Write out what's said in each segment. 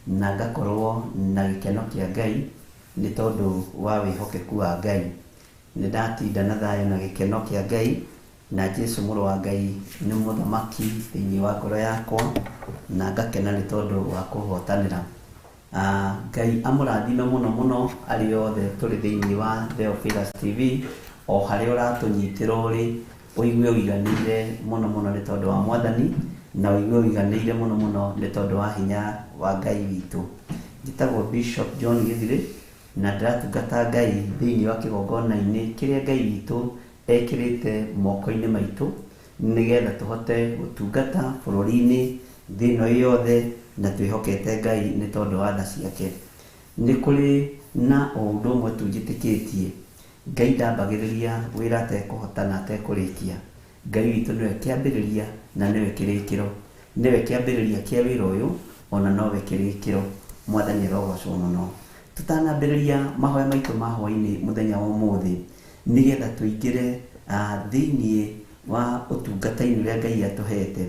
Na ngakorwo na gĩkeno kĩa Ngai nĩ tondũ wa wĩhokeku wa Ngai. Nĩ ndatinda na thayũ na gĩkeno kĩa Ngai, na Jesu mũrũ wa Ngai nĩ mũthamaki thĩinĩ wa ngoro yakwa, na ngakena nĩ tondũ wa kũhotanĩra. Ngai amũrathime mũno mũno arĩa othe tũrĩ thĩinĩ wa Theophilus TV, o harĩa ũratũnyitĩra ũrĩ, ũigue ũiganĩire mũno mũno nĩ tondũ wa Mwathani, na ũigue ũiganĩire mũno mũno nĩ tondũ wa hinya wa Ngai witũ. Njĩtagwo Bishop John Gĩthirĩ, na ndĩratungata Ngai thĩinĩ wa kĩgongona-inĩ kĩrĩa Ngai witũ ekĩrĩte moko-inĩ maitũ, nĩgetha tũhote gũtungata bũrũri-inĩ, thĩ ĩno yothe, na twĩhokete Ngai nĩ tondũ wa tha ciake. Nĩ kũrĩ na o ũndũ ũmwe tu njĩtĩkĩtie, Ngai ndambagĩrĩria wĩra atekũhota na atekũrĩkia. Ngai witũ nĩwe kĩambĩrĩria na nĩwe kĩrĩkĩro. Nĩwe kĩambĩrĩria kĩa wĩra ũyũ, ona nowe kĩrĩkĩro. Mwathani arogocwo mũno. Tũtanambĩrĩria mahoya maitũ ma hwainĩ mũthenya wa ũmũthĩ, nĩgetha tũingĩre thĩinĩ wa ũtungata-inĩ ũrĩa Ngai atũhete,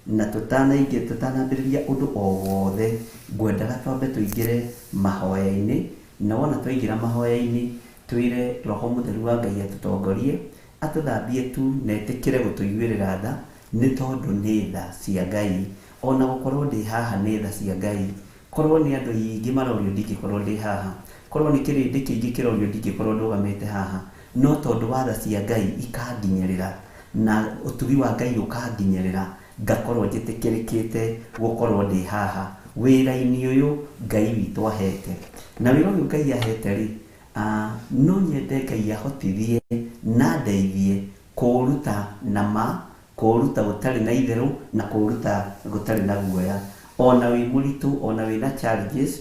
na tũtanambĩrĩria ũndũ o wothe, ngwendaga twambe tũingĩre mahoya-inĩ, na wona twaingĩra mahoya-inĩ, twĩre Roho Mũtheru wa Ngai atũtongorie, atũthambie tu na etĩkĩre gũtũiguĩrĩra tha, nĩ tondũ nĩ tha cia Ngai. Ona gũkorwo ndĩ haha nĩ tha cia Ngai. Korwo nĩ andũ aingĩ marorio ndingĩkorwo ndĩ haha. Korwo nĩ kĩrĩndĩ kĩingĩ kĩrorio ndingĩkorwo ndũgamĩte haha. No tondũ wa tha cia Ngai ikanginyĩrĩra, na ũtugi wa Ngai ũkanginyĩrĩra, ngakorwo njĩtĩkĩrĩkĩte gũkorwo ndĩ haha wĩra-inĩ ũyũ Ngai witũ ahete. Na wĩra ũyũ Ngai ahete-rĩ, no nyende Ngai ahotithie na andeithie kũũruta na ma, kũũruta gũtarĩ na itherũ, na kũũruta gũtarĩ na guoya. O na wĩ mũritũ, o na wĩna challenges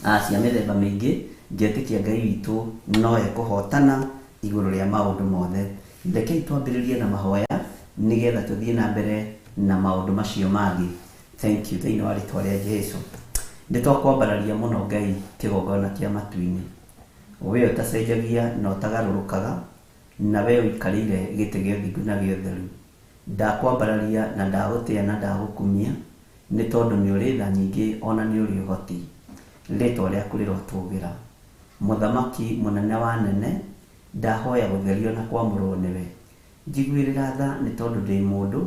cia mĩthemba mĩingĩ, ngetĩkia Ngai witũ no ekũhotana igũrũ rĩa maũndũ mothe. Rekei twambĩrĩrie na mahoya nĩgetha tũthiĩ na mbere na maũndũ macio mangĩ. Thank you thĩinĩ wa rĩtwa rĩa Jesu. Nĩ twakwambararia mũno Ngai kĩgongona kĩa matu-inĩ. We ũtacenjagia na ũtagarũrũkaga, na we ũikarĩire gĩtĩ gĩa ũthingu na gĩa ũtheru. Ndakwambararia na ndagũtĩa na ndagũkumia, nĩ tondũ nĩ ũrĩ tha nyingĩ o na nĩ ũrĩ ũhoti. Rĩtwa rĩaku rĩrotũgĩra. Mũthamaki mũnene wa anene, ndahoya gũtherio na kwamũrwo nĩwe. Njiguĩrĩra tha nĩ tondũ ndĩ mũndũ,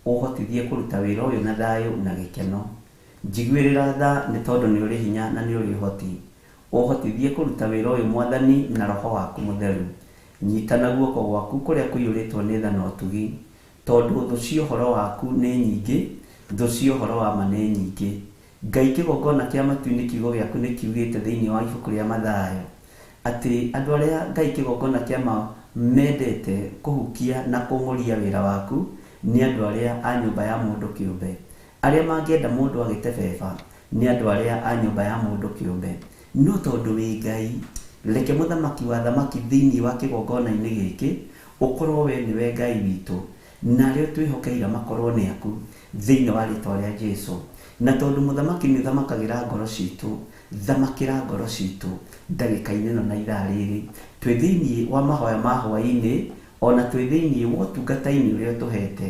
ũhotithie kũruta wĩra ũyũ na thayũ na gĩkeno. Njiguĩrĩra tha nĩ tondũ nĩ ũrĩ hinya na nĩ ũrĩ ũhoti. Ũhotithie kũruta wĩra ũyũ Mwathani na Roho waku Mũtheru. Nyita na guoko gwaku kũrĩa kũiyũrĩtwo nĩ tha na ũtugi. Tondũ thũ cia ũhoro waku nĩ nyingĩ, thũ cia ũhoro wa ma nĩ nyingĩ. Ngai kĩgongona kĩa matu-inĩ kiugo gĩaku nĩ kiugĩte thĩinĩ wa ibuku rĩa Mathayo atĩ andũ arĩa Ngai kĩgongona kĩa ma mendete kũhukia na kũng'ũria wĩra waku nĩ andũ arĩa a nyũmba ya mũndũ kĩũmbe. Arĩa mangĩenda mũndũ agĩtebeba nĩ andũ arĩa a nyũmba ya mũndũ kĩũmbe. No tondũ wĩ Ngai, reke mũthamaki wa athamaki thĩinĩ wa kĩgongona-inĩ gĩkĩ ũkorwo we nĩwe Ngai witũ, na arĩa ũtwĩhokeire makorwo nĩ aku, thĩinĩ wa rĩtwa rĩa Jesu. Na tondũ mũthamaki nĩ ũthamakagĩra ngoro citũ, thamakĩra ngoro citũ ndagĩka-inĩ ĩno na ithaa rĩrĩ. Twĩ thĩinĩ wa mahoya ma hwaĩ-inĩ, o na twĩ thĩinĩ wa ũtungata-inĩ ũrĩa ũtũhete.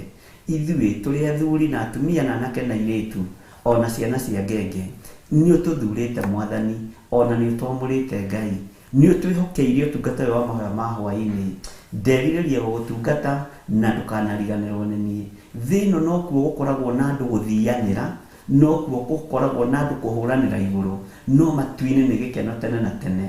Ithuĩ tũrĩ athuri na atumia na anake na airĩtu, o na ciana cia ngenge. Nĩ ũtũthurĩte Mwathani, o na nĩ ũtwamũrĩte Ngai. Nĩ ũtwĩhokeire ũtungata ũyũ wa mahoya ma hwaĩ-inĩ. Nderirĩria gũgũtungata na ndũkanariganĩrwo nĩ niĩ. Thĩ ĩno nokuo gũkoragwo na andũ gũthianĩra, nokuo gũkoragwo na andũ kũhũranĩra igũrũ, no matu-inĩ nĩ gĩkeno tene na tene.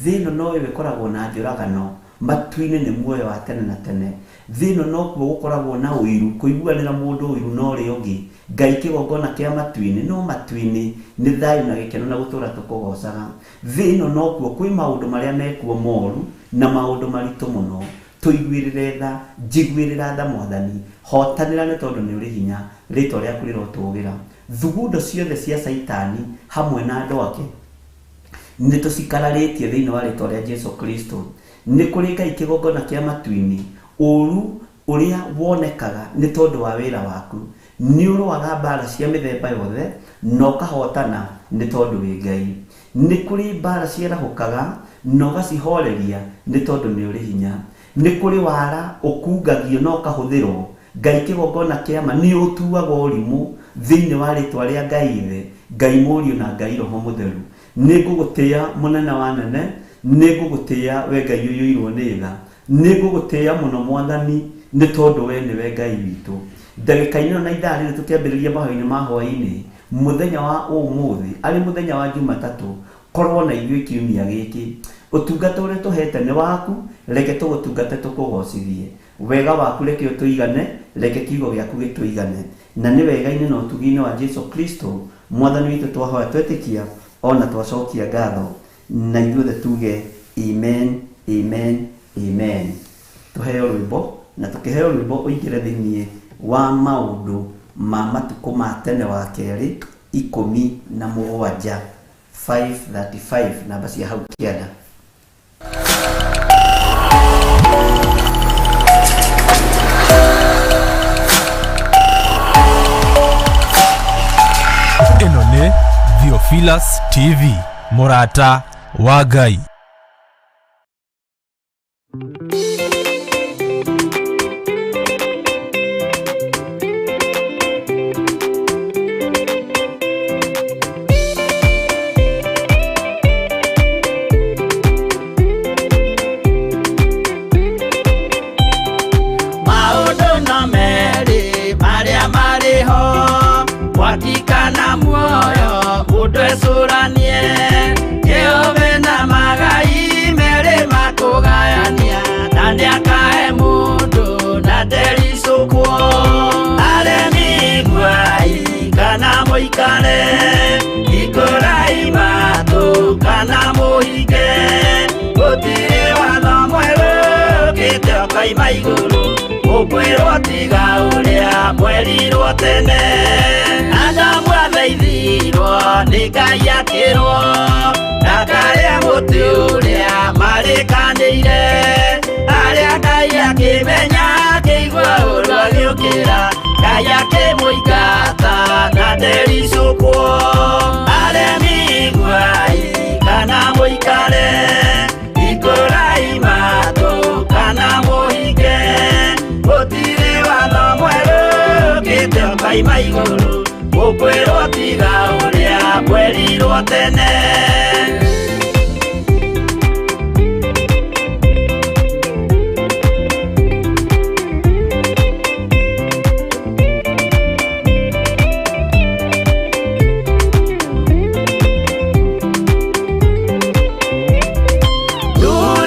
Thĩ ĩno noyo ĩkoragwo na njũragano, matu-inĩ nĩ muoyo wa tene na tene. Thĩ ĩno nokuo gũkoragwo na ũiru, kũiguanĩra mũndũ ũiru na ũrĩa ũngĩ. Ngai kĩgongona kĩa matu-inĩ, no matu-inĩ nĩ thayũ na gĩkeno na gũtũra tũkũgocaga. Thĩ ĩno nokuo kwĩ maũndũ marĩa mekuo moru na maũndũ maritũ mũno. Tũiguĩrĩre tha, njiguĩrĩra tha Mwathani, hotanĩra nĩ tondũ nĩ ũrĩ hinya, rĩtwa rĩaku rĩrotũgĩra. Thugundo ciothe cia Caitani hamwe na andũ ake nĩ tũcikararĩtie thĩinĩ wa rĩtwa rĩa Jesu Kristo. Nĩ kũrĩ Ngai kĩgongona kĩa matu-inĩ, ũru ũrĩa wonekaga nĩ tondũ wa wĩra waku. Nĩ ũrũaga mbaara cia mĩthemba yothe na ũkahotana nĩ tondũ wĩ Ngai. Nĩ kũrĩ mbaara ciarahũkaga na ũgacihoreria nĩ tondũ nĩ ũrĩ hinya. Nĩ kũrĩ wara ũkungagio na ũkahũthĩrwo, Ngai kĩgongona kĩa ma nĩ ũtuaga ũrimũ thĩinĩ wa rĩtwa rĩa Ngai Ithe. Ngai Mũriũ na Ngai Roho Mũtheru. Nĩ ngũgũtĩĩa mũnene wa anene, nĩ ngũgũtĩĩa we Ngai ũiyũirwo nĩ tha, nĩ ngũgũtĩĩa mũno Mwathani, nĩ tondũ we nĩwe Ngai witũ. Ndagĩka-inĩ ĩno na ithaa rĩrĩ tũkĩambĩrĩria mahoya-inĩ ma hwaĩ-inĩ, mũthenya wa ũmũthĩ, arĩ mũthenya wa Jumatatũ, korwo na ithuĩ kiumia gĩkĩ. Ũtungata ũrĩa ũtũhete nĩ waku, reke tũgũtungate tũkũgocithie. Wega waku reke ũtũigane, reke kiugo gĩaku gĩtũigane. Na nĩ wega-inĩ na ũtugi-inĩ wa Jesu Kristo, Mwathani witũ twahoya twetĩkia, o na twacokia ngatho. Na ithuothe tuge amen, amen, amen. Tũheo rwĩmbo, na tũkĩheo rwĩmbo ũingĩre thĩinĩ wa maũndũ ma matukũ ma tene wa kerĩ 17, 535, namba cia hau kĩanda. Ĩno nĩ Theophilus TV, mũrata wa Ngai. Maũndũ no merĩ marĩa marĩ ho, mwaki kana muoyo, mũndũ ecũranie. Kĩũmbe na magai merĩ makũgayania, na nĩakahe mũndũ na ndericũkwo. Aremi iguai kana mũikare, hingũrai matũ kana mũhinge. Gũtirĩ watho mwerũ ũkĩte ũkoima igũrũ, ũkwĩrwo tiga ũrĩa mwerirwo tene. Adamu athaithirwo nĩ Ngai akĩrwo ndakarĩe mũtĩ ũrĩa marĩkanĩire. Arĩa Ngai akĩmenya akĩigua ũru agĩũkĩra, Ngai akĩmũingata na ndericũkwo. Aremi iguai kana mũikare, hingũrai matũ kana mũhinge. Gũtirĩ watho mwerũ ũkĩte ũkoima igũrũ, ũkwĩrwo tiga ũrĩa mwerirwo tene.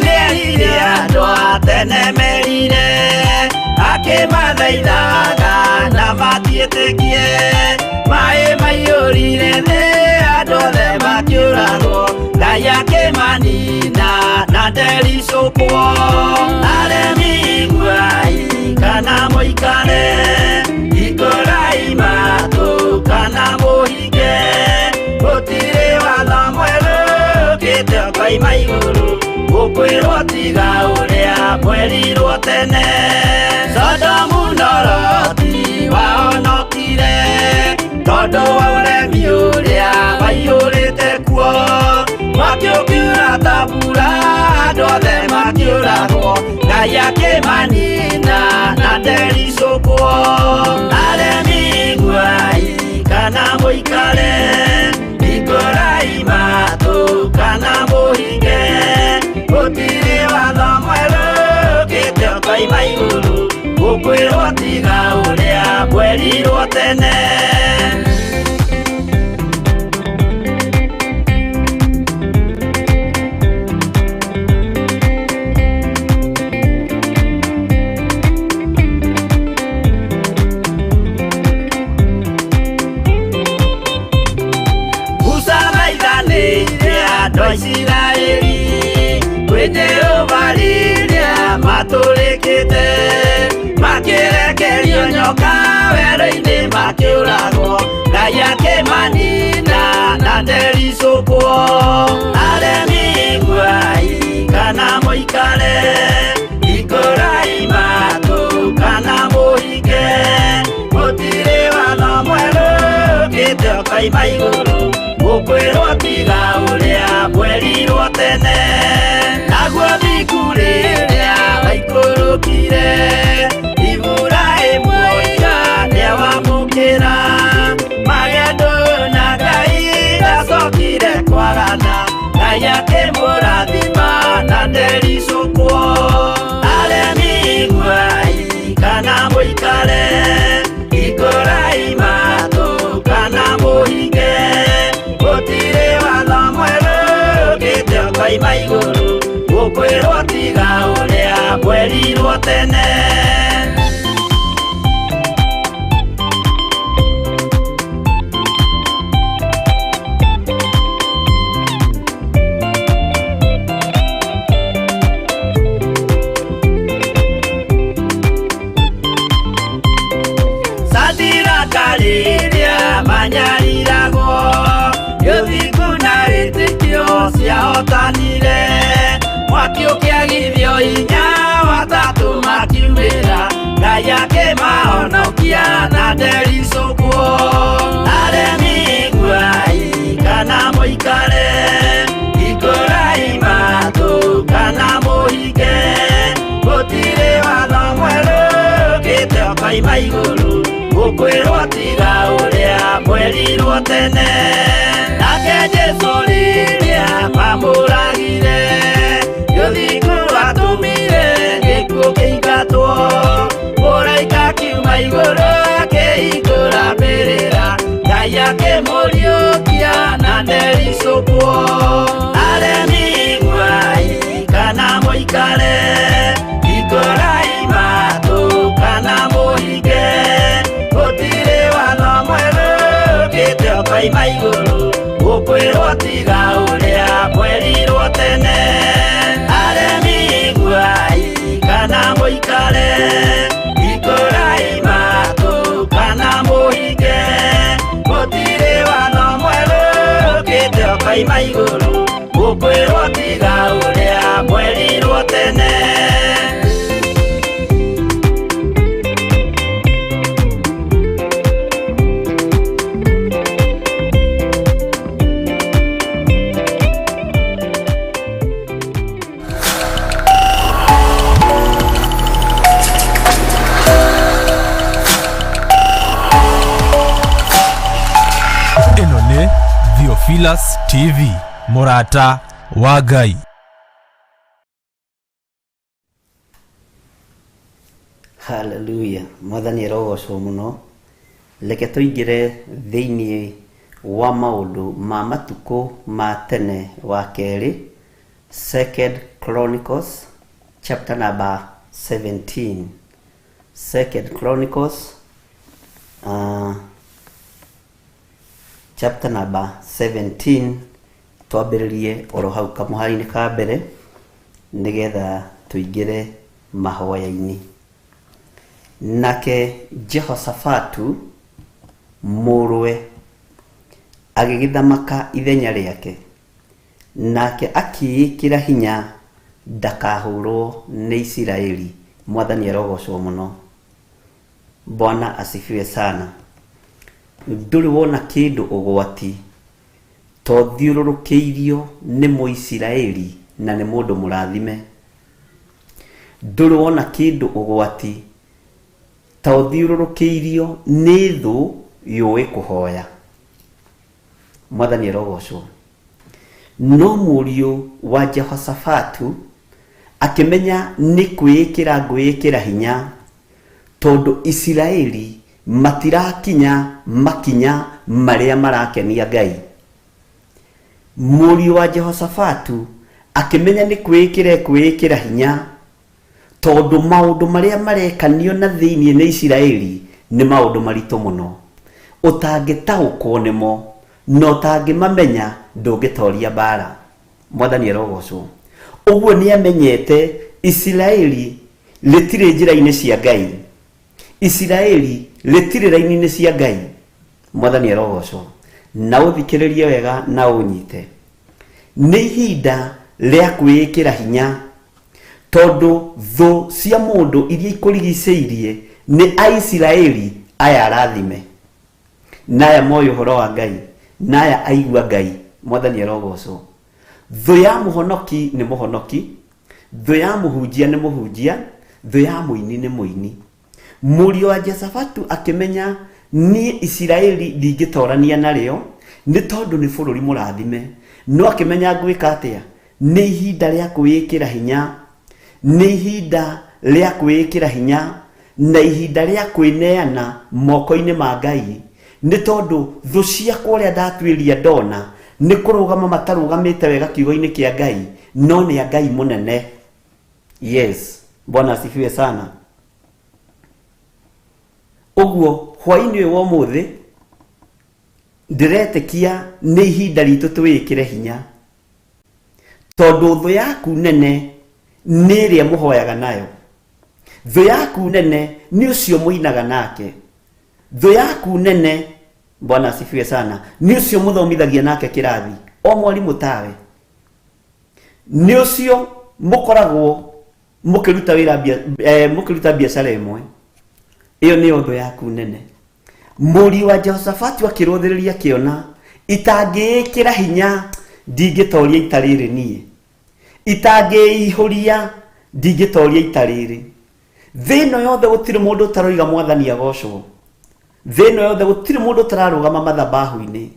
Nĩerire andũ a tene merire, akĩmathaithaga na matiĩtĩkie. Maĩ maiyũrire thĩ, andũ othe makĩũragwo, Ngai akĩmanina na ndericũkwo. Aremi iguai kana mũikare, hingũrai matũ kana mũhinge. Gũtirĩ watho mwerũ ũkĩte ũkoima igũrũ, ũkwĩrwo tiga ũrĩa mwerirwo tene. Sodomu na Loti wahonokire, tondũ wa ũremi ũrĩa waiyũrĩte kuo. Mwaki ũkiura ta mbura, andũ othe makĩũragwo, Ngai akĩmanina na ndericũkwo. Aremi iguai kana mũikare, hingũrai matũ kana mũhinge. Gũtirĩ watho mwerũ ũkĩte ũkoima igũrũ, ũkwĩrwo tiga ũrĩa mwerirwo tene. Musa thaithanĩire andũ a Isiraeli kwĩ Jehova rĩrĩa matũrĩkĩte, makĩrekerio nyoka werũ-inĩ makĩũragwo, Ngai akĩmanina na ndericũkwo. Aremi iguai kana mũikare, hingũrai matũ kana mũhinge. Gũtirĩ watho mwerũ ũkĩte ũkoima igũrũ, ũkwĩrwo tiga ũrĩa mwerirwo tene. Naguo thingu rĩrĩa waikũrũkire, Iburahĩmu oiga nĩawamũkĩra. Magendo na Ngai Ngai akĩmũrathima na ndericũkwo. Aremi iguai kana mũikare, hingũrai matũ kana mũhinge, gũtirĩ watho mwerũ ũkĩte ũkoima igũrũ, gũkwĩrwo tiga ũrĩa mwerirwo tene. Satiraka rĩrĩa manyariragwo, gĩthingu na wĩtĩkio ciahotanire, mwaki ũkĩagithio hinya watatũ makiumĩra, Ngai akĩmahonokia na ndericũkwo. Aremi iguai kana mũikare, hingũrai matũ kana mũhinge, gũtirĩ watho mwerũ ũkĩte ũkoima igũrũ, gũkwĩrwo tiga ũrĩa mwerirwo tene. Nake Jesũ rĩrĩa mamũragire, gĩthingu atũmire gĩkuũ kĩingatwo, mũraika akiuma igũrũ akĩhingũra mbĩrĩra, Ngai akĩmũriũkia na ndericũkwo. Aremi iguai kana mũikare, hingũrai matũ kana mũhinge, gũtirĩ watho mwerũ ũkĩte ũkoima igũrũ, gũkwĩrwo tiga ũrĩa mwerirwo tene. Aremi iguai kana mũikare, hingũrai matũ kana mũhinge, gũtirĩ watho mwerũ ũkĩte ũkoima igũrũ, gũkwĩrwo tiga ũrĩa mwerirwo tene. Ĩno nĩ Theophilus TV, mũrata wa Ngai. Haleluya, mwathani arogocwo mũno. Reke tũingĩre thĩinĩ wa maũndũ ma matukũ ma tene wa kerĩ, Second Chronicles chapter number 17. Second Chronicles chapter number 17, twambĩrĩrie oro hau kamũhari-inĩ ka mbere nĩgetha tũingĩre mahoya-inĩ. Nake Jehoshafatu mũrũwe agĩgĩthamaka ithenya rĩake, nake akĩĩkĩra hinya ndakahũrwo nĩ Isiraeli. Mwathani arogocwo mũno. Bwana asifiwe sana. Ndũrĩ wona kĩndũ ũgwati to thiũrũrũkĩirio nĩ Mũisiraeli na nĩ mũndũ mũrathime. Ndũrĩ wona kĩndũ ũgwati ta ũthiũrũrũkĩirio nĩ thũ yũĩ kũhoya. Mwathani arogocwo. No mũriũ wa Jehoshafatu akĩmenya nĩ kwĩĩkĩra ngwĩĩkĩra hinya, tondũ Isiraeli matirakinya makinya marĩa marakenia Ngai. Mũriũ wa Jehoshafatu akĩmenya nĩ kwĩĩkĩra ekwĩĩkĩra hinya, tondũ maũndũ marĩa marekanio na thĩinĩ nĩ Isiraeli nĩ maũndũ maritũ mũno, ũtangĩtaũkwo nĩmo na ũtangĩmamenya ndũngĩtoria mbara. Mwathani arogocwo. Ũguo nĩ amenyete Isiraeli rĩtirĩ njĩra-inĩ cia Ngai, Isiraeli rĩtirĩ raini-inĩ cia Ngai. Mwathani arogocwo. Na ũthikĩrĩrie wega na ũnyite, nĩ ihinda rĩa kwĩĩkĩra hinya, tondũ thũ cia mũndũ iria ikũrigicĩirie nĩ Aisiraeli aya arathime, na aya moĩ ũhoro wa Ngai, na aya aigua Ngai. Mwathani arogocwo. Thũ ya mũhonoki nĩ mũhonoki, thũ ya mũhunjia nĩ mũhunjia, thũ ya mũini nĩ mũini. Mũriũ wa Jehoshafatu akĩmenya niĩ Isiraeli ndingĩtorania narĩo, Nĩ tondũ nĩ bũrũri mũrathime. No akĩmenya ngwĩka atĩa? Nĩ ihinda rĩa kwĩĩkĩra hinya. Nĩ ihinda rĩa kwĩĩkĩra hinya na ihinda rĩa kwĩneana moko-inĩ ma Ngai. Nĩ tondũ thũ ciakwa ũrĩa ndatuĩria ndona nĩ kũrũgama matarũgamĩte wega kiugo-inĩ kĩa Ngai, no nĩ a Ngai mũnene. Yes, Bwana asifiwe sana. Ũguo hwainĩ ũyũ wa ũmũthĩ ndĩretĩkia nĩ ihinda ritũ twĩĩkĩre hinya, tondũ thũ yaku nene nĩ ĩrĩa mũhoyaga nayo, thũ yaku nene nĩ ũcio mũinaga nake, thũ yaku nene, Bwana asifiwe sana, nĩ ũcio mũthomithagia nake kĩrathi, o mwarimũ tawe, nĩ ũcio mũkoragwo mũkĩruta wĩra mũkĩruta biacara ĩmwe, ĩyo nĩyo thũ yaku nene. Mũriũ wa Jehoshafatu akĩrũthĩrĩria akĩona, itangĩĩkĩra hinya ndingĩtoria ita rĩrĩ niĩ, itangĩĩihũria ndingĩtoria ita rĩrĩ. Thĩ ĩno yothe gũtirĩ mũndũ ũtaroiga Mwathani agocwo. Thĩ ĩno yothe gũtirĩ mũndũ ũtararũgama mathabahu-inĩ.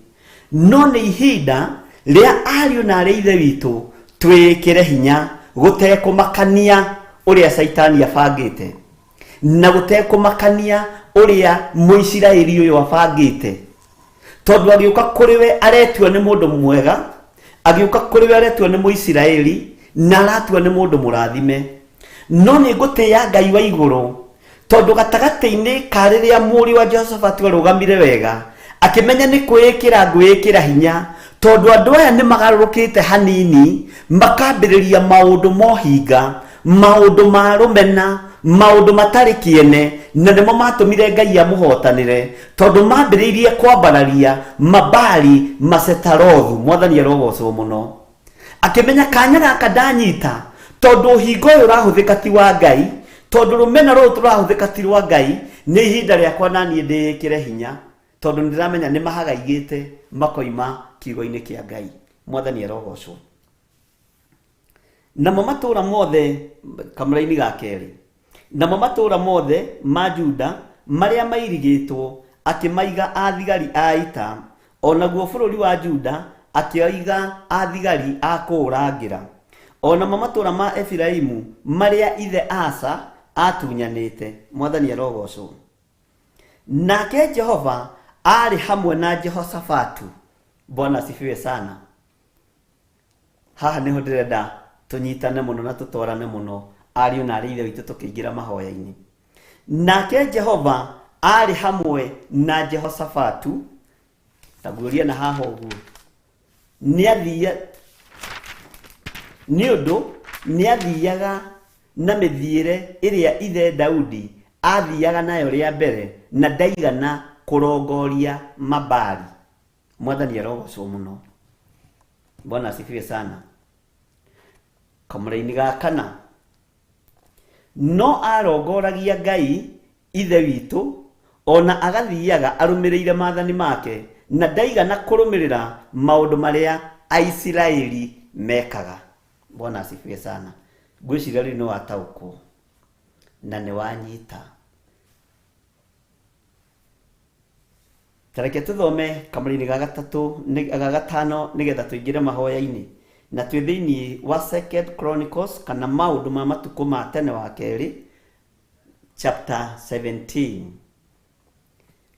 No nĩ ihinda rĩa ariũ na arĩ ithe witũ twĩĩkĩre hinya gũtekũmakania ũrĩa Caitani abangĩte, na gũtekũmakania ũrĩa Mũisiraeli ũyũ abangĩte. Tondũ agĩũka kũrĩ we aretua nĩ mũndũ mwega, agĩũka kũrĩ we aretua nĩ Mũisiraeli, na aratua nĩ mũndũ mũrathime. No nĩ ngũtĩĩa Ngai wa igũrũ, tondũ gatagatĩ-inĩ ka rĩrĩa mũriũ wa Jehoshafatu arũgamire wega, akĩmenya nĩ kwĩĩkĩra ngwĩĩkĩra hinya, tondũ andũ aya nĩ magarũrũkĩte hanini, makambĩrĩria maũndũ mohinga, maũndũ ma rũmena, maũndũ matarĩ kĩene, na nĩmo matũmire Ngai amũhotanĩre, tondũ mambĩrĩirie kwambararia Mabali Masetarothu. Mwathani arogocwo mũno. Akĩmenya kanya gaka ndanyita, tondũ ũhinga ũyũ ũrahũthĩka ti wa Ngai, tondũ rũmena rũrũ tũrahũthĩka ti rwa Ngai, nĩ ihinda rĩakwa naniĩ ndĩĩkĩre hinya, tondũ nĩndĩramenya nĩ mahagaigĩte makoima kiugo-inĩ kĩa Ngai. Mwathani arogocwo. Namo matũũra mothe, kamũraini ga kerĩ, namo matũũra mothe ma Juda marĩa mairigĩtwo akĩmaiga athigari a ita, o naguo bũrũri wa Juda akĩiga athigari a kũũrangĩra. O namo matũũra ma Efiraimu marĩa ithe Asa aatunyanĩte. Mwathani arogocwo. Nake Jehova aarĩ hamwe na Jehoshafatu. Bwana asifiwe sana. Haha nĩho ndĩrenda tũnyitane mũno na tũtwarane mũno ariũ na arĩ ithe witũ tũkĩingĩra mahoya-inĩ. Nake Jehova aarĩ hamwe na Jehoshafatu, ta guũria na haha ũguo, nĩathiia nĩ ũndũ nĩathiaga na mĩthiĩre ĩrĩa ithe Daudi aathiaga nayo rĩa mbere, na ndaigana kũrongoria Mabaali. Mwathani arogocwo mũno. Bwana asifiwe sana. Kamũraini ga kana, no arongoragia Ngai ithe witũ, o na agathiaga arũmĩrĩire maathani make, na ndaigana kũrũmĩrĩra maũndũ marĩa Aisiraeli mekaga. Bwana asifiwe sana. Ngwĩciria rĩu nĩ wataũkwo na nĩ wanyita. Ta reke tũthome kamũri-inĩ ga gatatũ ga gatano nĩgetha tũingĩre mahoya-inĩ. Na twĩ thĩinĩ wa Second Chronicles kana maũndũ ma matukũ ma tene wa kerĩ chapter 17.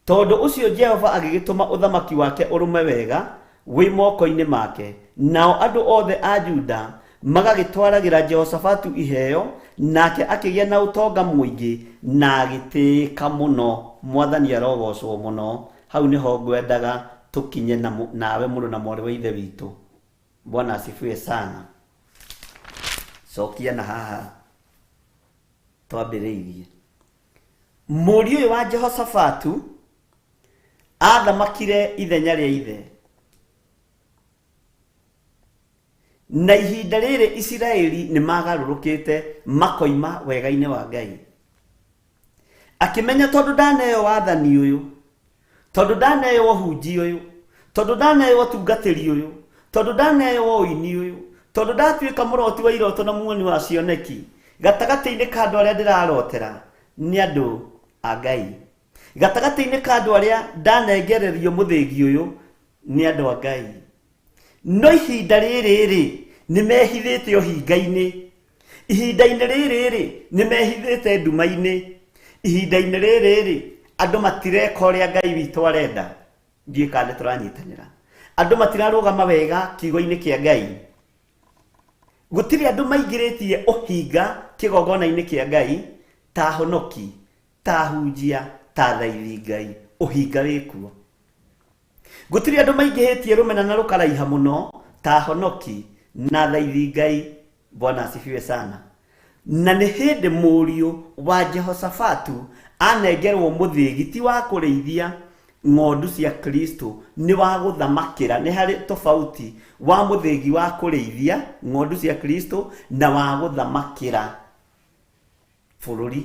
Tondũ ũcio Jehova agĩgĩtũma ũthamaki wake ũrũme wega wĩ moko-inĩ make, nao andũ othe a Juda magagĩtwaragĩra Jehoshafatu iheo, nake akĩgĩa na ũtonga mũingĩ na agĩtĩĩka mũno. Mwathani arogocwo mũno. Hau nĩho ngwendaga tũkinye na, nawe mũrũ na mwarĩ wa Ithe witũ. Bwana asifiwe sana. Cokia na haha twambĩrĩirie. Mũriũ ũyũ wa Jehoshafatu athamakire ithenya rĩa ithe. Na ihinda rĩrĩ Isiraeli nĩ magarũrũkĩte makoima wega-inĩ wa Ngai. Akĩmenya tondũ ndaneo wathani ũyũ, tondũ ndaneo ũhunji ũyũ, tondũ ndaneo ũtungatĩri ũyũ, tondũ ndaneo ũini ũyũ, tondũ ndatuĩka mũroti wa iroto na muoni wa cioneki, gatagatĩ-inĩ ka andũ arĩa ndĩrarotera nĩ andũ a Ngai. Gatagatĩ-inĩ ka andũ arĩa ndanengererio mũthĩgi ũyũ, Nĩ andũ a Ngai. No ihinda rĩrĩ rĩ, nĩ mehithĩte ũhinga-inĩ. Ihinda-inĩ rĩrĩ rĩ, nĩ mehithĩte nduma-inĩ. Ihinda-inĩ rĩrĩ rĩ, andũ matireka ũrĩa Ngai witũ arenda. Ndiũĩ kana nĩ tũranyitanĩra. Andũ matirarũgama wega kiugo-inĩ kĩa Ngai. Gũtirĩ andũ maingĩrĩtie ũhinga kĩgongona-inĩ kĩa Ngai ta ahonoki, ta ahunjia, ta athaithi Ngai. Ũhinga wĩkuo. Gũtirĩ andũ maingĩhĩtie rũmena na rũkaraiha mũno ta ahonoki na athaithi Ngai. Bwana asifiwe sana. Na nĩ hĩndĩ mũriũ wa Jehoshafatu anengerwo mũthĩgi ti wa kũrĩithia ng'ondu cia Kristo, nĩ wa gũthamakĩra. Nĩ harĩ tofauti wa mũthĩgi wa kũrĩithia ng'ondu cia Kristo na wa gũthamakĩra bũrũri.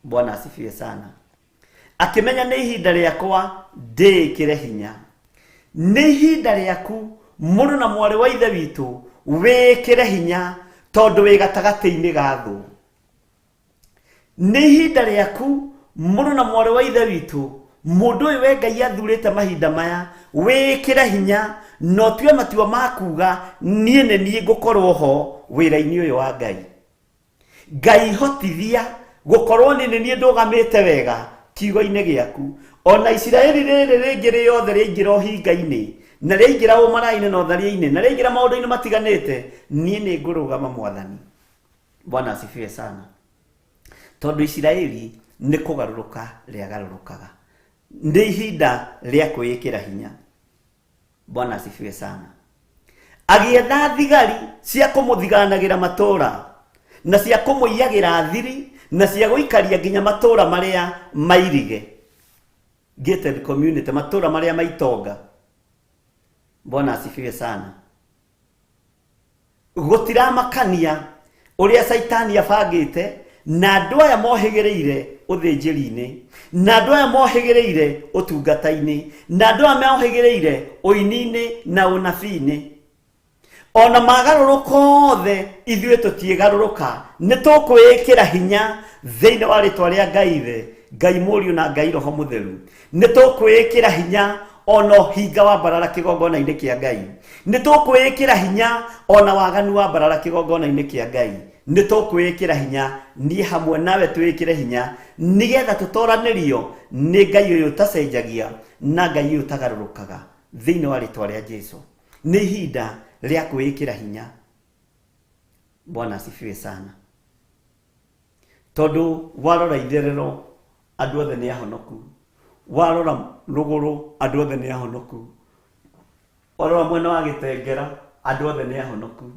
Bwana asifiwe sana. Akĩmenya nĩ ihinda rĩakwa ndĩĩkĩre hinya. Nĩ ihinda rĩaku mũrũ na mwarĩ wa ithe witũ wĩĩkĩre hinya tondũ wĩ gatagatĩ-inĩ ga thũ. Nĩ ihinda rĩaku mũrũ na mwarĩ wa ithe witũ, mũndũ ũyũ we Ngai athurĩte mahinda maya, wĩĩkĩre hinya na ũtue matua ma kuga niĩ nĩ niĩ ngũkorwo ho wĩra-inĩ ũyũ wa Ngai. Ngai hotithia gũkorwo nĩ nĩ niĩ ndũgamĩte wega kiugo-inĩ gĩaku. Ona Isiraeli rĩrĩ rĩngĩ rĩothe rĩaingĩra ũhinga-inĩ, na rĩaingĩra ũmarainĩ na ũtharia-inĩ, na rĩaingĩra maũndũ-inĩ matiganĩte, niĩ nĩ ngũrũgama Mwathani. Bwana asifiwe sana. Tondũ Isiraeli nĩ kũgarũrũka rĩagarũrũkaga. Nĩ ihinda rĩa kwĩĩkĩra hinya. Bwana asifiwe sana. Agĩetha thigari cia kũmũthiganagĩra matũũra na cia kũmũiyagĩra thiri na cia gũikaria nginya matũũra marĩa mairige, gated community, matũũra marĩa maitonga. Bwana asifiwe sana. Gũtiramakania ũrĩa Caitani abangĩte na andũ aya mohĩgĩrĩire ũthĩnjĩri-inĩ, na andũ aya mohĩgĩrĩire ũtungata-inĩ, na andũ aya mohĩgĩrĩire ũini-inĩ na ũnabii-inĩ. Ona magarũrũka othe, ithuĩ tũtiĩgarũrũka, nĩ tũkwĩĩkĩra hinya thĩinĩ wa rĩtwa rĩa Ngai Ithe, Ngai Mũriũ na Ngai Roho Mũtheru. Nĩ tũkwĩĩkĩra hinya ona ũhinga wa mbarara kĩgongona-inĩ kĩa Ngai. Nĩ tũkwĩĩkĩra hinya ona waganu wa mbarara kĩgongona-inĩ kĩa Ngai. Nĩ tũkwĩĩkĩra hinya, niĩ hamwe nawe twĩĩkĩre hinya, nĩgetha tũtoranĩrio nĩ Ngai ũyũ ũtacenjagia na Ngai ũyũ ũtagarũrũkaga thĩinĩ wa rĩtwa rĩa Jesu. Nĩ ihinda rĩa kwĩĩkĩra hinya. Bwana asifiwe sana. Tondũ warora itherero andũ othe nĩ ahonoku, warora rũgũrũ andũ othe nĩ ahonoku, warora mwena wa Gĩtengera andũ othe nĩ ahonoku.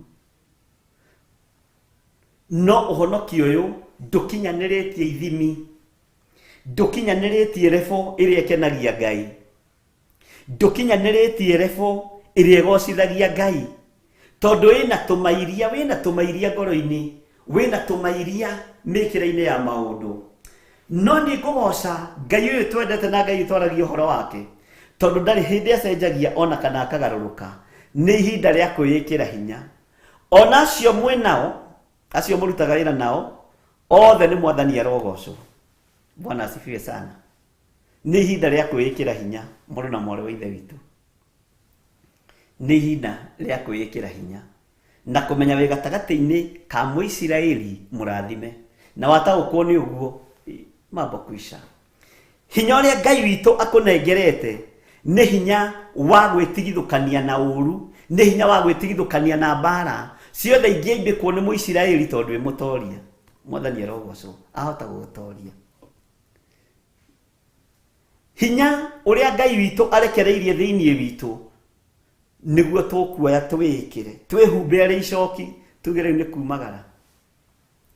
No ũhonoki ũyũ ndũkinyanĩrĩtie ithimi, ndũkinyanĩrĩtie level ĩrĩa ĩkenagia Ngai, ndũkinyanĩrĩtie level ĩrĩa ĩgocithagia Ngai, tondũ wĩna tũmairia, wĩna tũmairia ngoro-inĩ, wĩna tũmairia mĩkĩre-inĩ ya maũndũ. No niĩ ngũgoca Ngai ũyũ twendete na Ngai twaragia ũhoro wake, tondũ ndarĩ hĩndĩ acenjagia ona kana akagarũrũka. Nĩ ihinda rĩa kwĩĩkĩra hinya. Ona acio mwĩ nao, acio mũrutaga wĩra nao, othe nĩ Mwathani arogocwo. Bwana asifiwe sana. Nĩ ihinda rĩa kwĩĩkĩra hinya, mũrũ na mwarĩ wa Ithe witũ. Nĩ ihinda rĩa kwĩĩkĩra hinya na kũmenya wĩ gatagatĩ-inĩ ka Mũisiraeli mũrathime. Na wataũkwo nĩ ũguo, mambo kwisha. Hinya ũrĩa Ngai witũ akũnengerete nĩ hinya wa gwĩtigithũkania na ũru, nĩ hinya wa gwĩtigithũkania na mbara ciothe ingĩambĩkwo nĩ Mũisiraeli tondũ wĩ mũtoria. Mwathani arogocwo, ahota gũgũtoria. Hinya ũrĩa Ngai witũ arekereirie thĩinĩ witũ nĩguo tũkuoya twĩĩkĩre, twĩhumbe arĩ icoki, tuge rĩu nĩ kumagara.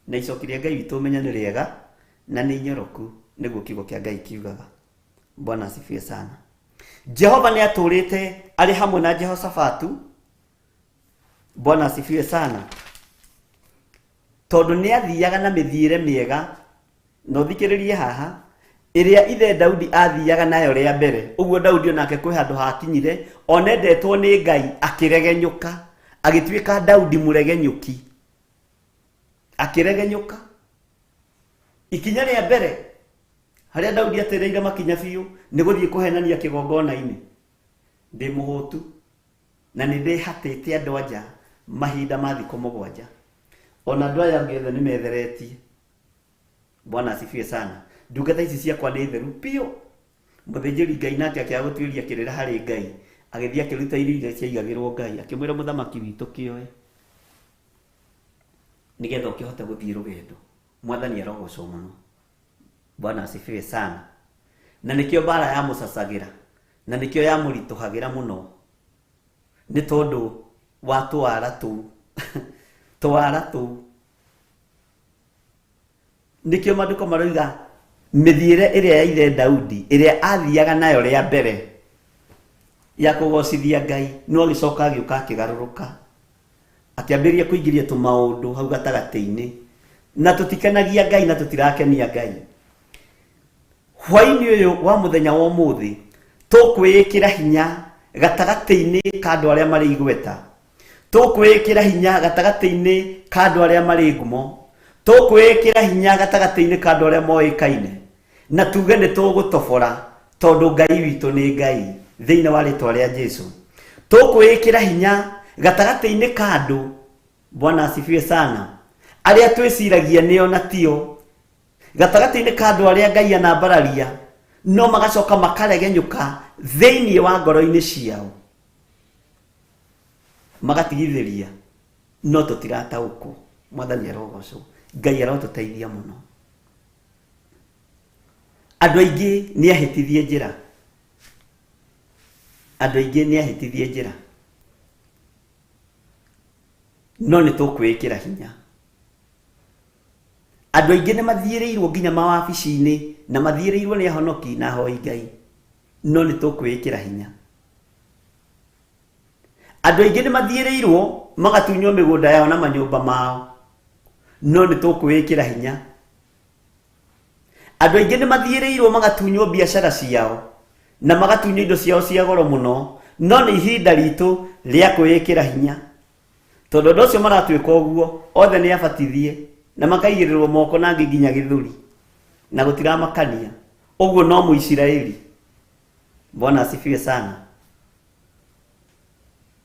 Na icoki rĩa Ngai witũ ũmenye nĩ rĩega na nĩ inyoroku, nĩguo kiugo kĩa Ngai kiugaga. Bwana asifiwe sana. Jehova nĩ atũrĩte arĩ hamwe na Jehoshafatu. Bwana asifiwe sana. Tondũ nĩ athiaga na mĩthiĩre mĩega. Na ũthikĩrĩrie haha, ĩrĩa ithe Daudi athiaga nayo rĩa mbere. Ũguo Daudi onake kwĩ handũ hakinyire, onendetwo nĩ Ngai, akĩregenyũka, agĩtuĩka Daudi mũregenyũki. Akĩregenyũka. Ikinya rĩa mbere, harĩa Daudi atereire makinya biũ, nĩ gũthiĩ kũhenania kĩgongona-inĩ. Ndĩ mũhũtu na nĩ ndĩhatĩte andũ anja mahinda ma thikũ 7. Ona andũ aya angĩ othe nĩ metheretie. Bwana asifiwe sana. Ndungata ici ciakwa nĩ theru biũ. Mũthĩnjĩri Ngai nake akĩaga gũtuĩria kĩrĩra harĩ Ngai, agĩthiĩ akĩruta irio iria ciaigagĩrwo Ngai, akĩmwĩra mũthamaki witũ kĩoe, nĩgetha ũkĩhote gũthiĩ rũgendo. Mwathani arogocwo mũno. Bwana asifiwe sana. Na nĩkĩo mbara yamũcacagĩra, na nĩkĩo yamũritũhagĩra mũno, nĩ tondũ wa tũwara tũu. Tũwara tũu. Nĩkĩo maandĩko maroiga mĩthiĩre ĩrĩa ya ithe Daudi ĩrĩa athiaga nayo rĩa mbere ya kũgocithia Ngai, no agĩcoka agĩũka akĩgarũrũka, akĩambĩrĩria kũingĩria tũmaũndũ hau gatagatĩ-inĩ, na tũtikenagia Ngai na tũtirakenia Ngai. Hwaĩ-inĩ ũyũ wa mũthenya wa ũmũthĩ tũkwĩĩkĩra hinya gatagatĩ-inĩ ka andũ arĩa marĩ igweta. Tũkwĩĩkĩra hinya gatagatĩ-inĩ ka andũ arĩa marĩ ngumo. Tũkwĩĩkĩra hinya gatagatĩ-inĩ ka andũ arĩa moĩkaine. Na tuge nĩ tũgũtobora tondũ Ngai witũ nĩ Ngai thĩinĩ wa rĩtwa rĩa Jesu. Tũkwĩĩkĩra hinya gatagatĩ-inĩ ka andũ, Bwana asifiwe sana, arĩa twĩciragia nĩo na tio. Gatagatĩ-inĩ ka andũ arĩa Ngai anambararia, no magacoka makaregenyũka thĩinĩ wa ngoro-inĩ ciao, magatigithĩria, no tũtirataũkwo. Mwathani arogocwo. Ngai arotũteithia mũno. Andũ aingĩ nĩ ahĩtithie njĩra, andũ aingĩ nĩ ahĩtithie njĩra, no nĩ tũkwĩĩkĩra hinya. Andũ aingĩ nĩ mathiĩrĩirwo nginya mawabici-inĩ na mathiĩrĩirwo nĩ ahonoki na ahoi Ngai, no nĩ tũkwĩĩkĩra hinya. Andũ aingĩ nĩ mathiĩrĩirwo magatunywo mĩgũnda yao na manyũmba mao, no nĩ tũkwĩĩkĩra hinya. Andũ aingĩ nĩ mathiĩrĩirwo magatunywo biacara ciao na magatunywo indo ciao cia goro mũno, no nĩ ihinda ritũ rĩa kwĩĩkĩra hinya. Tondũ andũ acio maratuĩka ũguo othe nĩ abatithie na makaigĩrĩrwo moko na angĩ nginya gĩthũri na gũtiramakania. Ũguo no Mũisiraeli. Bwana asifiwe sana.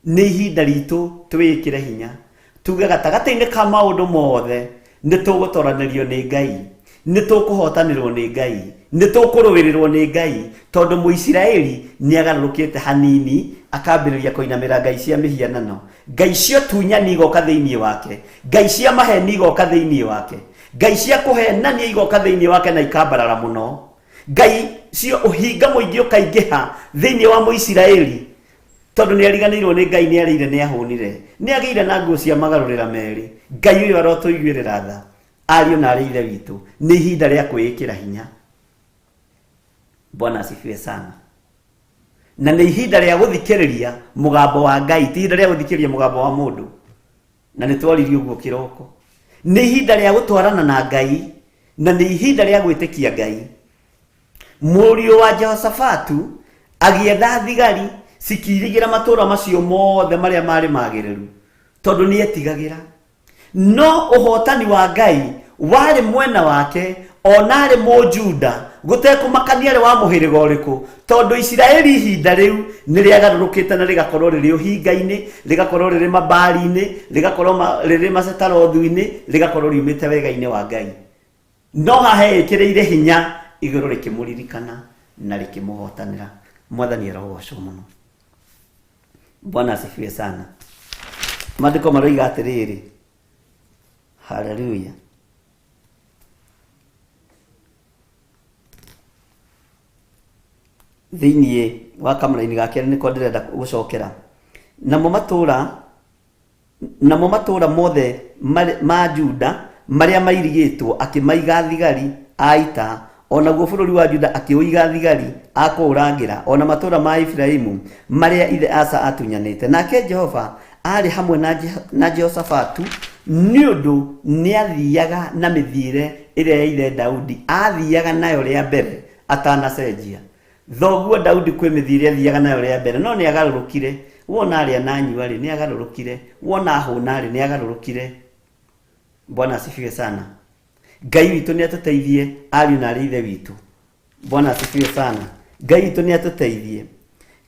Nĩ ihinda ritũ twĩĩkĩre hinya tuge gatagatĩ-inĩ ka maũndũ mothe nĩ tũgũtoranĩrio nĩ Ngai, nĩ tũkũhotanĩrwo nĩ Ngai, nĩ tũkũrũĩrĩrwo nĩ Ngai, tondũ Mũisiraeli nĩ agarũrũkĩte hanini akambĩrĩria kũinamĩra ngai cia mĩhianano. Ngai cia ũtunyani igoka thĩinĩ wake, ngai cia maheni igoka thĩinĩ wake, ngai cia kũhenania igoka thĩinĩ wake na ikambarara mũno. Ngai cia ũhinga mũingĩ ũkaingĩha thĩinĩ wa Mũisiraeli, tondũ nĩ ariganĩirwo nĩ Ngai, nĩ arĩire, nĩ ahũnire, nĩ agĩire na nguo cia magarũrĩra merĩ. Ngai ũyũ arotũiguĩrĩra tha, ariũ na arĩ ithe witũ. Nĩ ihinda rĩa kwĩĩkĩra hinya. Bwana asifiwe sana. Na nĩ ihinda rĩa gũthikĩrĩria mũgambo wa Ngai, ti ihinda rĩa gũthikĩrĩria mũgambo wa mũndũ. Na nĩ twaririe ũguo kĩroko. Nĩ ihinda rĩa gũtwarana na Ngai, na nĩ ihinda rĩa gwĩtĩkia Ngai. Mũriũ wa Jehoshafatu agĩetha thigari cikirigĩra matũũra macio mothe marĩa marĩ magĩrĩru, tondũ nĩ etigagĩra. No ũhotani wa Ngai warĩ mwena wake, ona arĩ Mũjuda, gũtekũmakania arĩ wa mũhĩrĩga ũrĩkũ, tondũ Isiraeli ihinda rĩu nĩ rĩagarũrũkĩte na rĩgakorwo rĩrĩ ũhinga-inĩ, rĩgakorwo rĩrĩ mabari-inĩ, rĩgakorwo rĩrĩ macetarothu-inĩ, rĩgakorwo riumĩte wega-inĩ wa Ngai. No haha eĩkĩrĩire hinya, igũrũ rĩkĩmũririkana na rĩkĩmũhotanĩra. Mwathani arogocwo mũno. Bwana asifiwe sana. Maandĩko maroiga atĩrĩrĩ, haleluya. Thĩinĩ wa kamũraini ga kerĩ nĩko ndĩrenda gũcokera. Namo matũũra Namo matũũra mothe ma Juda marĩa mairigĩtwo akĩmaiga thigari a ita, o naguo bũrũri wa Juda akĩũiga thigari a kũũrangĩra, o na matũũra ma Efiraimu marĩa ithe Asa aatunyanĩte. Nake Jehova aarĩ hamwe na Jehoshafatu, nĩ ũndũ nĩathiiaga na mĩthiĩre ĩrĩa ya ithe Daudi aathiiaga nayo rĩa mbere atanacenjia. Thoguo Daudi kwĩ mĩthiĩre athiaga nayo rĩa mbere, no nĩ agarũrũkire. Wona arĩa na anyua-rĩ, nĩ agarũrũkire. Wona ahũna-rĩ, nĩ agarũrũkire. Bwana asifiwe sana. Ngai witũ nĩ atũteithie ariũ na arĩ ithe witũ. Bwana asifiwe sana. Ngai witũ nĩ atũteithie.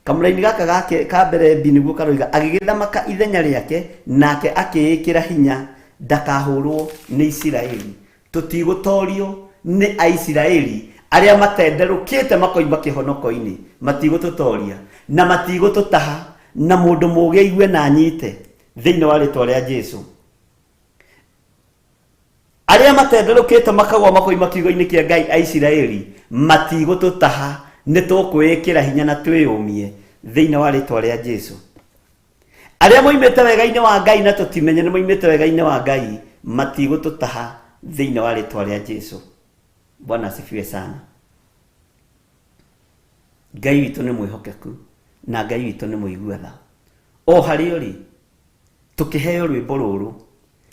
Kamũraini gaka gake ka mbere B nĩguo karoiga agĩgĩthamaka ithenya rĩake nake akĩĩkĩra hinya ndakahũrwo nĩ Isiraeli. Tũtigũtorio nĩ Aisiraeli arĩa matenderũkĩte makoima kĩhonoko-inĩ, matigũtũtoria na matigũtũtaha, na mũndũ mũũgĩ aigue na anyite thĩinĩ wa rĩtwa rĩa Jesu. Arĩa matenderũkĩte makagwa makoima kiugo-inĩ kĩa Ngai Aisiraeli matigũtũtaha, nĩ tũkwĩĩkĩra hinya na twĩyũmie thĩinĩ wa rĩtwa rĩa Jesu. Arĩa moimĩte wega-inĩ wa Ngai na tũtimenye nĩ moimĩte wega-inĩ wa Ngai matigũtũtaha thĩinĩ wa rĩtwa rĩa Jesu. Bwana asifiwe sana. Ngai witũ nĩ mwĩhokeku na Ngai witũ nĩ mũigua tha. O harĩa ũrĩ tũkĩheo rwĩmbo rũrũ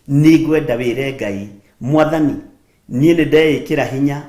nĩ ngwenda wĩre Ngai, Mwathani, niĩ nĩ ndeĩkĩra hinya,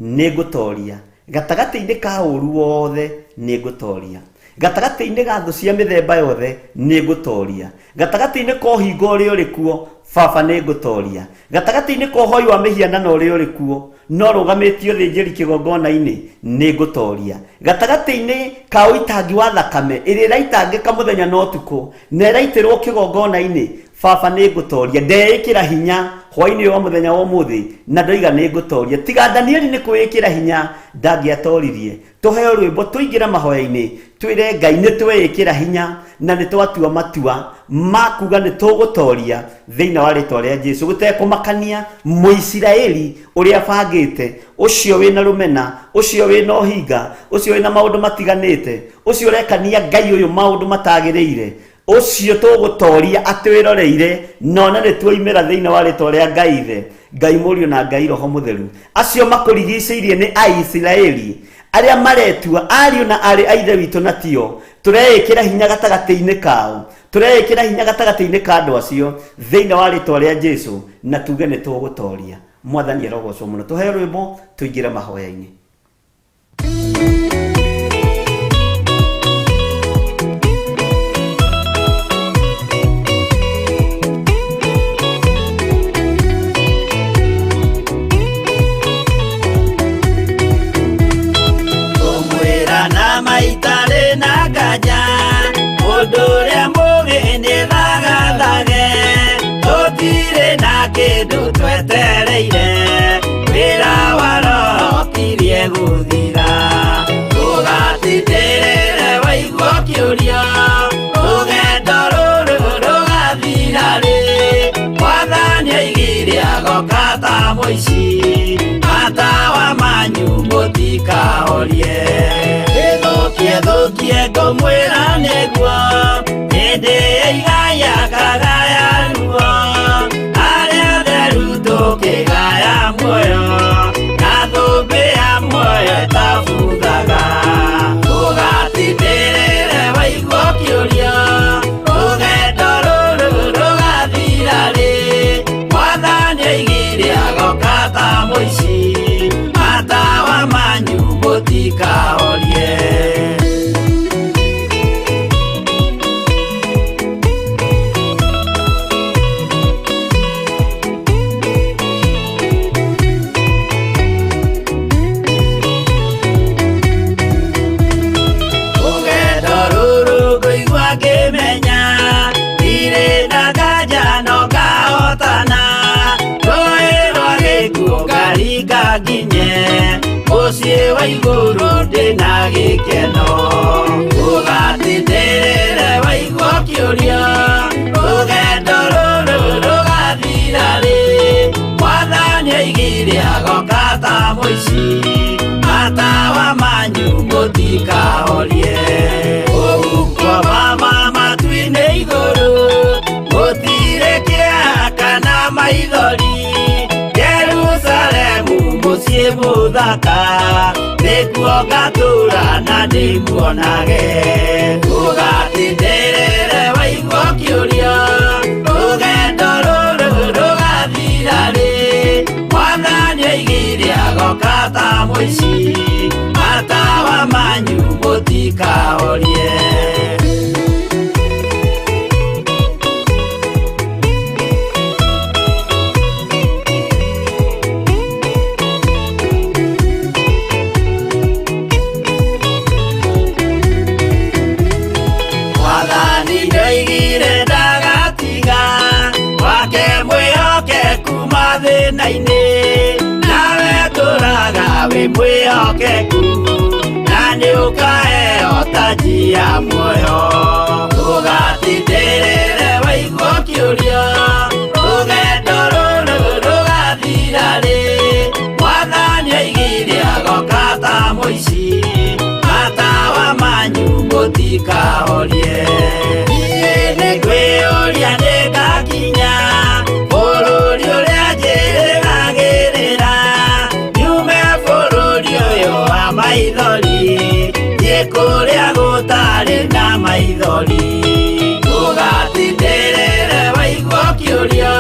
nĩ ngũtoria gatagatĩ-inĩ ka ũru wothe, nĩ ngũtoria gatagatĩ-inĩ ga thũ cia mĩthemba yothe, nĩ ngũtoria gatagatĩ-inĩ ka ũhinga ũrĩa ũrĩ kuo, baba nĩ ngũtoria gatagatĩ-inĩ ka ũhoi wa mĩhianano ũrĩa ũrĩ kuo, no rũgamĩtio thĩnjĩri kĩgongona-inĩ, nĩ ngũtoria gatagatĩ-inĩ ka ũitangi wa thakame ĩrĩa ĩraitangĩka mũthenya na ũtukũ na ĩraitĩrwo kĩgongona-inĩ, baba nĩ ngũtoria. Ndeĩkĩra hinya hwaĩ-inĩ wa mũthenya wa ũmũthĩ na ndoiga nĩ ngũtoria. Tiga Danieli nĩ kwĩĩkĩra hinya ndangĩatoririe. Tũheo rwĩmbo tũingĩre mahoya-inĩ twĩre Ngai nĩ tweĩkĩra hinya na nĩ twatua matua ma kuga nĩ tũgũtoria thĩinĩ wa rĩtwa rĩa Jesu, gũtekũmakania Mũisiraeli ũrĩa bangĩte, ũcio wĩna rũmena, ũcio wĩna ũhinga, ũcio wĩna maũndũ matiganĩte, ũcio ũrekania Ngai ũyũ maũndũ matagĩrĩire, ũcio tũgũtoria atwĩroreire nona nĩ tuoimĩra thĩinĩ wa rĩtwa rĩa Ngai Ithe, Ngai Mũriũ na Ngai Roho Mũtheru. Acio makũrigicĩirie nĩ Aisiraeli arĩa maretua ariũ na aarĩ a Ithe witũ na tio, tũreĩkĩra hinya gatagatĩ-inĩ kao, tũreĩkĩra hinya gatagatĩ-inĩ ka andũ acio thĩinĩ wa rĩtwa rĩa Jesu, na tuge nĩ tũgũtoria. Mwathani arogocwo mũno. Tũheo rwĩmbo tũingĩre mahoya-inĩ. Ngũmwĩra na maitarĩ na nganja, mũndũ ũrĩa mũũgĩ nĩ thagathage, tũtirĩ na kĩndũ twetereire, wĩra wa Roho ũkirie gũthira. Ũgatindĩrĩre waigua ũkĩũria, rũgendo rũrũ rũgathira rĩ? Mwathani oigire agoka ta mũici, matawa manyu mũtikahorie. Ĩthũkie thũkie ngũmwĩra nĩguo, hĩndĩ ĩigaya kagaya ruo, arĩa atheru tũkĩgaya muoyo, na thũmbĩ ya muoyo ĩtabuthaga. Ũgatindĩrĩre waigua ũkĩũria, rũgendo rũrũ rũgathira rĩ? Mwathani oigire agoka ta mũici, matawa manyu mũtikahorie. Rũgendo rũrũ ngũigua ngĩmenya, ndirĩ na nganja no ngahotana, rũĩ rwa gĩkuũ ngaringa nginye, mũciĩ wa igũrũ ndĩna gĩkeno. Ũgatindĩrĩre waigua ũkĩũria, rũgendo rũrũ rũgathira rĩ? Mwathani oigire agoka ta mũici, matawa manyu mũtikahorie. Ũhuko mama matu-inĩ igũrũ, gũtirĩ kĩeha kana maithori, Jerusalemu mũciĩ mũthaka, nĩkuo ngatũũra na ndĩmuonage. Ũgatindĩrĩre waigua ũkĩũria, rũgendo rũrũ rũgathira rĩ? Mwathani oigire agoka ta mũici, matawa manyu mũtikahorie. mathĩna-inĩ, nawe tũraga wĩ mwĩhokeku, na nĩ ũkaheo taji ya muoyo. Ndũgatindĩrĩre waigua ũkĩũria, rũgendo rũrũ rũgathira rĩ? Mwathani oigire agoka ta mũici, matawa manyu mũtikahorie. Niĩ nĩngwĩyũria nĩngakinya bũrũri ũrĩa njĩrĩgagĩrĩra, nyume bũrũri ũyũ wa maithori, thiĩ kũrĩa gũtarĩ na maithori. Ndũgatindĩrĩre waigua ũkĩũria,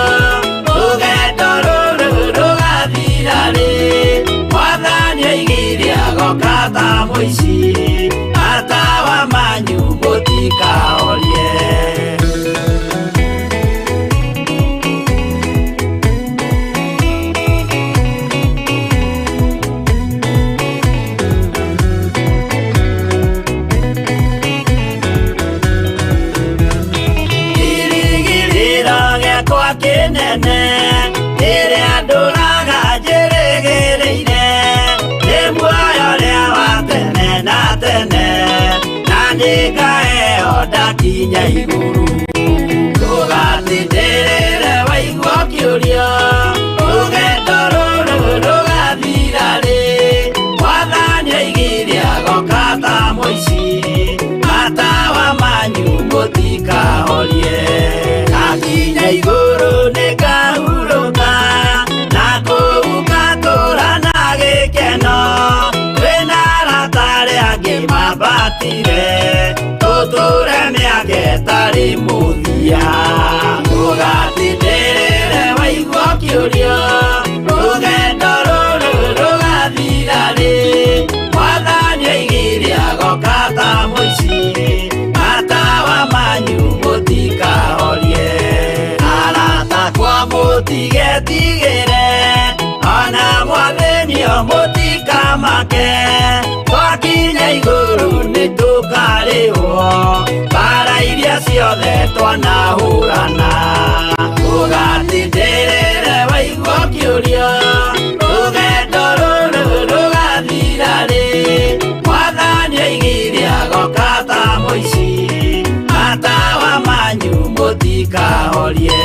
rũgendo rũrũ rũgathira rĩ? Mwathani oigire agoka ta mũici, matawa manyu mũtikahorie. Kĩrĩgĩrĩro gĩakwa kĩnene rĩrĩa ndũraga njĩrĩgĩrĩire, nĩ muoyo ũrĩa wa tene na tene, na nĩngaheo ndakinya igũrũ. Ndũgatindĩrĩre waigua ũkĩũria, rũgendo rũrũ rũgathira rĩ? Mwathani oigire agoka ta mũici, matawa manyu mũtikahorie. Ndakinya igũrũ nĩngahurũka, na kũu ngatũũra na gĩkeno, twĩna arata arĩa angĩ mambatire, tũtũũre mĩaka ĩtarĩ mũthia. Ndũgatindĩrĩre waigua ũkĩũria, rũgendo rũrũ rũgathira rĩ? Mwathani oigire agoka ta mũici, matawa manyu mũtikahorie. Arata akwa mũtigetigĩre, ona mwathĩnio mũtikamake, twakinya igũrũ nĩtũkarĩhwo mbara iria ciothe twanahũrana. Ndũgatindĩrĩre waigua ũkĩũria, rũgendo rũrũ rũgathira rĩ? Mwathani oigire agoka ta mũici, matawa manyu mũtikahorie.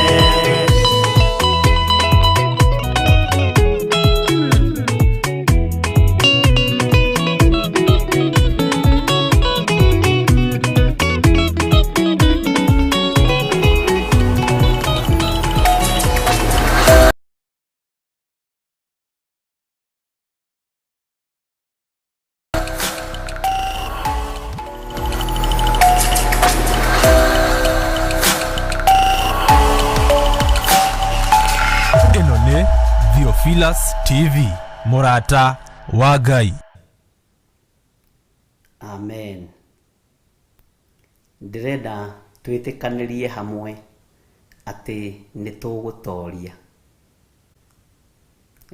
Ĩno nĩ Theophilus TV, mũrata wa Ngai. Amen. Ndĩrenda twĩtĩkanĩrie hamwe atĩ nĩ tũgũtoria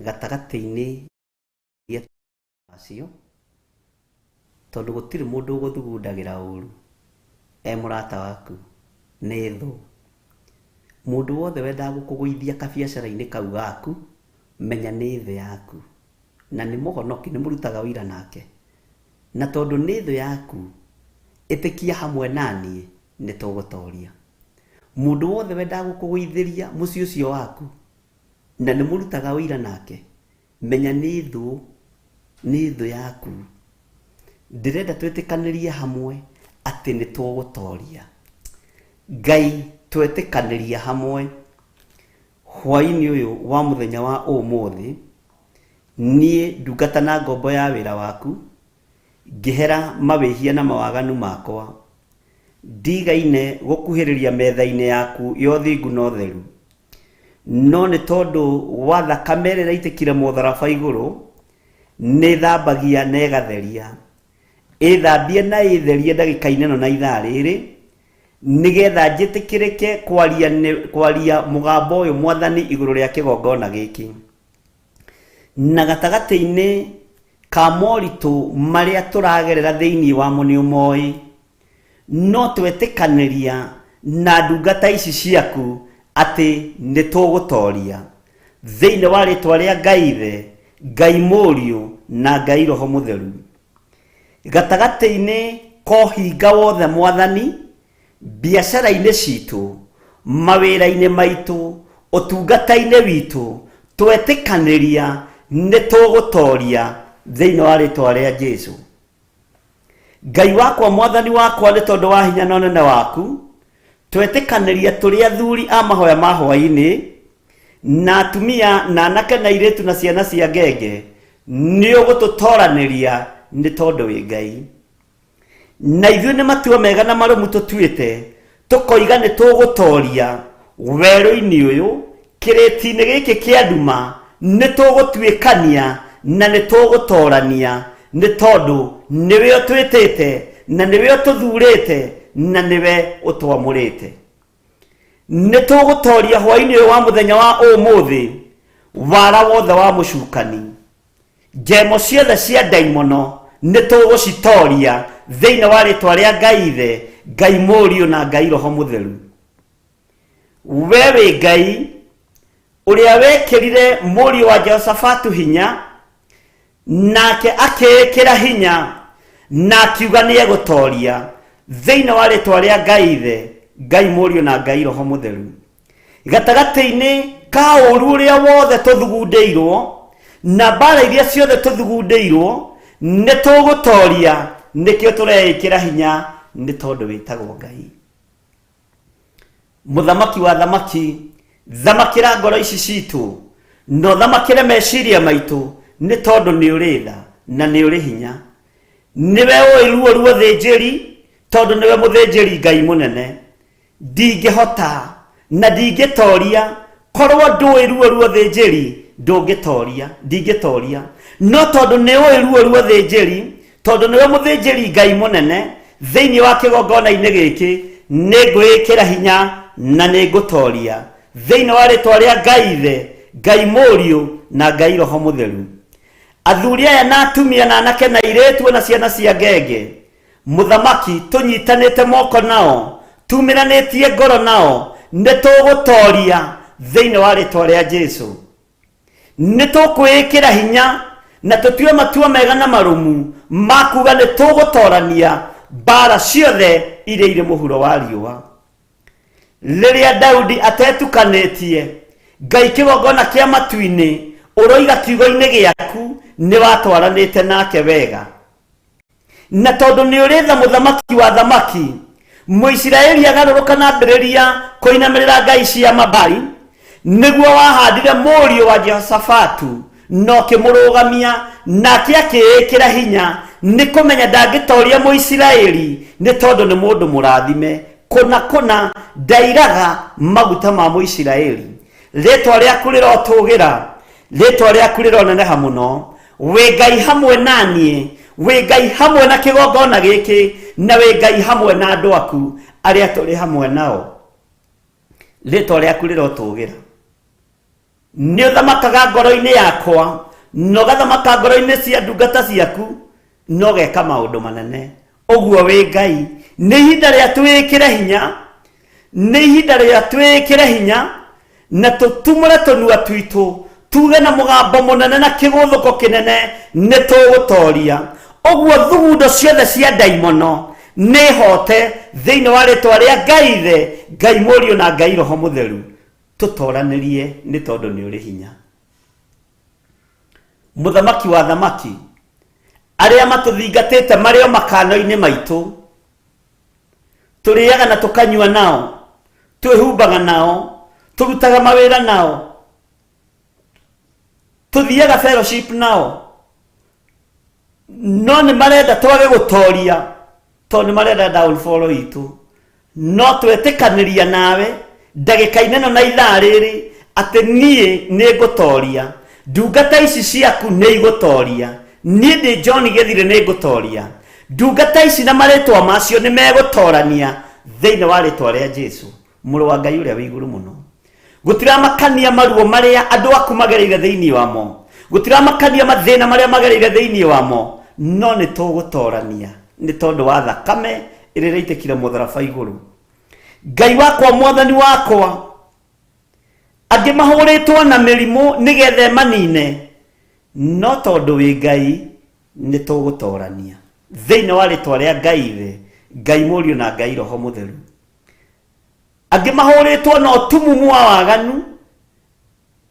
gatagatĩ-inĩ acio, tondũ gũtirĩ mũndũ ũgũthugundagĩra ũru e mũrata waku, nĩ thũ. Mũndũ wothe wendaga gũkũgũithia kabiacara-inĩ kau gaku, menya nĩ thũ yaku, na nĩ mũhonoki, nĩ mũrutaga ũira nake. Na tondũ nĩ thũ yaku, ĩtĩkia hamwe na niĩ nĩ tũgũtoria. Mũndũ wothe wendaga gũkũgũithĩria mũciĩ ũcio waku, na nĩ mũrutaga ũira nake, menya nĩ thũ, nĩ thũ yaku. Ndĩrenda twĩtĩkanĩrie hamwe atĩ nĩ tũgũtoria. Ngai twetĩkanĩria hamwe hwaĩ-inĩ ũyũ wa mũthenya wa ũmũthĩ, niĩ ndungata na ngombo ya wĩra waku, ngĩhera mawĩhia na mawaganu makwa, ndigaine gũkuhĩrĩria metha-inĩ yaku ya ũthingu na ũtheru. No nĩ tondũ wa thakame ĩrĩa ĩraitĩkire mũtharaba igũrũ, nĩ ĩthambagia na ĩgatheria. Ĩthambie na ĩtherie ndagĩka-inĩ ĩno na ithaa rĩrĩ, nĩgetha njĩtĩkĩrĩke kwaria, kwaria mũgambo ũyũ Mwathani igũrũ rĩa kĩgongona gĩkĩ. Na gatagatĩ-inĩ ka moritũ marĩa tũragerera thĩinĩ wamo nĩ ũmoĩ, no twetĩkanĩria na ndungata ici ciaku atĩ nĩ tũgũtoria. Thĩinĩ wa rĩtwa rĩa Ngai Ithe, Ngai Mũriũ na Ngai Roho Mũtheru. Gatagatĩ-inĩ ka ũhinga wothe Mwathani, biacara-inĩ citũ, mawĩra-inĩ maitũ, ũtungata-inĩ witũ, twetĩkanĩria nĩ tũgũtoria thĩinĩ wa rĩtwa rĩa Jesu. Ngai wakwa Mwathani wakwa nĩ tondũ wa hinya na ũnene waku, twetĩkanĩria tũrĩ athuri a mahoya ma hwaĩ-inĩ, na atumia na anake na airĩtu na ciana cia ngenge, nĩ ũgũtũtoranĩria nĩ tondũ wĩ Ngai. Na ithuĩ nĩ matua mega na marũmu tũtuĩte, tũkoiga nĩ tũgũtoria werũ-inĩ ũyũ, kĩrĩti-inĩ gĩkĩ kĩa nduma, nĩ tũgũtuĩkania na nĩ tũgũtorania, nĩ tondũ nĩwe ũtwĩtĩte na nĩwe ũtũthurĩte na nĩwe ũtwamũrĩte. Nĩ tũgũtoria hwaĩ-inĩ ũyũ wa mũthenya wa ũmũthĩ wara wothe wa mũcukani. Njemo ciothe cia ndaimono nĩ tũgũcitoria thĩinĩ wa rĩtwa rĩa Ngai Ithe, Ngai Mũriũ na Ngai Roho Mũtheru. We wĩ Ngai ũrĩa wekĩrire mũriũ wa Jehoshafatu hinya, nake akĩĩkĩra hinya na akiuga nĩ egũtoria thĩinĩ wa rĩtwa rĩa Ngai Ithe, Ngai Mũriũ na Ngai Roho Mũtheru. Gatagatĩ-inĩ ka ũũru ũrĩa wothe tũthugundĩirwo na mbara iria ciothe tũthugundĩirwo, nĩ tũgũtoria. Nĩkĩo tũreĩkĩra hinya nĩ tondũ wĩtagwo Ngai. Mũthamaki wa thamaki, thamakĩra ngoro ici citũ na ũthamakĩre meciria maitũ, nĩ tondũ nĩ ũrĩ tha na nĩ ũrĩ hinya. Nĩwe ũĩ ruo ruo thĩnjĩri, tondũ nĩwe mũthĩnjĩri Ngai mũnene. Ndingĩhota na ndingĩtoria, korwo ndũĩ ruo ruo thĩnjĩri, ndũngĩtoria, ndingĩtoria. No tondũ nĩ ũĩ ruo ruo thĩnjĩri, tondũ nĩwe mũthĩnjĩri Ngai mũnene, thĩinĩ wa kĩgongona-inĩ gĩkĩ, nĩ ngwĩĩkĩra hinya na nĩ ngũtoria. Thĩinĩ wa rĩtwa rĩa Ngai Ithe, Ngai Mũriũ na Ngai Roho Mũtheru. Athuri aya na atumia na anake na airĩtu na ciana cia ngenge, Mũthamaki, tũnyitanĩte moko nao, tumĩranĩtie ngoro nao, nĩ tũgũtoria thĩinĩ wa rĩtwa rĩa Jesu. Nĩ tũkwĩĩkĩra hinya na tũtue matua mega na marũmu ma kuga nĩ tũgũtorania mbara ciothe iria irĩ mũhuro wa riũa. Rĩrĩa Daudi atetukanĩtie, Ngai kĩgongona kĩa matu-inĩ, ũroiga kiugo-inĩ gĩaku nĩ watwaranĩte nake wega. Na tondũ nĩ ũrĩ tha mũthamaki wa thamaki, Mũisiraeli agarũrũka na ambĩrĩria kũinamĩrĩra ngai cia Mabali, nĩguo wahandire mũriũ wa Jehoshafatu na ũkĩmũrũgamia, nake akĩĩkĩra hinya nĩ kũmenya ndangĩtoria Mũisiraeli nĩ tondũ nĩ mũndũ mũrathime. Kũna kũna ndairaga maguta ma Mũisiraeli. Rĩĩtwa rĩaku rĩrotũgĩra, rĩĩtwa rĩaku rĩroneneha mũno. Wĩ Ngai hamwe na niĩ, wĩ Ngai hamwe na kĩgongona gĩkĩ, na wĩ Ngai hamwe na andũ aku arĩa tũrĩ hamwe nao. Rĩĩtwa rĩaku rĩrotũgĩra. Nĩ ũthamakaga ngoro-inĩ yakwa, na ũgathamaka ngoro-inĩ cia ndungata ciaku, na ũgeka maũndũ manene. Ũguo wĩ Ngai. Nĩ ihinda rĩa twĩĩkĩre hinya, nĩ ihinda rĩa twĩĩkĩre hinya, na tũtumũre tũnua twitũ, tuge na mũgambo mũnene na kĩgũthũko kĩnene, nĩ tũgũtoria. Ũguo thugundo ciothe cia ndaimono nĩ hote thĩinĩ wa rĩtwa rĩa Ngai Ithe, Ngai Mũriũ na Ngai Roho Mũtheru. Tũtoranĩrie nĩ tondũ nĩ ũrĩ hinya. Mũthamaki wa thamaki, arĩa matũthingatĩte marĩ o makano-inĩ maitũ, tũrĩaga na tũkanyua nao, twĩhumbaga nao, tũrutaga mawĩra nao, tũthiaga fellowship nao, no nĩ marenda twage gũtoria tondũ nĩ marenda downfall itũ. No twetĩkanĩria nawe ndagĩka-inĩ ĩno na ithaa rĩrĩ atĩ niĩ nĩ ngũtoria, ndungata ici ciaku nĩ igũtoria, niĩ ndĩ John Gĩthirĩ nĩ ngũtoria, ndungata ici na marĩtwa macio nĩ megũtorania thĩinĩ wa rĩtwa rĩa Jesu, mũrũ wa Ngai ũrĩa wĩ igũrũ mũno. Gũtiramakania maruo marĩa andũ aku magereire thĩinĩ wamo, gũtiramakania mathĩna marĩa magereire thĩinĩ wamo, no nĩ tũgũtorania nĩ tondũ wa thakame ĩrĩa ĩraitĩkire mũtharaba igũrũ. Ngai wakwa, mwathani wakwa, Angĩ mahũrĩtwo na mĩrimũ nĩgetha ĩmanine, no tondũ wĩ Ngai nĩ tũgũtorania thĩinĩ wa rĩtwa rĩa Ngai Ithe, Ngai Mũriũ na Ngai Roho Mũtheru. Angĩ mahũrĩtwo na ũtumumu wa waganu,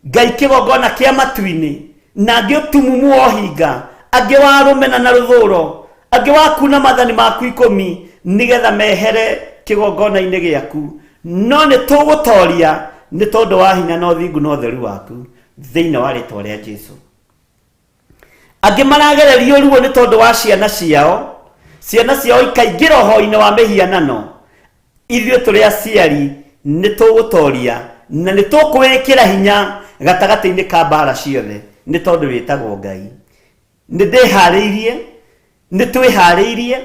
Ngai kĩgongona kĩa matu-inĩ, na angĩ ũtumumu wa ũhinga, angĩ wa rũmena na rũthũro, angĩ wa kuna mathani maku ikũmi, nĩgetha mehere kĩgongona-inĩ gĩaku. No nĩ tũgũtoria nĩ tondũ wa hinya na ũthingu na ũtheru waku, thĩinĩ wa rĩtwa rĩa Jesu. Angĩ maragererio ruo nĩ tondũ wa ciana ciao, ciana ciao ikaingĩra ũhoi-inĩ wa mĩhianano. Ithuĩ tũrĩ aciari nĩ tũgũtoria na nĩ tũkwĩĩkĩra hinya gatagatĩ-inĩ ka mbara ciothe nĩ tondũ wĩtagwo Ngai. Nĩ ndĩharĩirie, nĩ twĩharĩirie,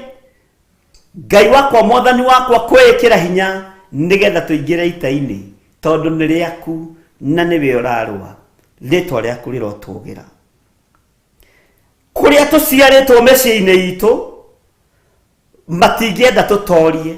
Ngai wakwa mwathani wakwa kwĩĩkĩra hinya nĩgetha tũingĩre ita-inĩ tondũ nĩ rĩaku na nĩwe ũrarũa. Rĩtwa rĩaku rĩrotũgĩra. Kũrĩa tũciarĩtwo mĩciĩ-inĩ itũ matingĩenda tũtorie,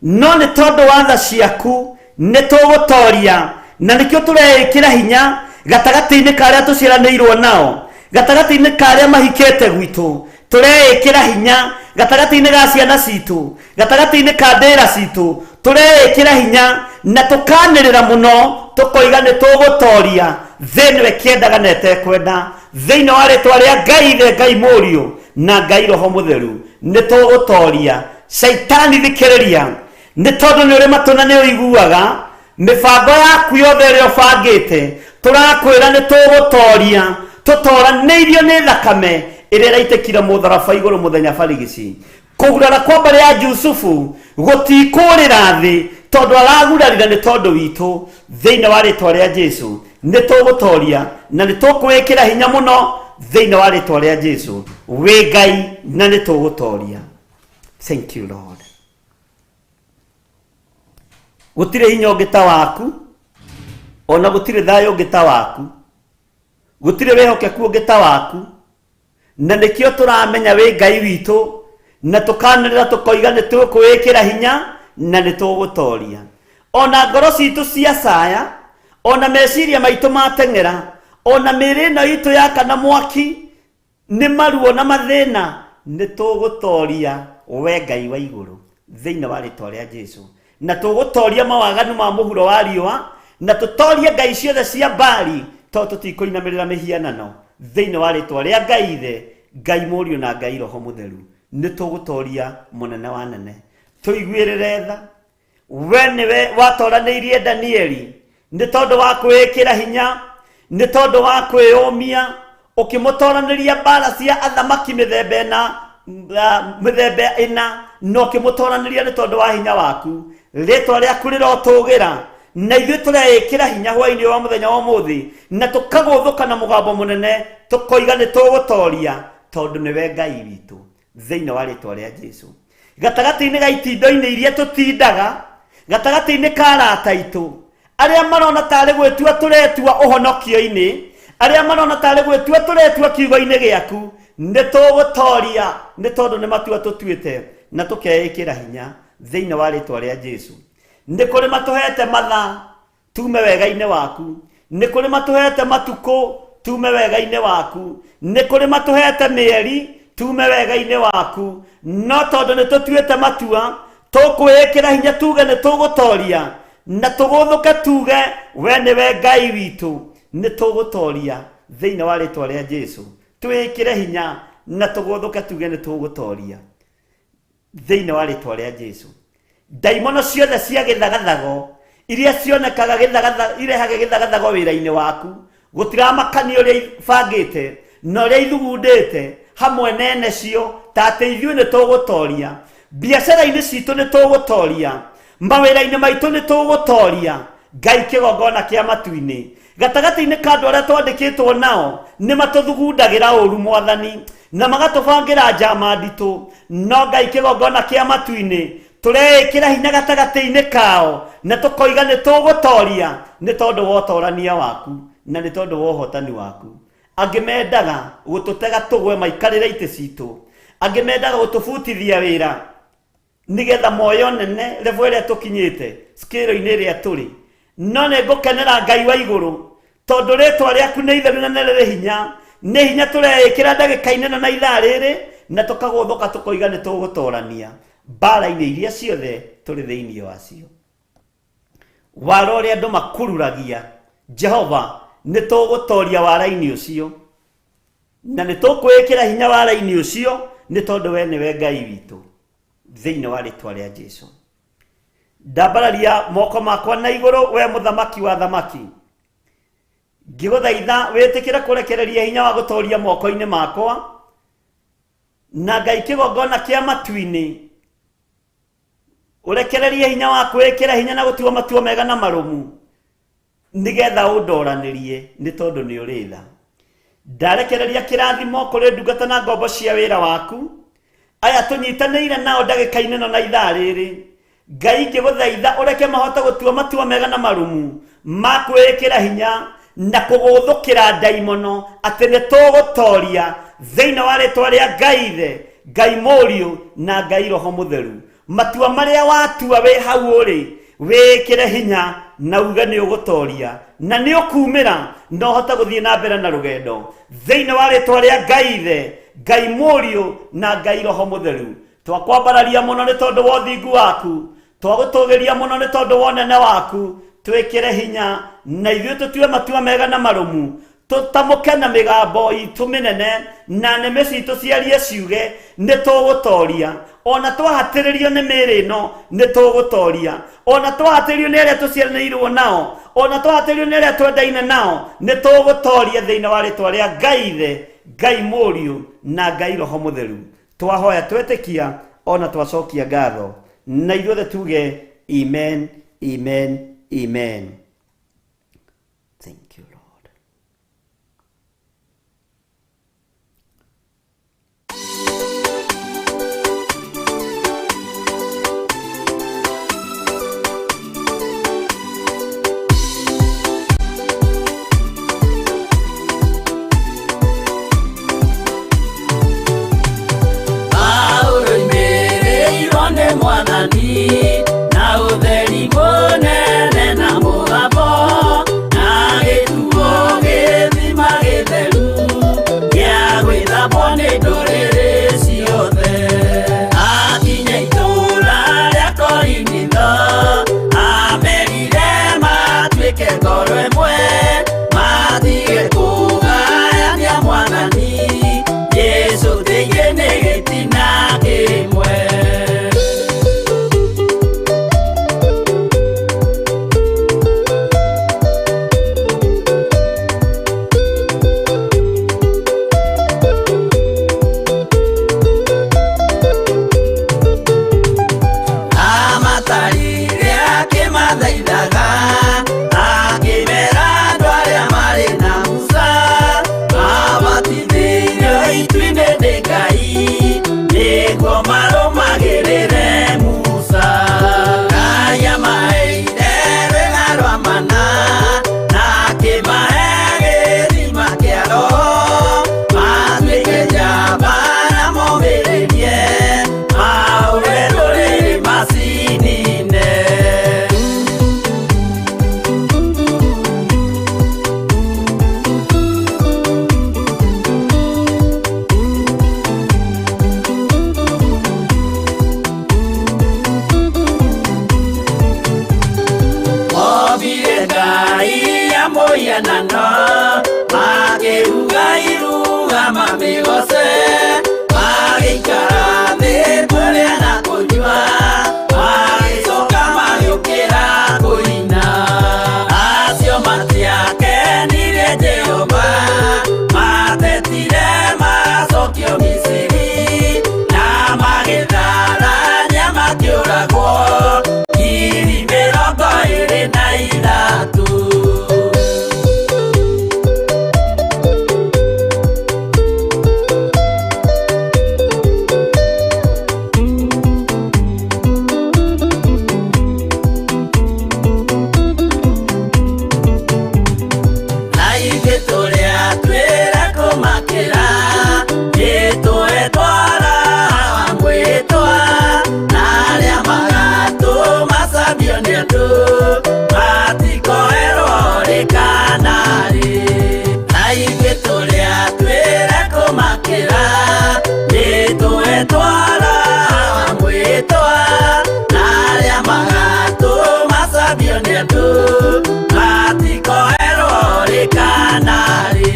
no nĩ tondũ wa tha ciaku nĩ tũgũtoria, na nĩkĩo tũreĩkĩra hinya gatagatĩ-inĩ ka arĩa tũciaranĩirwo nao, gatagatĩ-inĩ ka arĩa mahikĩte gwitũ, tũreĩkĩra hinya gatagatĩ-inĩ ga ciana citũ, gatagatĩ-inĩ ka ndĩra citũ, tũreĩkĩra hinya na tũkanĩrĩra mũno tũkoiga nĩ tũgũtoria thĩ ĩno ĩkĩendaga na ĩtekwenda, thĩinĩ wa rĩtwa rĩa Ngai Ithe, Ngai Mũriũ na Ngai Roho Mũtheru, nĩ tũgũtoria. Shaitani thikĩrĩria, nĩ tondũ nĩ ũrĩ matũ na nĩ ũiguaga mĩbango yaku yothe ĩrĩa ũbangĩte, tũrakwĩra nĩ tũgũtoria, tũtoranĩirio nĩ thakame ĩrĩa ĩraitĩkire mũtharaba igũrũ mũthenya barigici. Kũgurara kwa mbarĩ ya Jusufu gũtikũrĩra thĩ, tondũ aragurarire nĩ tondũ witũ. Thĩinĩ wa rĩtwa rĩa Jesu nĩ tũgũtoria na nĩ tũkwĩkĩra hinya mũno thĩinĩ wa rĩtwa rĩa Jesu. Wĩ Ngai na nĩ tũgũtoria. Thank you Lord. Gũtirĩ hinya ũngĩ ta waku, ona gũtirĩ thayũ ũngĩ ta waku, gũtirĩ wĩhokeku ũngĩ ta waku, na nĩkĩo tũramenya wĩ Ngai witũ, na tũkanĩrĩra tũkoiga nĩ tũkwĩĩkĩra hinya na nĩ tũgũtoria. Ona ngoro citũ ciacaya, ona meciria maitũ mateng'era, ona mĩĩrĩ ĩno itũ yakana mwaki nĩ maruo na mathĩna, nĩ tũgũtoria we Ngai wa igũrũ thĩinĩ wa rĩtwa rĩa Jesu. Na tũgũtoria mawaganu ma mũhuro wa riũa, na tũtorie ngai ciothe cia Baali, tondũ tũtikũinamĩrĩra mĩhianano thĩinĩ wa rĩtwa rĩa Ngai Ithe, Ngai Mũriũ na Ngai Roho Mũtheru. Nĩ tũgũtoria mũnene wa nene. Tũiguĩrĩre tha. We nĩwe watoranĩirie Danieli nĩ tondũ wa kwĩĩkĩra hinya, nĩ tondũ wa kwĩyũmia, ũkĩmũtoranĩria mbara cia athamaki mĩthemba ĩna, mĩthemba ĩna, na ũkĩmũtoranĩria nĩ tondũ wa hinya waku. Rĩtwa rĩaku rĩrotũgĩra, na ithuĩ tũreĩkĩra hinya hwaĩ-inĩ wa mũthenya wa ũmũthĩ, na tũkagũthũka na mũgambo mũnene, tũkoiga nĩ tũgũtoria, tondũ nĩwe Ngai witũ. Thĩinĩ wa rĩtwa rĩa Jesu. Gatagatĩ-inĩ ga itindo-inĩ iria tũtindaga, gatagatĩ-inĩ ka arata aitũ, arĩa marona tarĩ gwĩtua tũretua ũhonokio-inĩ, arĩa marona tarĩ gwĩtua tũretua kiugo-inĩ gĩaku, nĩ tũgũtoria nĩ tondũ nĩ matua tũtuĩte na tũkeĩkĩra hinya thĩinĩ wa rĩtwa rĩa Jesu. Nĩ kũrĩ matũhete mathaa tume wega-inĩ waku, nĩ kũrĩ matũhete matukũ tume wega-inĩ waku, nĩ kũrĩ matũhete mĩeri tume wega-inĩ waku, no tondũ nĩ tũtuĩte matua tũkwĩĩkĩra hinya tuge nĩ tũgũtoria, na tũgũthũke tuge we nĩwe Ngai witũ, nĩ tũgũtoria thĩinĩ wa rĩtwa rĩa Jesu. Twĩĩkĩre hinya na tũgũthũke tuge nĩ tũgũtoria thĩinĩ wa rĩtwa rĩa Jesu. Ndaimono ciothe cia gĩthagathago iria cionekaga irehaga gĩthagathago wĩra-inĩ waku, gũtiramakania ũrĩa ibangĩte na ũrĩa ithugundĩte hamwe na ene cio, ta atĩ ithuĩ nĩ tũgũtoria. Biacara-inĩ citũ nĩ tũgũtoria, mawĩra-inĩ maitũ nĩ tũgũtoria. Ngai kĩgongona kĩa matu-inĩ, gatagatĩ-inĩ ka andũ arĩa twandĩkĩtwo nao, nĩ matũthugundagĩra ũru Mwathani, na magatũbangĩra njama nditũ, no Ngai kĩgongona kĩa matu-inĩ, tũreĩkĩra hinya gatagatĩ-inĩ kao, na tũkoiga nĩ tũgũtoria nĩ tondũ wa ũtorania waku na nĩ tondũ wa ũhotani waku. Angĩ mendaga gũtũtega tũgwe maikarĩre itĩ citũ, angĩ mendaga gũtũbutithia wĩra nĩgetha moyo nene level ĩrĩa tũkinyĩte scale-inĩ ĩrĩa tũrĩ, No nĩ ngũkenera Ngai wa igũrũ, tondũ rĩtwa rĩaku nĩ itheru na nĩ rĩrĩ hinya. Nĩ hinya tũreĩkĩra ndagĩka-inĩ ĩno na ithaa rĩrĩ, na tũkagũthũka tũkoiga nĩ tũgũtorania mbara-inĩ iria ciothe tũrĩ thĩinĩ wacio. Wara ũrĩa andũ makururagia, Jehova, nĩ tũgũtoria wara-inĩ ũcio, na nĩ tũkwĩĩkĩra hinya wara-inĩ ũcio, nĩ tondũ we nĩwe Ngai witũ. Thĩinĩ wa rĩtwa rĩa Jesu, ndambararia moko makwa na igũrũ, we mũthamaki wa thamaki, ngĩgũthaitha wĩtĩkĩre kũrekereria hinya wa gũtoria moko-inĩ makwa, na Ngai kĩgongona kĩa matu-inĩ ũrekererie hinya wa kwĩĩkĩra hinya na gũtua matua mega na marũmu, nĩgetha ũndoranĩrie, nĩ tondũ nĩ ũrĩ tha. Ndarekereria kĩrathimo kũrĩ ndungata na ngombo cia wĩra waku aya tũnyitanĩire nao ndagĩka-inĩ ĩno na ithaa rĩrĩ. Ngai, ngĩgũthaitha ũreke mahote gũtua matua mega na marũmu ma kwĩĩkĩra hinya na kũgũthũkĩra ndaimono, atĩ nĩ tũgũtoria thĩinĩ wa rĩtwa rĩa Ngai Ithe, Ngai Mũriũ na Ngai Roho Mũtheru. Matua marĩa watua wĩ hau ũrĩ, wĩĩkĩre hinya na uge nĩ ũgũtoria na nĩ ũkumĩra na ũhote gũthiĩ na mbere na rũgendo thĩinĩ wa rĩtwa rĩa Ngai Ithe, Ngai Mũriũ na Ngai Roho Mũtheru. Twakwambararia mũno nĩ tondũ wa ũthingu waku, twagũtũgĩria mũno nĩ tondũ wa ũnene waku. Twĩkĩre hinya na ithuĩ tũtue matua mega na marũmu, tũtamũke na mĩgambo itũ mĩnene na nĩmĩ citũ ciarie ciuge nĩ tũgũtoria. Ona twahatĩrĩrio nĩ mĩĩrĩ ĩno, nĩ tũgũtoria. Ona twahatĩrĩrio nĩ arĩa tũciaranĩirwo nao, ona twahatĩrĩrio nĩ arĩa twendaine nao, nĩ tũgũtoria thĩinĩ wa rĩtwa rĩa Ngai Ithe, Ngai Mũriũ na Ngai Roho Mũtheru. Twahoya twetĩkia ona twacokia ngatho, na ithuothe tuge amen, amen, amen. Thank you, Lord. Paulo oimĩrĩirwo nĩ Mwathani na ũtheri mũnene na mũgambo, na gĩtuo gĩthima gĩtheru gĩa gwĩthambwo nĩ ndũrĩrĩ ciothe. Akinya itũũra rĩa Korinitho, amerire matuĩke ngoro ĩmwe, matige kũgayania Mwathani Jesũ thĩinĩ nĩ gĩtina kĩmwe. Amatarire akĩmathaithaga, akĩmera andũ arĩa marĩ na Musa mabatithĩirio itu-inĩ nĩ Ngai, nĩguo marũmagĩrĩre Musa. Ngai amaheire rwĩga rwa mana na akĩmahe gĩthima kĩa Roho, matuĩke njamba na momĩrĩrie mahũre ndũrĩrĩ macinine. Mobire Ngai ya mũhianano, makĩruga iruga mamĩgoce, magĩikara thĩ kũrĩa na kũnyua, magĩcoka magĩũkĩra kũina. Acio matiakenirie Jehova, matetire macokio Misiri, na magĩtharania makĩũragwo 23,000. andũ matikoerwo rĩ kana rĩ.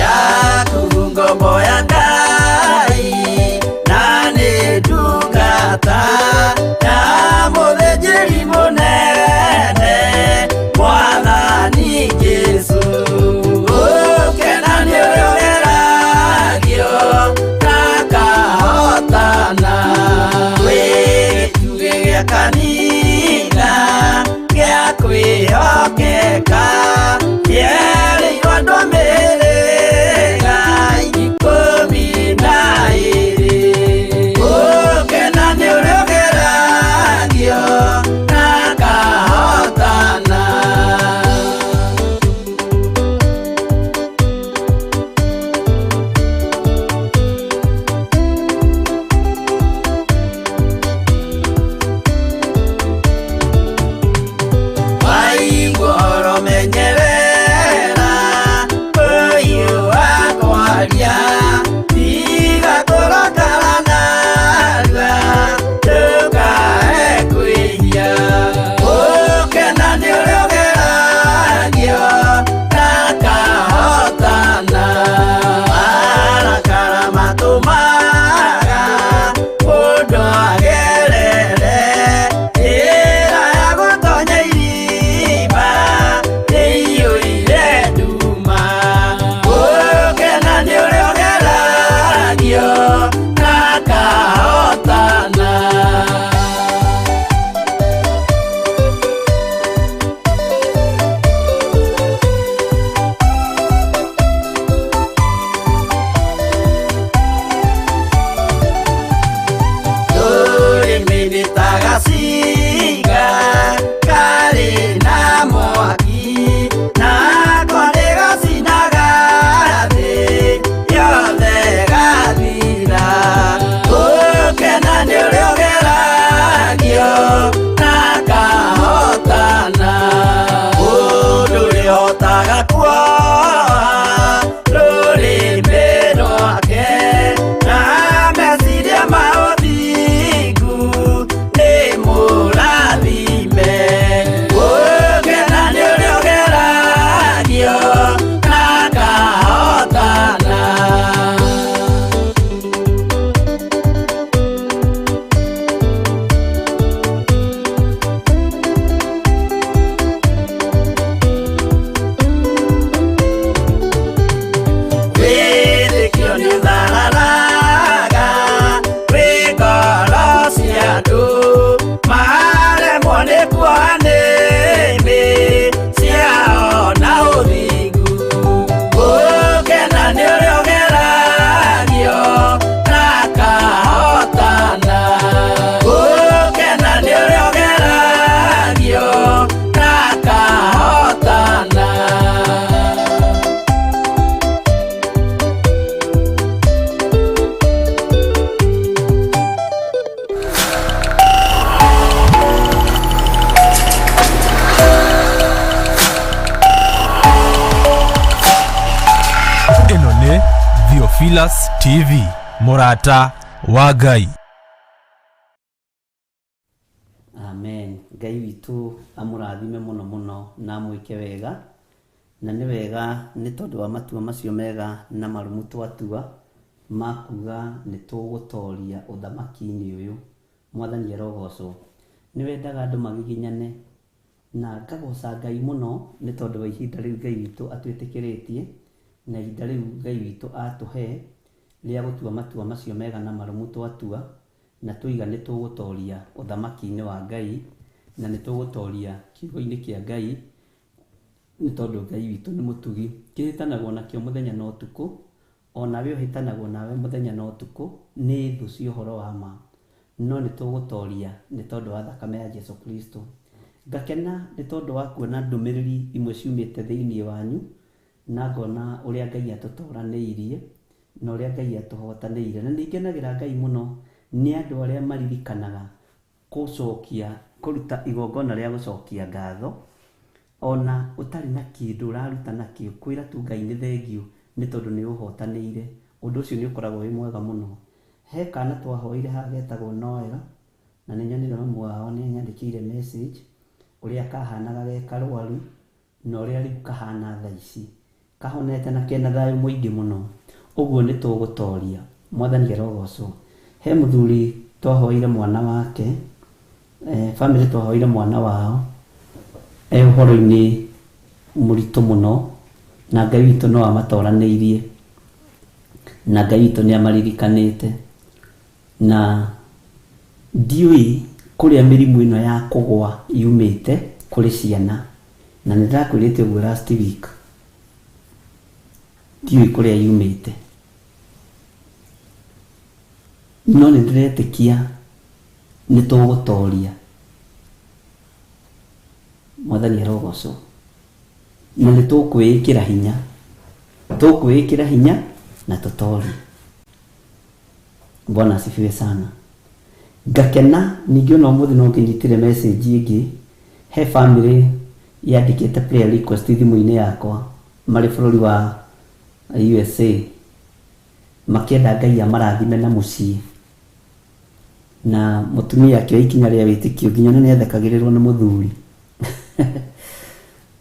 Yakubu ngombo ya Ngai na nĩ ndungata ya mũthĩnjĩri mũnene Mwathani Jesũ. Ũkena nĩ ũrĩa ũgeragio na akahotana. Wĩ gĩtugĩ gĩa kanitha gĩa kwĩhokeka kĩerĩirwo andũ a mĩhĩrĩga 12. Ũkena nĩ ũrĩa ũgeragio na akahotana. Waigua ũhoro menyerera ũyũ wa kwaria, tiga kũrakara narua ndũkae kwĩhia. Ũkena nĩ ũrĩa ũgeragio na akahotana. Marakara matũmaga mũndũ agerere njĩra ya gũtonya irima ĩiyũire nduma. Ũkena nĩ ũrĩa ũgeragio na akahotana. Rũrĩmĩ nĩ ta gacinga karĩ na mwaki, nako nĩ gacinaga thĩ yothe gathira. Ũkena nĩ ũrĩa ũgeragio na akahotana. Mũndũ ũrĩhotaga kuoha rũrĩmĩ rwake na meciria ma ũthingu nĩ mũrathime. Ũkena nĩ ũrĩa ũgeragio na akahotana. Wĩtĩkio nĩ ũthararaga wĩ ngoro cia andũ maremwo nĩ kuoha nĩmĩ ciao na ũthingu. Ũkena nĩ ũrĩa ũgeragio na akahotana. Ũkena nĩ ũrĩa ũgeragio na akahotana. Ĩno nĩ Theophilus TV, mũrata wa Ngai. Amen. Ngai witũ amũrathime mũno mũno na amwĩke wega, na nĩ wega nĩ tondũ wa matua macio mega na marũmu twatua ma kuga nĩ tũgũtoria ũthamaki-inĩ ũyũ. Mwathani arogocwo. Nĩ wendaga andũ magiginyane, na ngagoca Ngai mũno nĩ tondũ wa ihinda rĩu Ngai witũ atwĩtĩkĩrĩtie, na ihinda rĩu Ngai witũ atũhe rĩa gũtua matua macio mega na marũmu twatua, na tũiga nĩ tũgũtoria ũthamaki-inĩ wa Ngai, na nĩ tũgũtoria kiugo-inĩ kĩa Ngai, nĩ tondũ Ngai witũ nĩ mũtugi. Kĩhĩtanagwo nakĩo mũthenya na ũtukũ, onawe ũhĩtanagwo nawe mũthenya na ũtukũ, nĩ thũ cia ũhoro wa ma. No nĩ tũgũtoria nĩ tondũ wa thakame ya Jesu Kristo. Ngakena nĩ tondũ wa kuona ndũmĩrĩri imwe ciumĩte thĩinĩ wanyu, na ngona ũrĩa Ngai atũtoranĩirie na ũrĩa Ngai atũhotanĩire. Na nĩ ngenagĩra Ngai mũno nĩ andũ arĩa maririkanaga gũcokia, kũruta igongona rĩa gũcokia ngatho, ona ũtarĩ na kĩndũ ũraruta nakĩo, kwĩra tu Ngai nĩ thengiũ nĩ tondũ nĩ ũhotanĩire. Ũndũ ũcio nĩ ũkoragwo wĩ mwega mũno. He kana twahoire haha getagwo Noel, na nĩ nyonire mamu wao nĩ anyandĩkĩire message ũrĩa kahanaga ge karwaru na ũrĩa rĩu kahana thaa ici. Kahonete na kena thayũ mũingĩ mũno. Ũguo nĩ tũgũtoria. Mwathani arogocwo. He mũthuri twahoire mwana wake, famĩlĩ twahoire mwana wao e ũhoro-inĩ mũritũ mũno, na Ngai witũ no amatoranĩirie, na Ngai witũ nĩ amaririkanĩte. Na ndiũĩ kũrĩa mĩrimũ ĩno ya kũgwa yumĩte kũrĩ ciana, na nĩ ndĩrakwĩrĩte ũguo last week, ndiũĩ kũrĩa yumĩte, no nĩ ndĩretĩkia nĩ tũgũtoria. Mwathani arogocwo. Na nĩ tũkwĩĩkĩra hinya, tũkwĩĩkĩra hinya na tũtorie. Bwana asifiwe sana. Ngakena ningĩ ona ũmũthĩ no ngĩnyitire message ĩngĩ, he family yandĩkĩte prayer request thimũ-inĩ yakwa marĩ bũrũri wa USA, makĩenda Ngai amarathime na mũciĩ. Na mũtumia akĩoya ikinya rĩa wĩtĩkio nginya ona nĩathekagĩrĩrwo nĩ mũthuri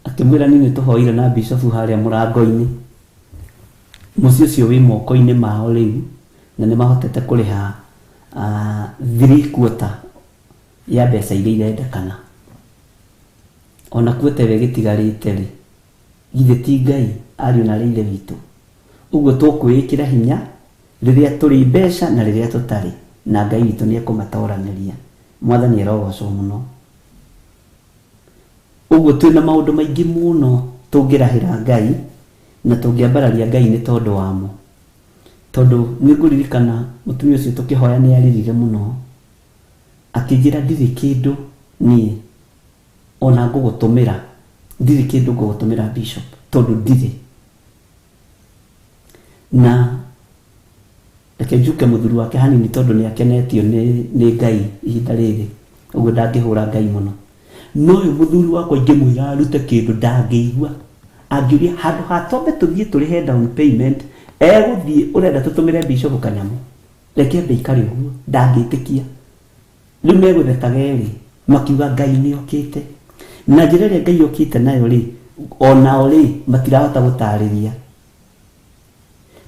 akĩmwĩra niĩ nĩtũhoire na bishofu harĩa mũrango-inĩ, mũciĩ ũcio wĩ moko-inĩ mao rĩu na nĩmahotete kũrĩha 3/4 ya mbeca iria irendekana. Ona quarter ĩrĩa ĩgĩtigarĩte rĩ, githĩ ti Ngai ariũ na arĩ ithe witũ? Ũguo tũkwĩĩkĩra hinya rĩrĩa tũrĩ mbeca na rĩrĩa tũtarĩ, na Ngai witũ nĩ ekũmatoranĩria. Mwathani arogocwo mũno. Ũguo twĩna maũndũ maingĩ mũno tũngĩrahĩra Ngai na tũngĩambararia Ngai nĩ tondũ wamo. Tondũ nĩ ngũririkana mũtumia ũcio tũkĩhoya nĩ arĩrire mũno, akĩnjĩra ndirĩ kĩndũ niĩ ona ngũgũtũmĩra, ndirĩ kĩndũ ngũgũtũmĩra bishop, tondũ ndirĩ. Na reke njuke mũthuri wake hanini tondũ nĩ akenetio nĩ Ngai ihinda rĩrĩ, ũguo ndangĩhũra Ngai mũno. No ũyũ mũthuri wakwa ingĩmwĩra arute kĩndũ ndangĩigua. Angĩũria handũ ha twambe tũthiĩ tũrĩhe down payment, egũthiĩ ũrenda tũtũmĩre bishop kanyamũ. Reke ambe aikare ũguo, ndangĩtĩkia. Rĩu megũthekaga erĩ makiuga Ngai nĩ okĩte. Na njĩra ĩrĩa Ngai okĩte nayo rĩ, onao rĩ matirahota gũtarĩria,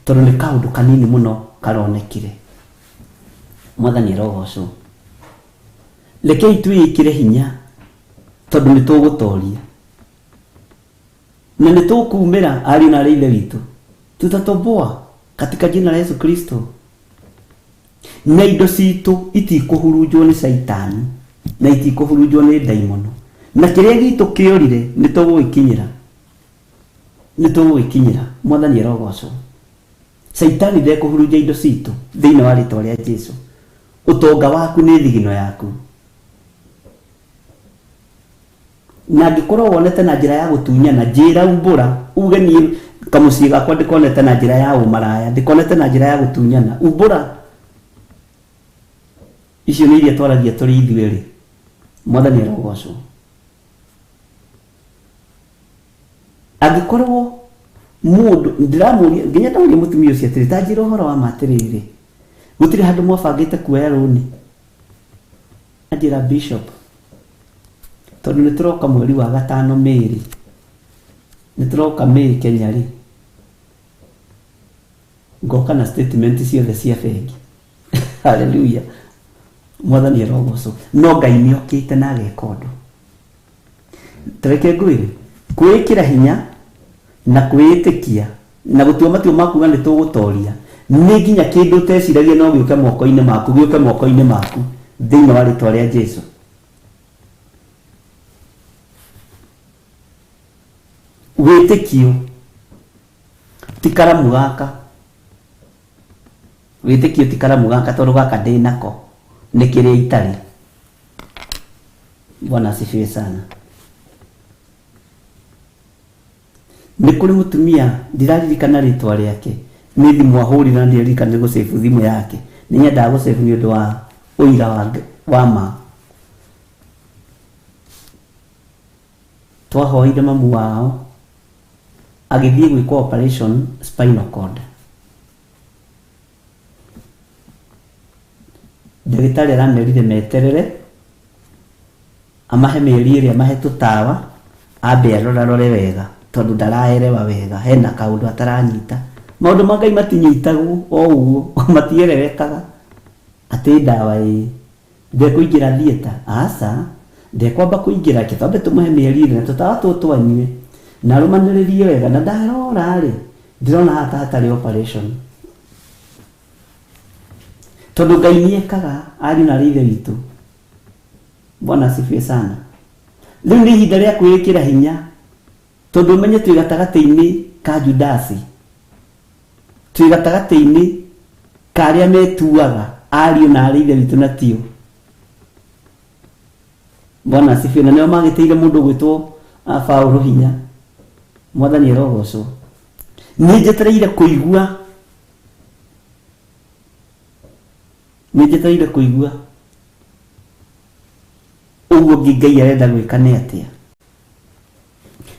tondũ nĩ kaũndũ kanini mũno karonekire. Mwathani arogocwo. Rekei twĩĩkĩre hinya tondũ nĩ tũgũtoria na nĩ tũkumĩra ariũ na arĩ ithe witũ, tutatoboa katika jina la Yesu Kristo. Na indo citũ itikũhurunjwo nĩ Caitani na itikũhurunjwo nĩ ndaimono, na kĩrĩa gitũ kĩorire nĩ tũgũgĩkinyĩra, nĩ tũgũgĩkinyĩra. Mwathani arogocwo. Caitani ndekũhurunja indo citũ thĩinĩ wa rĩtwa rĩa Jesu. Ũtonga waku nĩ thigino yaku, na angĩkorwo wonete na njĩra ya gũtunyana, njĩra umbũra uge niĩ kamũciĩ gakwa ndĩkonete na njĩra ya ũmaraya, ndĩkonete na njĩra ya gũtunyana, umbũra. Icio nĩ iria twaragia tũrĩ ithuerĩ. Mwathani arogocwo. Angĩkorwo mũndũ ndĩramũria, nginya ndauria mũtumia ũcio atĩrĩ, ta njĩra ũhoro wa ma atĩrĩrĩ, gũtirĩ handũ mwabangĩte kuoya rũni? Anjĩra bishop, tondũ nĩ tũroka mweri wa gatano Mĩrĩ, nĩ tũroka Mĩĩ Kenya rĩ, ngoka na statement ciothe cia bengi. Haleluya, Mwathani arogocwo. No Ngai nĩ okĩte na ageka ũndũ. Tareke ngwĩre, kwĩĩkĩra hinya na kwĩĩtĩkia na gũtua matua ma kuga nĩ tũgũtoria nĩ nginya kĩndũ ũteciragia no gĩũke moko-inĩ maku, gĩũke moko-inĩ maku thĩinĩ wa rĩtwa rĩa Jesu. Wĩtĩkio ti karamu gaka, wĩtĩkio ti karamu gaka, tondũ gaka ndĩ nako Nĩ kĩrĩa itarĩ. Bwana asifiwe sana. Nĩ kũrĩ mũtumia ndiraririkana rĩtwa rĩake, nĩ thimũ ahũrire na ndiraririkanire gũcĩbu thimũ yake. Nĩ nyendaga gũcĩbu nĩ ũndũ wa ũira wa ma. Twahoire mamu wao agĩthiĩ gwĩkwo operation spinal cord. Ndagĩtarĩ aramerire meterere amahe mĩeri ĩrĩ, amahe tũtawa, ambe arorarore wega tondũ ndaraerewa wega, hena kaũndũ ataranyita. Maũndũ ma Ngai matinyitagwo o ũguo, matiererekaga atĩ ndawa ĩĩ ndekũingĩra theatre, aca, ndekwamba kũingĩra, reke twambe tũmũhe mĩeri ĩrĩ na tũtawa tũtũ anyue na arũmanĩrĩrie wega. Na ndarora rĩ, ndĩrona haha ta hatarĩ operation, tondũ Ngai nĩ ekaga, ariũ na arĩ ithe witũ. Bwana asifiwe sana. Rĩu nĩ ihinda rĩa kwĩĩkĩra hinya, tondũ ũmenye twĩ gatagatĩ-inĩ ka Judasi, twĩ gatagatĩ-inĩ ka arĩa metuaga ariũ na arĩ ithe witũ na tio. Bwana asifiwe. Na nĩo magĩtĩire mũndũ gwĩtwo Paũlũ hinya. Mwathani arogocwo. Nĩ njetereire kũigua, nĩ njetereire kũigua ũguo ũngĩ Ngai arenda gwĩka nĩ atĩa.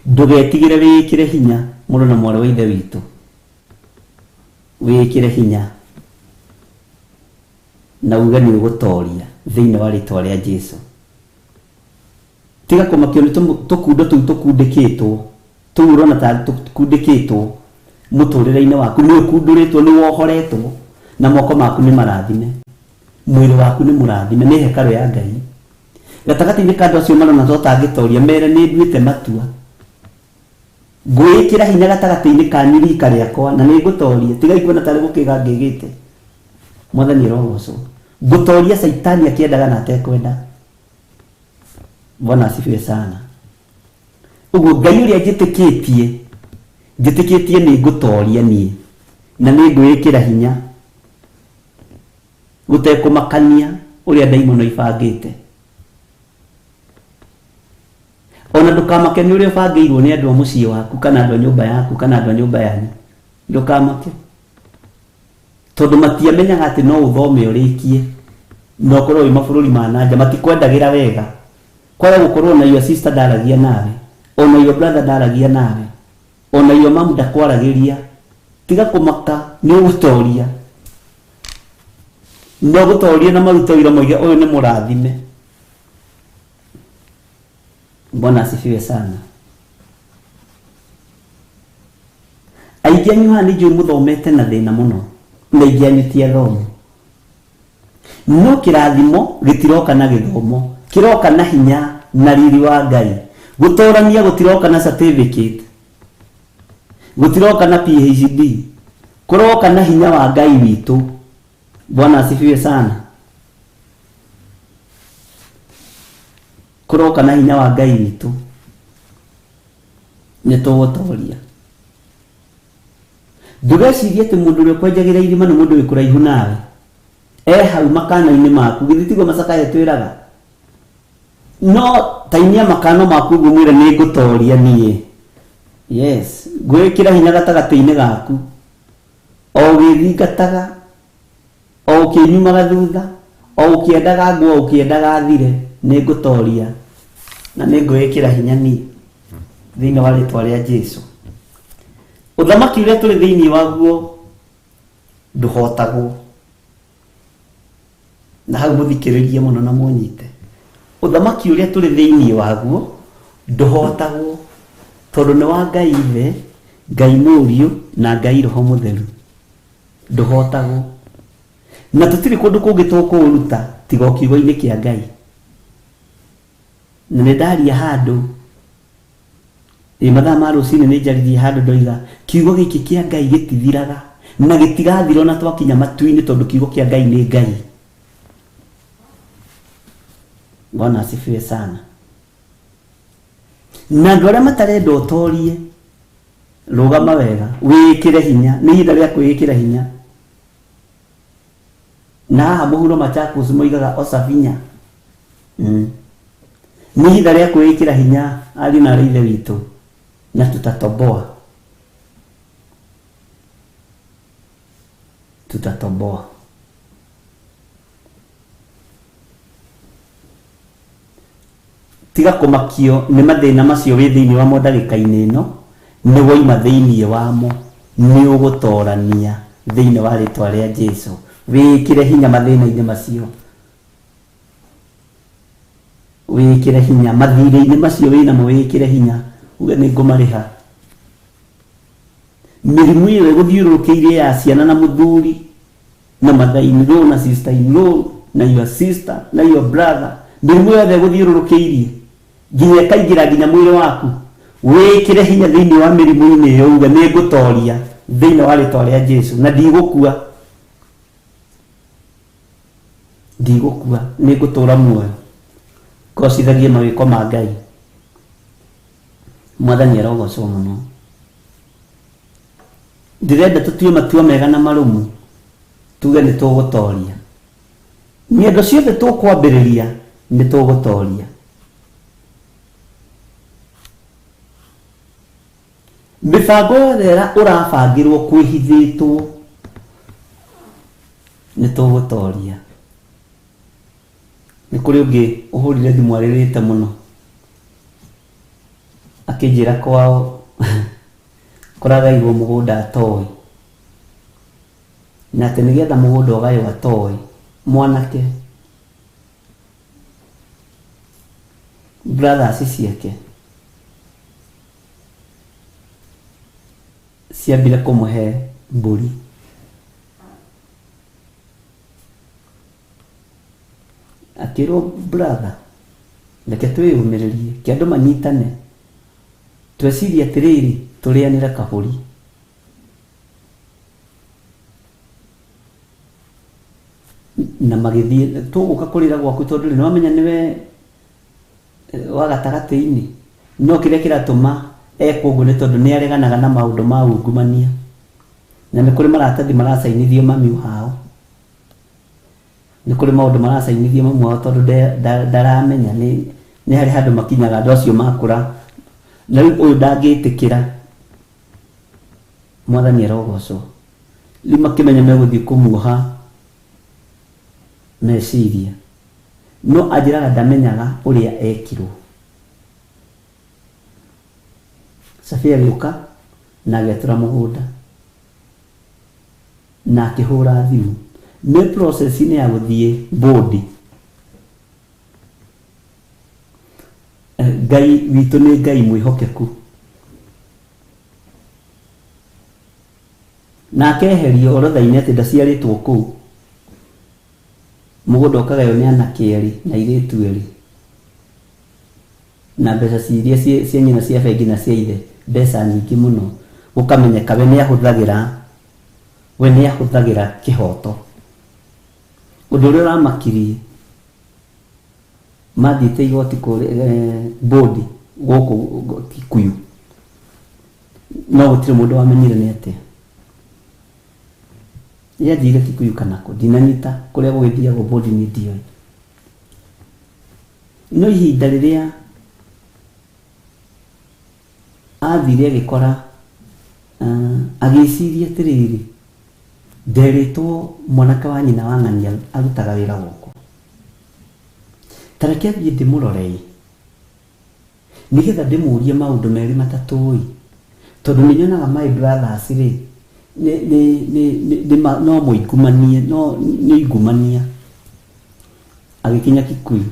Ndũgetigĩre, wĩĩkĩre hinya, mũrũ na mwarĩ wa ithe witũ, wĩĩkĩre hinya na uge nĩ ũgũtoria thĩinĩ wa rĩtwa rĩa Jesu. Tiga kũmakio nĩ tũkundo tũu tũkundĩkĩtwo, tũu ũrona ta tũkundĩkĩtwo mũtũrĩre-inĩ waku. Nĩ ũkundũrĩtwo, nĩ wohoretwo, na moko maku nĩ marathime, mwĩrĩ waku nĩ mũrathime, nĩ hekarũ ya Ngai. Gatagatĩ-inĩ ka andũ acio marona ta ũtangĩtoria, mere nĩ nduĩte matua, ngwĩĩkĩra hinya gatagatĩ-inĩ kanyu rika rĩakwa, na nĩ ngũtoria. Tigai kuona tarĩ gũkĩga ngĩgĩte. Mwathani arogocwo. Ngũtoria Caitani akĩendaga na atekwenda. Bwana asifiwe sana. Ũguo Ngai ũrĩa njĩtĩkĩtie, njĩtĩkĩtie nĩ ngũtoria niĩ, na nĩ ngwĩĩkĩra hinya gũtekũmakania ũrĩa ndaimono ibangĩte. Ona ndũkamake nĩ ũrĩa ũbangĩirwo nĩ andũ a mũciĩ waku, kana andũ a nyũmba yaku, kana andũ a nyũmba yanyu. Ndũkamake, tondũ matiamenyaga atĩ no ũthome ũrĩkie na ũkorwo wĩ mabũrũri ma na nja. Matikwendagĩra wega. Kwaga gũkorwo na your sister ndaragia nawe, ona your brother ndaragia nawe, ona your mom ndakwaragĩria. Tiga kũmaka, nĩ ũgũtoria, no gũtoria na marute ũira moige ũyũ nĩ mũrathime. Bwana asifiwe sana. Aingĩ anyu haha nĩ njũĩ mũthomete na thĩna mũno, na aingĩ anyu ti athomu, no kĩrathimo gĩtiroka na gĩthomo, kĩroka na hinya na riri wa Ngai. Gũtorania gũtiroka na certificate, gũtiroka na PhD, kũroka na hinya wa Ngai witũ. Bwana asifiwe sana. Kũroka na hinya wa Ngai witũ, nĩ tũgũtoria. Ndũgecirie atĩ mũndũ ũrĩa ũkwenjagĩra irima nĩ mũndũ wĩ kũraihu nawe, e hau makano-inĩ maku. Githĩ tiguo macakaya twĩraga? No tainia makano maku ũguo, mwĩre nĩ ngũtoria niĩ. Yes, ngwĩkĩra hinya gatagatĩ-inĩ gaku, o ũgĩthingataga, o ũkĩnyumaga thutha, o ũkĩendaga ngũo, o ũkĩendaga thire, nĩ ngũtoria na nĩ ngwĩĩkĩra hinya niĩ thĩinĩ wa rĩtwa rĩa Jesu. Ũthamaki ũrĩa tũrĩ thĩinĩ waguo ndũhotagwo. Na hau mũthikĩrĩrie mũno na mũnyite. Ũthamaki ũrĩa tũrĩ thĩinĩ waguo ndũhotagwo, tondũ nĩ wa Ngai Ithe, Ngai Mũriũ na Ngai Roho Mũtheru. Ndũhotagwo, na tũtirĩ kũndũ kũngĩ tũkũũruta tiga o kiugo-inĩ kĩa Ngai. Na nĩ ndaria handũ ĩ mathaa ma rũcinĩ, nĩ njaririe handũ ndoiga kiugo gĩkĩ kĩa Ngai gĩtithiraga na gĩtigathira ona twakinya matu-inĩ, tondũ kiugo kĩa Ngai nĩ Ngai. Bwana asifiwe sana. Na andũ arĩa matarenda ũtorie, rũgama wega, wĩĩkĩre hinya. Nĩ ihinda rĩa kwĩĩkĩra hinya. Rũgama wega, wĩĩkĩre hinya. Nĩ ihinda rĩa kwĩĩkĩra hinya. Rũgama wega, wĩĩkĩre hinya. Nĩ ihinda rĩa kwĩĩkĩra hinya. Na haha mũhuro Machakos moigaga oca binya. Nĩ ihinda rĩa kwĩĩkĩra hinya ariũ na aarĩ a Ithe witũ, na tutatoboa. Tutatoboa. Tiga kũmakio nĩ mathĩna macio wĩ thĩinĩ wamo ndagĩka-inĩ ĩno, nĩ woima thĩinĩ wamo, nĩ ũgũtorania thĩinĩ wa rĩtwa rĩa Jesu. Wĩĩkĩre hinya mathĩna-inĩ macio. Wĩĩkĩre hinya mathirĩ-inĩ macio wĩnamo, wĩĩkĩre hinya uge nĩ ngũmarĩha. Mĩrimũ ĩyo ĩgũthiũrũrũkĩirie ya ciana na mũthuri na mother in law na sister in law na your sister na your brother, mĩrimũ yothe ĩgũthiũrũrũkĩirie nginya ĩkaingĩra nginya mwĩrĩ waku, wĩĩkĩre hinya thĩinĩ wa mĩrimũ-inĩ ĩyo uge nĩ ngũtoria thĩinĩ wa rĩtwa rĩa Jesu na ndigũkua, ndigũkua, nĩ ngũtũra muoyo ngocithagie mawĩko ma Ngai. Mwathani arogocwo mũno. Ndĩrenda tũtue matua mega na marũmu, tuge nĩ tũgũtoria ng'endo ciothe tũkwambĩrĩria, nĩ tũgũtoria. Mĩbango yothe ĩrĩa ũrabangĩrwo kwĩhithĩtwo, nĩ tũgũtoria. Nĩ kũrĩ ũngĩ ũhũrire thimũ arĩrĩte mũno akĩnjĩra kwao kũragairwo mũgũnda atoĩ, na atĩ nĩgetha mũgũnda ũgaywo atoĩ, mwanake brothers ciake ciambire kũmũhe mbũri. Akĩrwo brother, reke twĩyũmĩrĩrie, ke andũ manyitane, tweciria atĩrĩrĩ, tũrĩanĩre kabũri. Na magĩthiĩ, tũgũka kũrĩra gwaku tondũ rĩ, nĩwamenya nĩwe wa gatagatĩ-inĩ. No kĩrĩa kĩratũma ekwo ũguo nĩ tondũ nĩ areganaga na maũndũ ma ungumania, na nĩ kũrĩ maratathi maracainithio mami wao, nĩ kũrĩ maũndũ maracainithio mami wao tondũ ndaramenya nĩ harĩ handũ makinyaga andũ acio makũra, na rĩu ũyũ ndangĩtĩkĩra. Mwathani arogocwo. Rĩu makĩmenya megũthiĩ kũmuoha meciria, no anjĩraga ndamenyaga ũrĩa ekirwo. Cabi agĩũka na agĩatũra mũgũnda na akĩhũra thimũ. Nĩ process-inĩ ya gũthiĩ bodi. Ngai witũ nĩ Ngai mwĩhokeku. Na akeherio orodha-inĩ atĩ ndaciarĩtwo kũu. Mũgũnda ũkagaywo nĩ anake erĩ na airĩtu erĩ. Na mbeca iria cia nyina cia bengi na cia ithe, mbeca nyingĩ mũno. Gũkamenyeka we nĩ ahũthagĩra, we nĩ ahũthagĩra kĩhoto. Ũndũ ũrĩa ũramakirie, mathiĩte igoti kũrĩa bodi gũkũ Kikuyu, no gũtirĩ mũndũ wamenyire nĩ atĩa. Yathire Kikuyu kana kũ, ndinanyita kũrĩa gũgĩthiagwo bodi niĩ ndiũĩ. No ihinda rĩrĩa athire agĩkora, agĩciria atĩrĩrĩ, nderĩtwo mwanake wa nyina wa ng'ania arutaga wĩra gũkũ, ta reke thiĩ ndĩmũrore nĩgetha ndĩmũrie maũndũ merĩ matatũ ĩ, tondũ nĩ nyonaga my brothers rĩ, nĩ no mũingumanie, no nĩ ingumania. Agĩkinya Kikuyu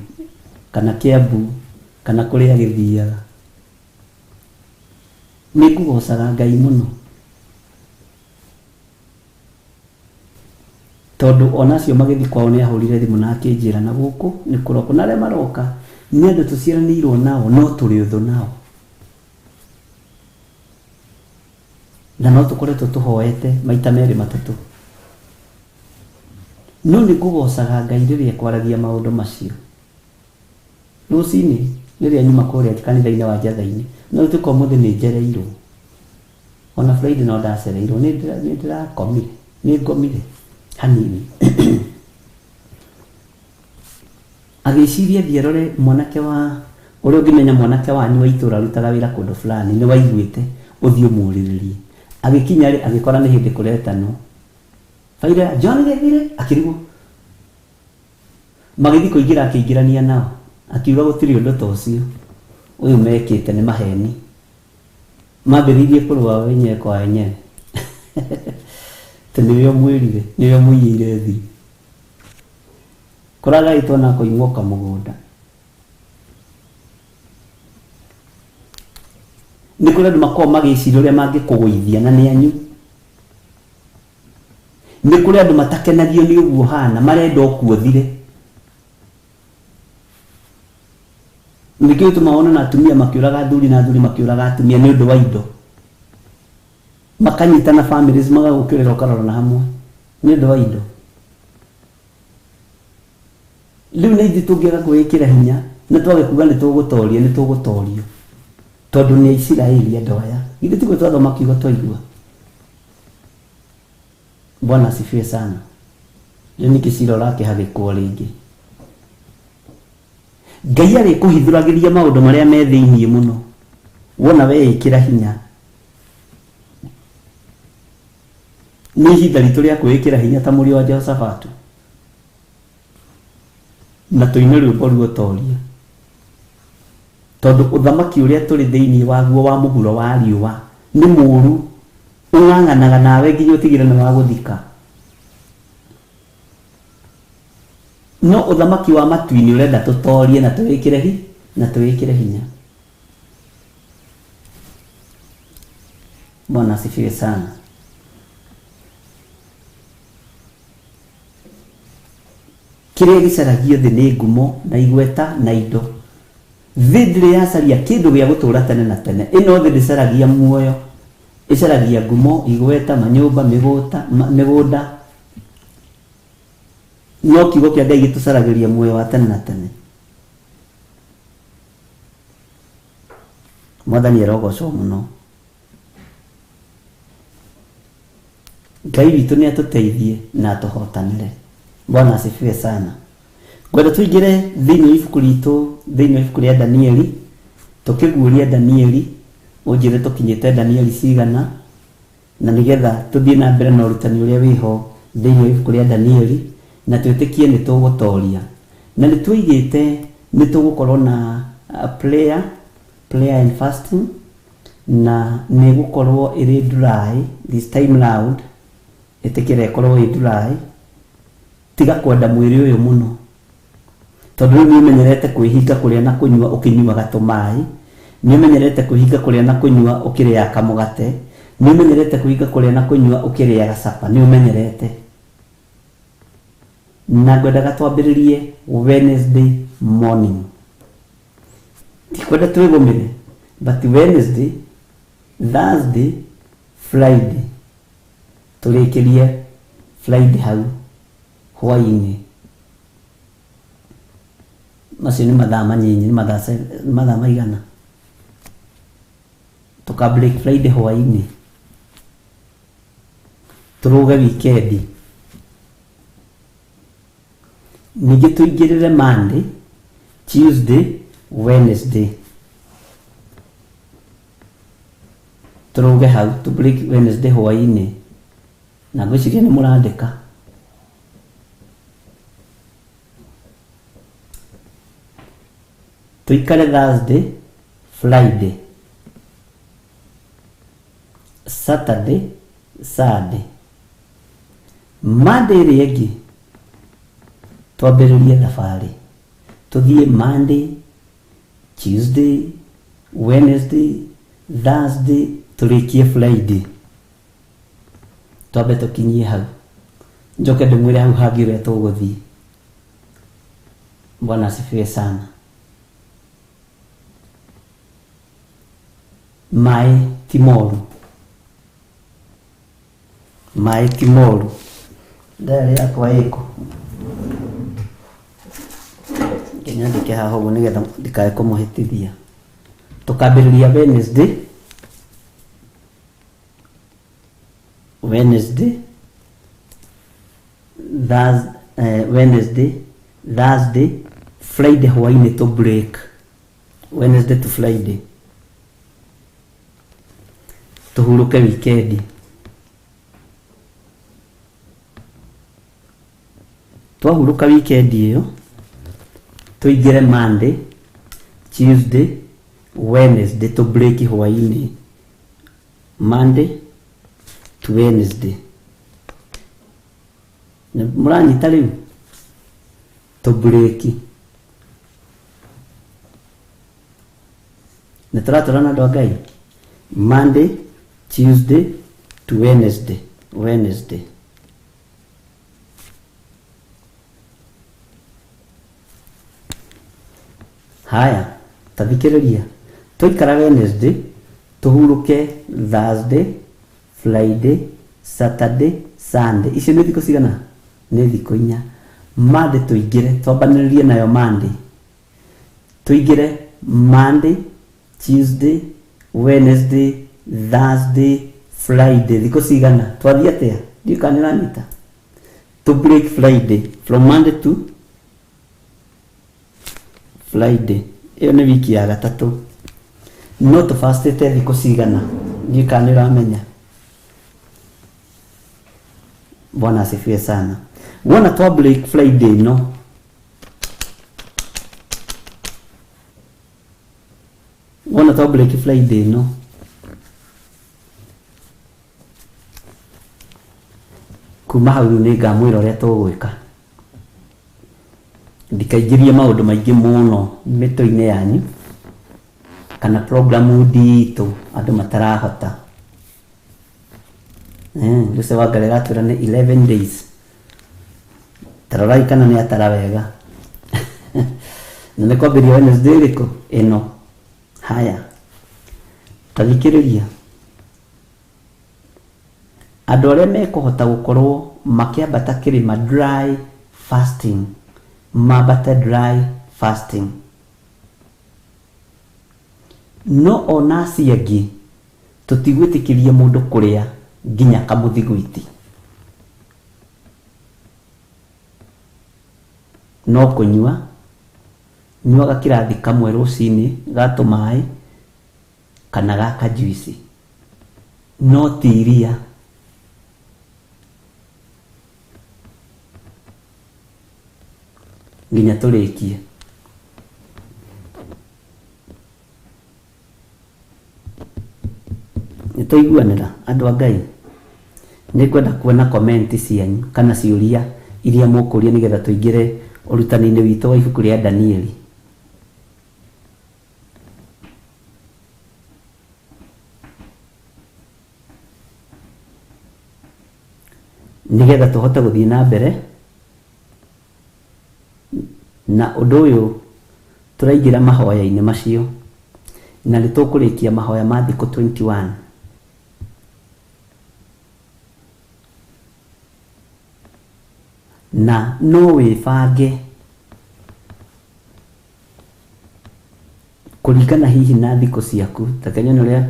kana Kiambu kana kũrĩa agĩthiaga. Nĩ ngũgocaga Ngai mũno tondũ ona acio magĩthiĩ kwao nĩ ahũrire thimũ na akĩnjĩra na gũkũ nĩ kũrokwo, na arĩa maroka nĩ andũ tũciaranĩirwo nao no tũrĩ ũthũ nao, na no tũkoretwo tũhoete maita merĩ matatũ. No nĩ ngũgocaga Ngai rĩrĩa kwaragia maũndũ macio. Rũcinĩ rĩrĩa nyuma kũrĩa kanitha-inĩ wa Njatha-inĩ, no gũtuĩka ũmũthĩ nĩ njereirwo, ona Friday no ndacereirwo, nĩ ndĩrakomire, nĩ ngomire hanini. Agĩciria thiĩ arore mwanake wa ũrĩa ũngĩmenya mwanake wanyu wa itũũra arutaga wĩra kũndũ fulani nĩ waiguĩte ũthiĩ ũmũrĩrĩrie. Agĩkinya rĩ agĩkora nĩ hĩndĩ kũretanwo. Baira John Gĩthire akĩrigwo. Magĩthiĩ kũingĩra akĩingĩrania nao. Akiuga gũtirĩ ũndũ ta ũcio. Ũyũ mekĩte nĩ maheni. Mambĩrĩirie kũrũa wenyewe kwa wenyewe. Atĩ nĩwe ũmwĩrire, nĩwe ũmũiyĩire thiri. Kũragaĩtwo na akoimwo kamũgũnda. Nĩ kũrĩ andũ makoragwo magĩciria ũrĩa mangĩkũgũithia na nĩ anyu. Nĩ kũrĩ andũ matakenagio nĩ ũguo ũhana, marenda ũkue ũthire. Nĩkĩo gĩtũmaga wone na atumia makĩũraga athuri na athuri makĩũraga atumia nĩ ũndũ wa indo. Makanyitana families magagũkĩrĩra ũkarorana hamwe nĩ ũndũ wa indo. Rĩu nĩ ithuĩ tũngĩaga kwĩĩkĩra hinya na twage kuga nĩ tũgũtoria nĩ tũgũtorio. Tondũ nĩ Aisiraeli andũ aya. Githĩ tiguo twathoma kiugo twaigua? Bwana asifiwe sana. Rĩu nĩkĩ cira ũrakĩhagĩkwo rĩngĩ? Ngai arĩkũhithũragĩria maũndũ marĩa me thĩiniĩ mũno wona weĩkĩra hinya. Nĩ ihinda ritũ rĩa kwĩĩkĩra hinya ta mũriũ wa Jehoshafatu na tũine rwĩmbo rwa ũtoria tondũ ũthamaki ũrĩa tũrĩ thĩinĩ waguo wa mũhuro wa riũa nĩ mũũru ũng'ang'anaga nawe nginya ũtigĩre nĩ wa gũthika. No ũthamaki wa matu-inĩ ũrenda tũtorie na twĩĩkĩre hi na twĩĩkĩre hinya. Bwana asifiwe sana. Kĩrĩa gĩcaragio thĩ nĩ ngumo na igweta na indo. Thĩ ndĩrĩ yacaria kĩndũ gĩa gũtũũra tene na tene. Ĩno thĩ ndĩcaragia muoyo, ĩcaragia ngumo, igweta, manyũmba, mĩgũta, mĩgũnda. No kiugo kĩa Ngai gĩtũcaragĩria muoyo wa tene na tene. Mwathani arogocwo mũno. Ngai witũ nĩ atũteithie na atũhotanĩre. Bwana asifiwe sana. Ngwenda tũingĩre thĩinĩ wa ibuku ritũ, thĩinĩ wa ibuku rĩa Danieli, tũkĩguũria Danieli, ũnjĩre tũkinyĩte Danieli cigana, na nĩgetha tũthiĩ na mbere na ũrutani ũrĩa wĩho thĩinĩ wa ibuku rĩa Danieli, na twĩtĩkie nĩ tũgũtoria. Na nĩ twoigĩte nĩ tũgũkorwo na prayer, prayer and fasting, na nĩ ĩgũkorwo ĩrĩ dry this time round, ĩtĩkĩra ĩkorwo ĩ dry, tiga kwenda mwĩrĩ ũyũ mũno. Tondũ rĩu nĩ ũmenyerete kwĩhinga kũrĩa na kũnyua ũkĩnyuaga tũmaĩ, nĩ ũmenyerete kwĩhinga kũrĩa na kũnyua ũkĩrĩaga kamũgate, nĩ ũmenyerete kwĩhinga kũrĩa na kũnyua ũkĩrĩaga capa, nĩ ũmenyerete. Na ngwendaga twambĩrĩrie Wednesday morning. Ndikwenda twĩgũmĩre, but Wednesday, Thursday, Friday. Tũrĩkĩrie Friday hau hwaĩ-inĩ. Macio nĩ mathaa manyinyi, nĩ mathaa nĩ mathaa maigana? Tũka break Friday hwaĩ-inĩ. Tũrũge weekend. Ningĩ tũingĩrĩre Monday, Tuesday, Wednesday. Tũrũge hau, tũ break Wednesday hwaĩ-inĩ. Na ngwĩciria nĩ mũrandĩka. Tũikare Thursday, Friday, Saturday, Sunday. Monday ĩrĩa ĩngĩ twambĩrĩrie thabarĩ. Tũthiĩ Monday, Tuesday, Wednesday, Thursday, tũrĩkie Friday. Twambe tũkinyie hau. Njoke ndĩmwĩre hau hangĩ ũrĩa tũgũthiĩ. Bwana asifiwe sana. Maĩ ti moru. Maĩ ti moru. Diary yakwa ĩkũ? Reke nyandĩke haha ũguo nĩgetha ndikae kũmũhĩtithia. Tũkambĩrĩria Wednesday, Wednesday, Thurs, Wednesday, Thursday, Friday hwainĩ tũ break, Wednesday to Friday tũhurũke weekend. Twahurũka weekend ĩyo tũingĩre Monday, Tuesday, Wednesday tũ break hwainĩ, Monday to Wednesday. Nĩ mũranyita rĩu? Tũ break. Nĩ tũratwarana andũ a Ngai? Monday, Tuesday to Wednesday, Wednesday. Haya, tathikĩrĩria. Twaikara Wednesday, tũhurũke Thursday, Friday, Saturday, Sunday. Icio nĩ thikũ cigana? Nĩ thikũ inya. Monday tũingĩre, twambanĩrĩrie nayo Monday. Tũingĩre Monday, Tuesday, Wednesday, Thursday, Friday. Thikũ cigana? Twathiĩ atĩa? Ndiũĩ kana nĩ ũranyita. To break Friday from Monday to Friday. Ĩyo nĩ wiki ya gatatũ. No tũbastĩte thikũ cigana? Ndiũĩ kana nĩ ũramenya. Bwana asifiwe sana. Wona twa break Friday no wona twa break Friday no kuma hau rĩu nĩ ngamwĩra ũrĩa tũgwĩka. Ndikaingĩrie maũndũ maingĩ mũno mĩtwe-inĩ yanyu kana programu nditũ andũ matarahota. Lucy Wangari aratwĩra nĩ 11 days. Tarorai kana nĩ atara wega. Na nĩ kwambĩrĩria Wednesday ĩrĩkũ? Ĩno. Haya, tathikĩrĩria. Andũ arĩa mekũhota gũkorwo makĩambata kĩrĩma dry fasting, mambate dry fasting. No ona acio angĩ tũtigwĩtĩkĩria mũndũ kũrĩa nginya kamũthiguiti. No kũnyua, nyua gakirathi kamwe rũcinĩ ga tũmaĩ kana ga kajuici, no ti iria. Nginya tũrĩkie. Nĩ twaiguanĩra andũ a Ngai? Nĩ ngwenda kuona comment cianyu kana ciũria iria mũkũria nĩgetha tũingĩre ũrutani-inĩ witũ wa ibuku rĩa Danieli. Nĩgetha tũhote gũthiĩ na mbere na ũndũ ũyũ tũraingĩra mahoya-inĩ macio na nĩ tũkũrĩkia mahoya ma thikũ 21. Na no wĩbange kũringana hihi na thikũ ciaku. Ta kenya ũrĩa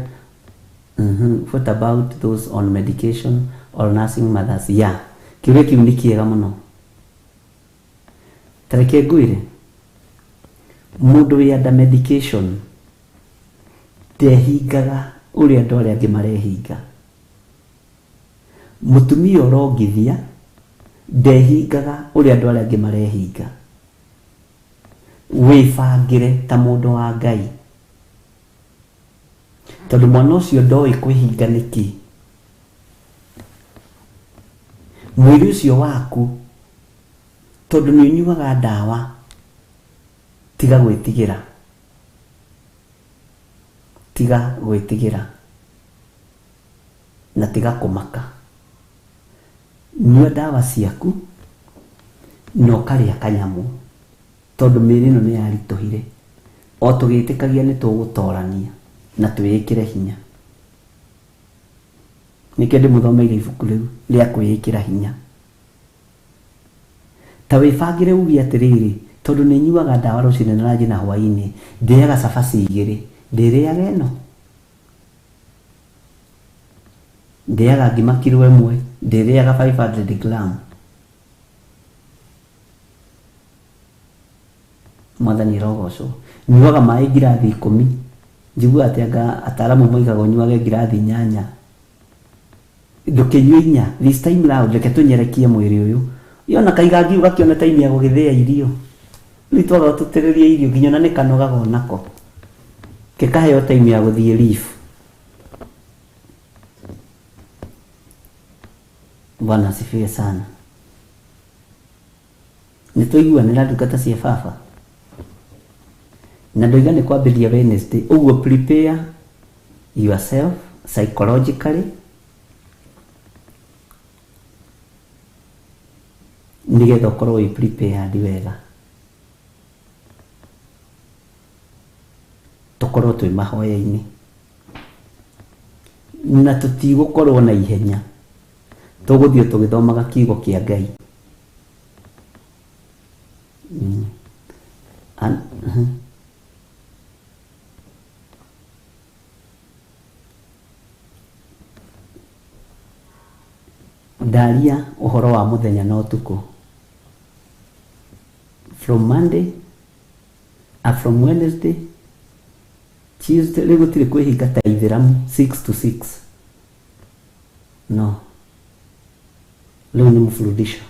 what about those on medication or nursing mothers? Yeah, kĩũria kĩu nĩ kĩega mũno. Ta reke ngwĩre, mũndũ wĩ under medication ndehingaga ũrĩa andũ arĩa angĩ marehinga. Mũtumia ũrongithia ndehingaga ũrĩa andũ arĩa angĩ marehinga. Wĩbangĩre ta mũndũ wa Ngai, tondũ mwana ũcio ndoĩ kwĩhinga nĩkĩ. Mwĩrĩ ũcio waku, tondũ nĩ ũnyuaga ndawa, tiga gwĩtigĩra. Tiga gwĩtigĩra na tiga kũmaka. Nyua ndawa ciaku na ũkarĩa kanyamũ, tondũ mĩĩrĩ ĩno nĩ yaritũhire. O tũgĩtĩkagia nĩ tũgũtorania na twĩĩkĩre hinya. Nĩkĩo ndĩmũthomeire ibuku rĩu rĩa kwĩĩkĩra hinya. Ta wĩbangĩre uge atĩrĩrĩ, tondũ nĩ nyuaga ndawa rũcinĩ na ranji na hwainĩ, ndĩaga cabaci igĩrĩ, ndĩrĩaga ĩno, ndĩaga ngima kiro ĩmwe, ndĩrĩaga 500 gram. Mwathani arogocwo. Nyuaga maĩ ngirathi 10. Njiguaga atĩ anga ataaramu moigaga ũnyuage ngirathi 8. Ndũkĩnyue 4. This time round reke tũnyerekie mwĩrĩ ũyũ. Yona kaigangi ũgakĩona time ya gũgĩthĩa irio. Rĩu twaga tũtĩrĩrie irio nginya ona nĩ kanogaga onako. Gĩkaheo time ya gũthiĩ leave. Bwana asifiwe sana. Nĩ twaiguanĩra ndungata cia baba. Na ndoiga nĩ kwambĩrĩria Wednesday. Ũguo prepare yourself psychologically nĩgetha ũkorwo wĩ prepared wega. Tũkorwo twĩ mahoya-inĩ. Na tũtigũkorwo na ihenya. Tũgũthiĩ tũgĩthomaga kiugo kĩa Ngai. Ndaria ũhoro wa mũthenya na ũtukũ. From Monday, from Wednesday, Tuesday, rĩu gũtirĩ kwĩhinga ta ithĩramu 6 to 6. No. Rĩu nĩ mũburudisho.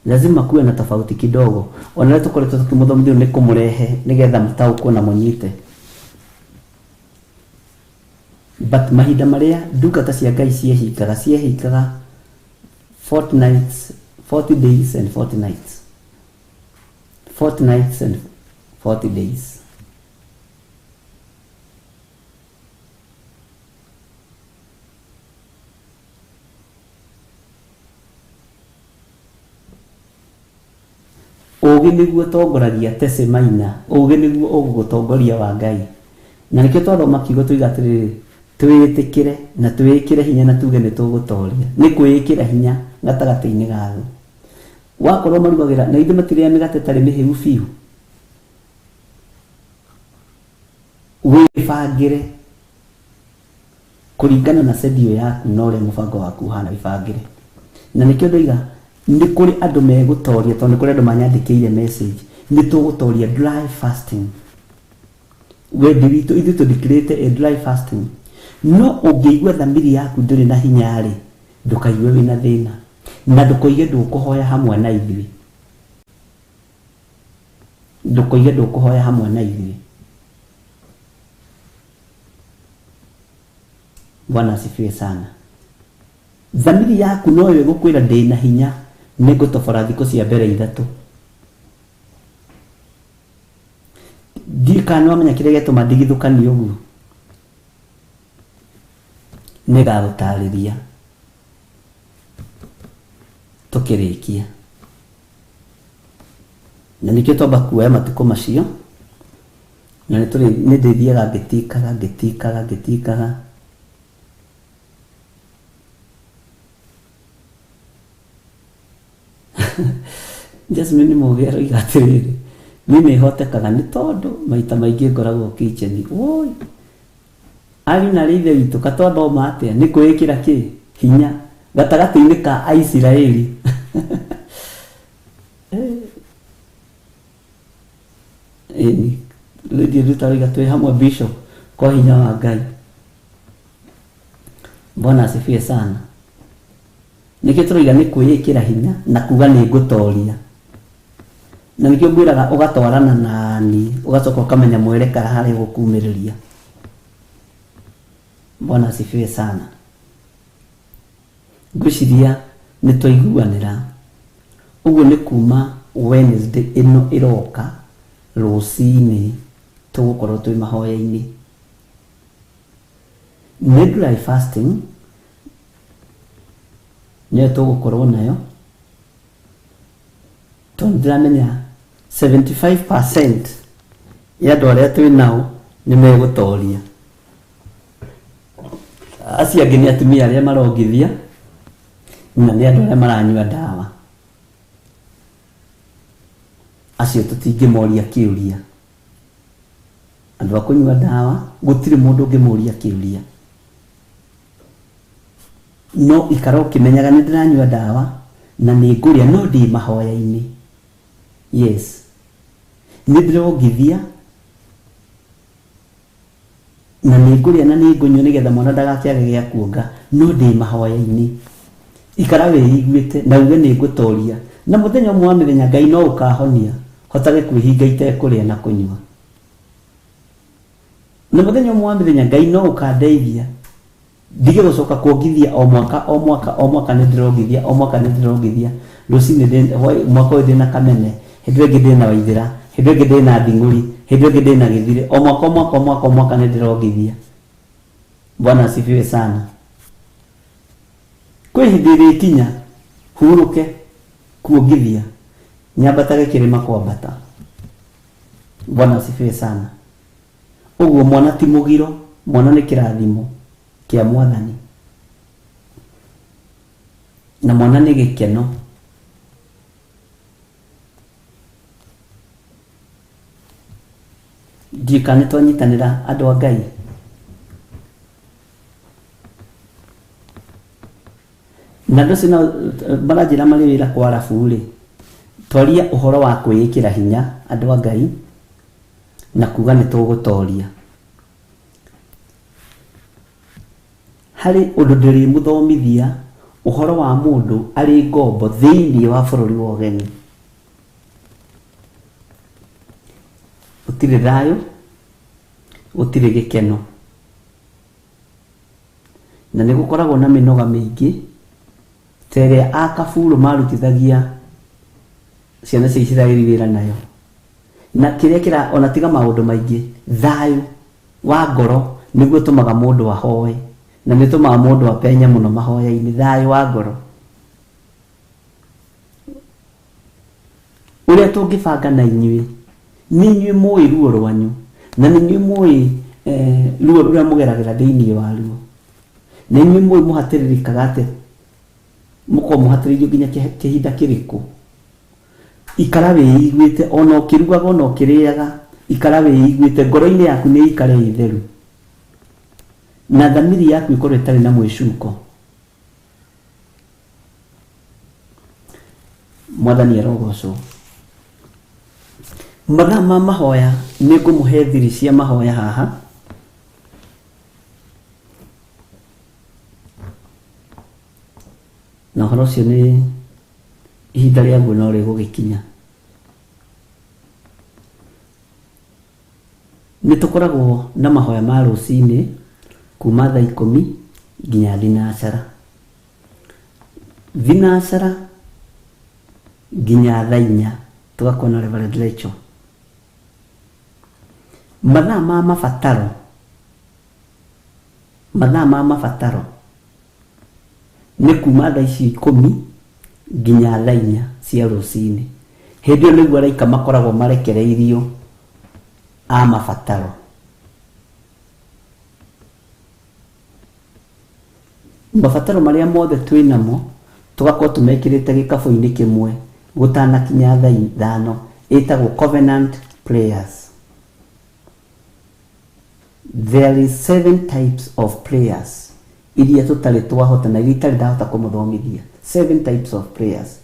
Lazima kuwe na tofauti kidogo. Ona rĩrĩa tũkoretwo tũkĩmũthomithia nĩ kũmũrehe nĩgetha mũtaũkwo na mũnyite. But mahinda marĩa ndungata cia Ngai ciehingaga, ciehingaga 40 nights, 40 days and 40 nights. 40 nights and 40 days. Ũũgĩ nĩguo ũtongoragia Tese Maina, ũũgĩ nĩguo ũgũgũtongoria wa Ngai. Na nĩkĩo twathoma kiugo tuiga atĩrĩrĩ, twĩĩtĩkĩre na twĩĩkĩre hinya na tuge nĩ tũgũtoria. Nĩ kwĩĩkĩra hinya gatagatĩ-inĩ ga thũ. Wakorwo marugagĩra, na ithuĩ matirĩa mĩgate ĩtarĩ mĩhĩu biũ. Wĩbangĩre kũringana na sedio yaku na ũrĩa mũbango waku ũhana, wĩbangĩre. Na nĩkĩo ndoiga nĩ kũrĩ andũ megũtoria, tondũ nĩ kũrĩ andũ manyandĩkĩire message, nĩ tũgũtoria dry fasting. Wendi witũ ithuĩ tũndikirĩte a dry fasting. No ũngĩigua thamiri yaku ndũrĩ na hinya rĩ, ndũkaigue wĩna thĩna. Na ndũkoige ndũkũhoya hamwe na ithuĩ. Ndũkoige ndũkũhoya hamwe na ithuĩ. Bwana asifiwe sana. Thamiri yaku no yo ĩgũkwĩra ndĩna hinya, nĩngũtobora thikũ cia mbere 3. Ndiũĩ kana nĩwamenya kĩrĩa gĩatũma ndigithũkanie ũguo. Nĩngagũtarĩria tũkĩrĩkia. Na nĩkĩo twamba kuoya matukũ macio, na nĩ ndĩthiaga ngĩtikaga, ngĩtikaga, ngĩtikaga. Jasmine Mũgĩ aroiga atĩrĩrĩ, niĩ nĩhotekaga nĩ tondũ maita maingĩ ngoragwo kitchen. Woi, ariũ na arĩ ithe witũ, katwathoma atĩa? Nĩ kwĩĩkĩra kĩ? Hinya gatagatĩ-inĩ ka Aisiraeli. Ĩni, Lydia Ruto aroiga twĩ hamwe Bishop kwa hinya wa Ngai. Bwana asifiwe sana. Nĩkĩo tũroiga nĩ kwĩĩkĩra hinya na kuga nĩ ngũtoria. Na nĩkĩo ngwĩraga ũgatwarana na niĩ, ũgacoka ũkamenya mwerekera harĩa ũgũkumĩrĩria. Bwana asifiwe sana. Ngwĩciria nĩ twaiguanĩra. Ũguo nĩ kuma Wednesday ĩno ĩroka rũcinĩ tũgũkorwo twĩ mahoya-inĩ. Nĩ dry fasting nĩyo tũgũkorwo nayo, tondũ ndĩramenya 75% ya andũ arĩa twĩ nao nĩ megũtoria. Acio angĩ nĩ atumia arĩa marongithia na nĩ andũ arĩa maranyua ndawa. Acio tũtingĩmoria kĩũria. Andũ a kũnyua ndawa gũtirĩ mũndũ ũngĩmũria kĩũria. No ikara ũkĩmenyaga nĩ ndĩranyua ndawa na nĩ ngũrĩa, no ndĩ mahoya-inĩ. Yes. Nĩ ndĩrongithia na nĩ ngũrĩa na nĩ ngũnyua nĩgetha mwana ndagakĩage gĩa kuonga, no ndĩ mahoya-inĩ. Ikara wĩiguĩte na uge nĩ ngũtoria, na mũthenya ũmwe wa mĩthenya Ngai no ũkahonia hotage kwĩhinga itekũrĩa na kũnyua. Na mũthenya ũmwe wa mĩthenya Ngai no ũkandeithia ndige gũcoka kuongithia o mwaka o mwaka o mwaka nĩ ndĩrongithia o mwaka nĩ ndĩrongithia. Rũcinĩ mwaka ũyũ ndĩna Kamene, hĩndĩ ĩyo ĩngĩ ndĩna Waithĩra, hĩndĩ ĩyo ĩngĩ ndĩna Nding'ũri, hĩndĩ ĩyo ĩngĩ ndĩna Gĩthirĩ. O mwaka o mwaka o mwaka o mwaka nĩ ndĩrongithia. Bwana asifiwe sana. Kwĩ hĩndĩ ĩrĩkinya hurũke kuongithia, nyambatage kĩrĩma kwambata. Bwana asifiwe sana. Ũguo mwana ti mũgiro, mwana nĩ kĩrathimo kĩa Mwathani, na mwana nĩ gĩkeno. Ndiũĩ kana nĩ twanyitanĩra andũ a Ngai. Na andũ acio nao maranjĩra marĩ wĩra kwa arabu rĩ, twaria ũhoro wa kwĩĩkĩra hinya andũ a Ngai na kuga nĩ tũgũtoria. Harĩ ũndũ ndĩrĩmũthomithia ũhoro wa mũndũ arĩ ngombo thĩinĩ wa bũrũri wa ũgeni. Gũtirĩ thayũ, gũtirĩ gĩkeno. Na nĩ gũkoragwo na mĩnoga mĩingĩ ta ĩrĩa akaburũ marutithagia ciana cia Isiraeli wĩra nayo. Na kĩrĩa kĩra ona tiga maũndũ maingĩ, thayũ wa ngoro nĩguo ũtũmaga mũndũ ahoe, na nĩ ũtũmaga mũndũ apenye mũno mahoya-inĩ, thayũ wa ngoro. Ũrĩa tũngĩbanga na inyuĩ, nĩ inyuĩ mũĩ ruo rwanyu, na nĩ inyuĩ mũĩ ruo rũrĩa mũgeragĩra thĩinĩ wa ruo. Na inyuĩ mũĩ mũhatĩrĩrĩkaga atĩa, mũkoragwo mũhatĩrĩirio nginya kĩhinda kĩrĩkũ. Ikara wĩiguĩte, ona ũkĩrugaga, ona ũkĩrĩaga, ikara wĩiguĩte, ngoro-inĩ yaku nĩ ĩikare ĩ theru, na thamiri yaku ĩkorwo ĩtarĩ na mwĩcuko. Mwathani arogocwo. Mathaa ma mahoya nĩ ngũmũhe thiri cia mahoya haha. Na ũhoro ũcio nĩ ihinda rĩaguo no rĩgũgĩkinya. Nĩ tũkoragwo na mahoya ma rũcinĩ kuma thaa ikũmi nginya thinacara. Thinacara nginya thaa inya tũgakorwo na Reverend Rachel. Mathaa ma mabataro, mathaa ma mabataro nĩ kuma thaa icio ikũmi nginya thaa inya cia rũcinĩ. Hĩndĩ ĩyo nĩguo araika makoragwo marekereirio a mabataro. Mabataro marĩa mothe twĩ namo tũgakorwo tũmekĩrĩte gĩkabũ-inĩ kĩmwe gũtanakinya thaa ithano, ĩtagwo covenant prayers. There is seven types of prayers iria tũtarĩ twahota na iria itarĩ ndahota kũmũthomithia. Seven types of prayers.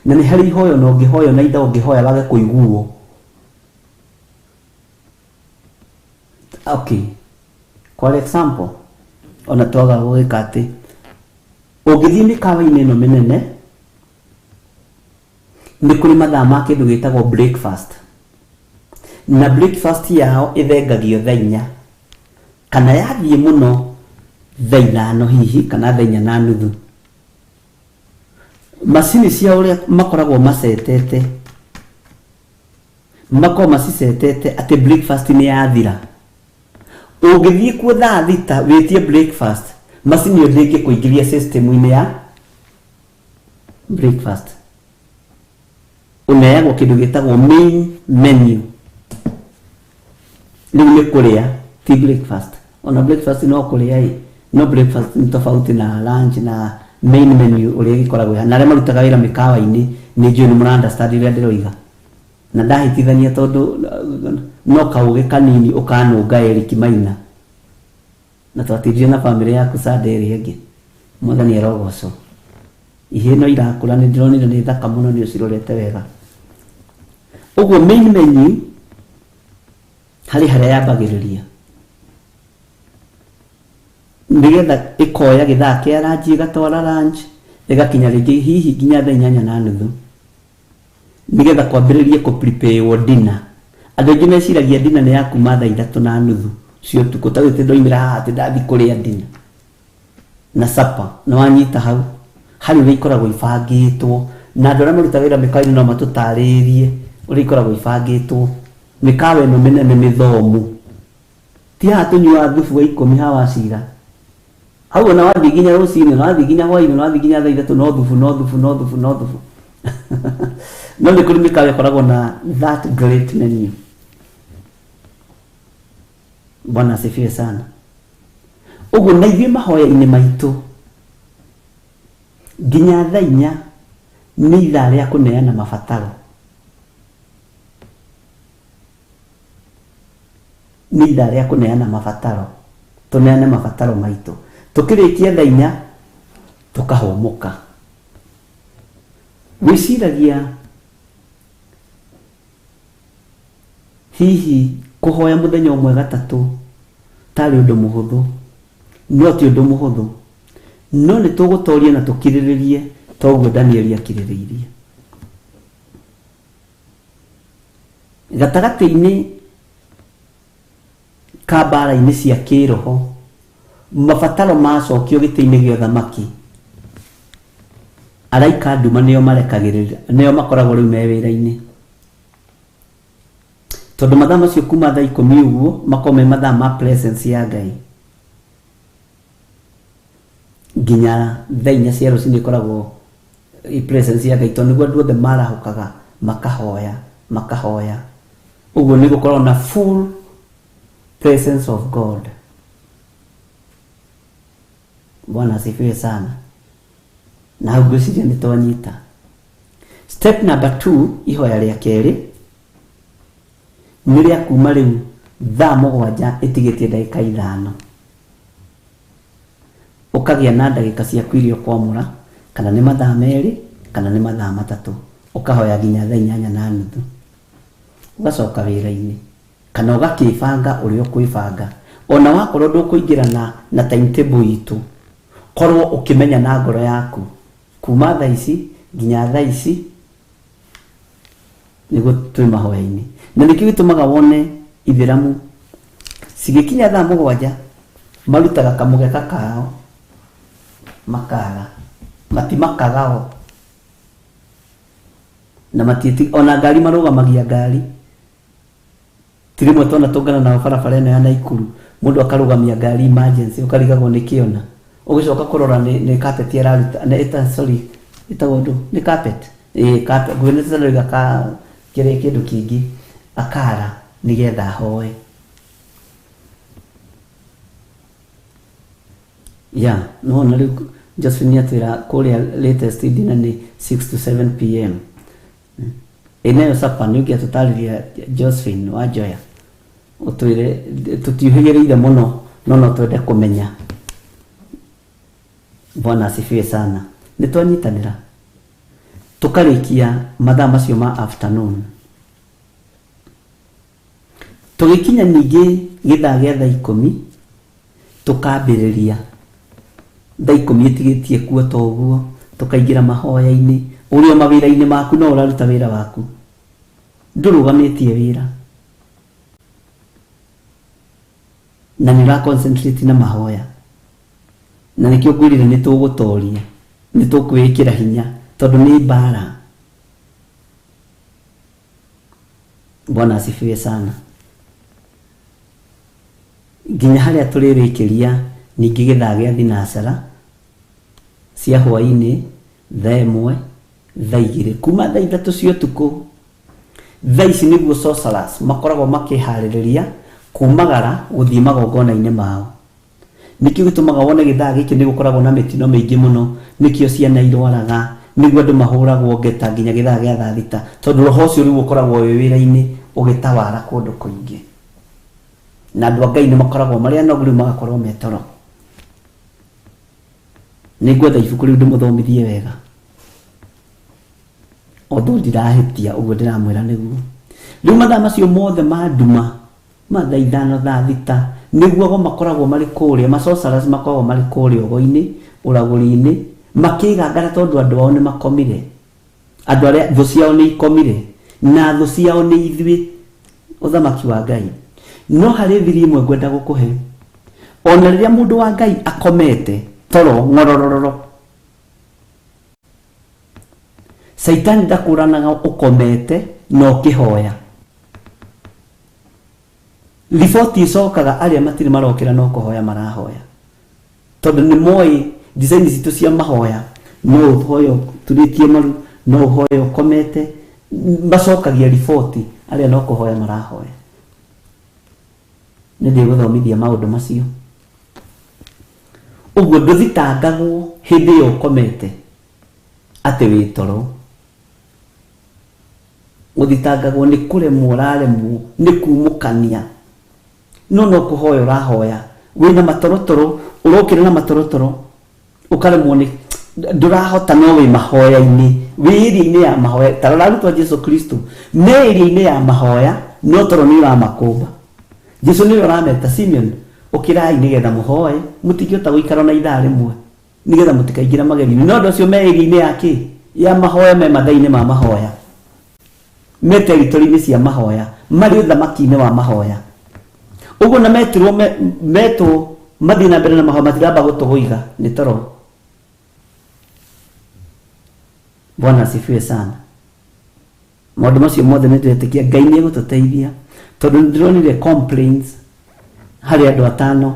Na nĩ harĩ ihoyo na ũngĩhoya na itha ũngĩhoya wage kũiguo. Okay. For example, ona twaga gũgĩka atĩ ũngĩthiĩ mĩkawa-inĩ ĩno mĩnene nĩ kũrĩ mathaa ma kĩndũ gĩtagwo breakfast, na breakfast yao ĩthengagio thaa inya kana yathiĩ mũno thaa ithano hihi kana thaa inya na nuthu. Macini cia ũrĩa makoragwo macetete makoragwo macicetete atĩ breakfast nĩ yathira. Ũngĩthiĩ kuo thaa thita wĩtie breakfast, macini ĩyo ndĩngĩkũingĩria system-inĩ ya breakfast. Ũneagwo kĩndũ gĩtagwo main menu. Rĩu nĩ kũrĩa, ti breakfast. Ona breakfast no kũrĩa ĩ, no breakfast nĩ tofauti na lunch na main menu ũrĩa ĩgĩkoragwo ĩhana. Na arĩa marutaga wĩra mĩkawa-inĩ nĩ njũĩ nĩ mũra understand ũrĩa ndĩroiga. Na ndahĩtithania tondũ no kaũgĩ kanini ũkanũnga Eric Maina. Na twatindire na bamĩrĩ yaku Sunday ĩrĩa ĩngĩ. Mwathani arogocwo. Ihĩĩ no irakũra nĩ ndĩronire nĩ thaka mũno nĩ ũcirorete wega. Ũguo main menu Harĩ harĩa yambagĩrĩria nĩgetha ĩkoya gĩthaa kĩa ranji, ĩgatwara ranji, ĩgakinya rĩngĩ hihi nginya thaa 8:30, nĩgetha kwambĩrĩrie kũ prepare dinner. Andũ aingĩ meciragia dinner nĩ ya kuma thaa 3:30 cia ũtukũ, ta rĩu ndoimĩra haha atĩ ndathiĩ kũrĩa dinner na supper. Nĩ wanyita hau harĩ ũrĩa ikoragwo ibangĩtwo, na andũ arĩa marutaga wĩra mĩkawa-inĩ no matũtarĩrie ũrĩa ikoragwo ibangĩtwo. Mĩkawa ĩno mĩnene mĩthomu, ti haha tũnyuaga thubu wa 10 hawa wacira hau, ona wathiĩ nginya rũcinĩ, ona wathiĩ nginya hwainĩ, ona wathiĩ nginya thaa 3, no thubu, no thubu, no thubu, no thubu. No nĩ kũrĩ mĩkawa ĩkoragwo na that great menu. Bwana asifiwe sana. Ũguo na ithuĩ mahoya-inĩ maitũ nginya thaa 4 nĩ ithaa rĩa kũneana mabataro, nĩ ithaa rĩa kũneana mabataro. Tũneane mabataro maitũ, tũkĩrĩkia thaa 4 tũkahũmũka. Wĩciragia hihi kũhoya mũthenya ũmwe gatatũ tarĩ ũndũ mũhũthũ? No ti ũndũ mũhũthũ, no nĩ tũgũtoria na tũkirĩrĩrie toguo Danieli akirĩrĩirie. Gatagatĩ-inĩ ka mbara-inĩ cia kĩroho, mabataro macokio gĩtĩ-inĩ gĩa ũthamaki, araika nduma nĩo marekagĩrĩria, nĩo makoragwo rĩu me wĩra-inĩ, tondũ mathaa macio kuma thaa 10 ũguo makoragwo me mathaa ma presence ya Ngai nginya thaa 4 cia rũcinĩ. Ĩkoragwo i presence ya Ngai, tondũ nĩguo andũ othe marahũkaga makahoya, makahoya. Ũguo nĩ gũkorwo na full presence of God. Bwana asifiwe sana. Na hau ngwĩciria nĩ twanyita step number 2. Ihoya rĩa kerĩ nĩ rĩa kuma rĩu thaa 7:05, ũkagĩa na ndagĩka ciaku iria ũkwamũra, kana nĩ mathaa 2 kana nĩ mathaa 3, ũkahoya nginya thaa 8:30, ũgacoka wĩra-inĩ kana ũgakĩbanga ũrĩa ũkwĩbanga. Ona wakorwo ndũkũingĩra na timetable itũ, korwo ũkĩmenya na ngoro yaku kuma thaa ici nginya thaa ici nĩguo twĩ mahoya-inĩ. Na nĩkĩo gĩtũmaga wone ithĩramu cigĩkinya thaa 7 marutaga kamũgeka kao makara, matimakagao na matiĩti ona ngari, marũgamagia ngari. Ti rĩmwe twona tũngana nao barabara ĩno ya Naikuru, mũndũ akarũgamia ngari emergency, ũkarigagwo nĩ kĩona, ũgĩcoka kũrora nĩ carpet araruta, nĩ ĩta, sorry, ĩtagwo ndũ, nĩ carpet, ĩĩ, carpet ngwĩnĩ ka kĩrĩa kĩndũ kĩngĩ akara nĩgetha ahoe. Ya no na rĩu Josephine atwĩra kũrĩa latest dinner nĩ 6 to 7 pm. Ĩnayo supper nĩ ũngĩatũtarĩria, Josephine wa Njoya, ũtwĩre, tũtiũhĩgĩrĩire mũno, no no twende kũmenya. Bwana asifiwe sana. Nĩ twanyitanĩra tũkarĩkia mathaa macio ma afternoon, tũgĩkinya ningĩ gĩthaa gĩa thaa 10, tũkambĩrĩria thaa 10 ĩtigĩtie kuo ta ũguo, tũkaingĩra mahoya-inĩ. Ũrĩ o mawĩra-inĩ maku, no ũraruta wĩra waku, ndũrũgamĩtie wĩra na nĩ ũra concentrate na mahoya. Na nĩkĩo ngwĩrire nĩ tũgũtoria, nĩ tũkwĩĩkĩra hinya, tondũ nĩ mbara. Bwana asifiwe sana. Nginya harĩa tũrĩrĩkĩria ningĩ gĩthaa gĩa thinacara cia hwainĩ, thaa 1, thaa 2, kuma thaa 3 cia ũtukũ. Thaa ici nĩguo sorcerers makoragwo makĩharĩrĩria kumagara gũthiĩ magongona-inĩ mao. Nĩkĩo gĩtũmaga wone gĩthaa gĩkĩ nĩ gũkoragwo na mĩtino mĩingĩ mũno, nĩkĩo ciana irwaraga, nĩguo andũ mahũragwo ngeta nginya gĩthaa gĩa thaa 6, tondũ roho ũcio rĩu ũkoragwo wĩ wĩra-inĩ ũgĩtawara kũndũ kũingĩ, na andũ a Ngai nĩ makoragwo marĩ anogu, rĩu magakorwo me toro. Nĩ ngwetha ibuku rĩu ndĩmũthomithie wega, although ndirahĩtia ũguo ndĩramwĩra nĩguo. Rĩu mathaa macio mothe ma nduma. Ma thaa 5 thaa 6 nĩguo ago makoragwo marĩ kũrĩa, masosaras makoragwo marĩ kũrĩa ũgo-inĩ, ũragũri-inĩ, makĩgangara tondũ andũ ao nĩ makomire, andũ arĩa thũ ciao nĩ ikomire, na thũ ciao nĩ ithuĩ ũthamaki wa Ngai. No harĩ thiri ĩmwe ngwenda gũkũhe, ona rĩrĩa mũndũ wa Ngai akomete toro ng'ororororo, Caitani ndakũranaga ũkomete na ũkĩhoya. Riboti icokaga arĩa matirĩ marokĩra no kũhoya marahoya, tondũ nĩ moĩ design citũ cia mahoya, no ũhoye ũturĩtie maru, no ũhoye ũkomete, macokagia riboti arĩa no kũhoya marahoya. Nĩ ndĩgũthomithia maũndũ macio. Ũguo ndũthitangagwo hĩndĩ ĩyo ũkomete atĩ wĩ toro. Ũthitangagwo nĩ kũremwo ũraremwo nĩ kumũkania, no no kũhoya ũrahoya wĩna matorotoro, ũrokĩra na matorotoro ũkaremwo nĩ ndũrahota, no wĩ mahoya-inĩ, wĩ area-inĩ ya mahoya. Ta rora arutwo a Jesu Kristo me area-inĩ ya mahoya, no toro nĩ ũramakũmba. Jesu nĩwe ũrameta, Simeon, ũkĩrai nĩgetha mũhoe, mũtingĩhota gũikara ona ithaa rĩmwe nĩgetha mũtikaingĩre magerio-inĩ. No andũ acio me area-inĩ ya kĩ? Ya mahoya, me mathaa-inĩ ma mahoya, me territory-inĩ cia mahoya, marĩ ũthamaki-inĩ wa mahoya. Ũguo na metirwo metwo mathiĩ na mbere na mahoya, matiramba gũtũgũiga nĩ toro. Bwana asifiwe sana. Maũndũ macio mothe nĩ ndĩretĩkia Ngai nĩ egũtũteithia, tondũ nĩ ndĩronire complaints harĩ andũ 5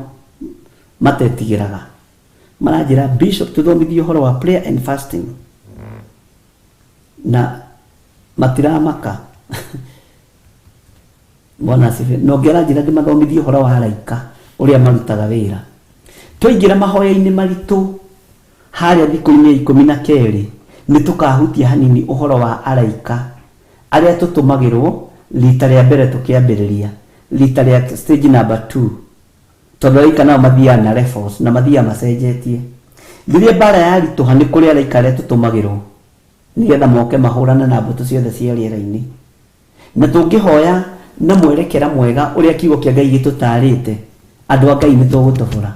matetigĩraga, maranjĩra bishop tũthomithie ũhoro wa prayer and fasting, na matiramaka. Bwana asifiwe. Na ũngĩ aranjĩra ndĩmathomithie ũhoro wa araika ũrĩa marutaga wĩra. Twaingĩra mahoya-inĩ maritũ harĩa thikũ-inĩ ya 12, nĩ tũkahutia hanini ũhoro wa araika arĩa tũtũmagĩrwo rita rĩa mbere tũkĩambĩrĩria, rita rĩa stage number 2, tondũ araika nao mathiaga na levels na mathiaga macenjetie. Rĩrĩa mbara yaritũha nĩ kũrĩ araika arĩa tũtũmagĩrwo nĩgetha moke mahũrane na mbũtũ ciothe cia rĩera-inĩ. Na tũngĩhoya na mwerekera mwega ũrĩa kiugo kĩa Ngai gĩtũtarĩte, andũ a Ngai nĩ tũgũtobora.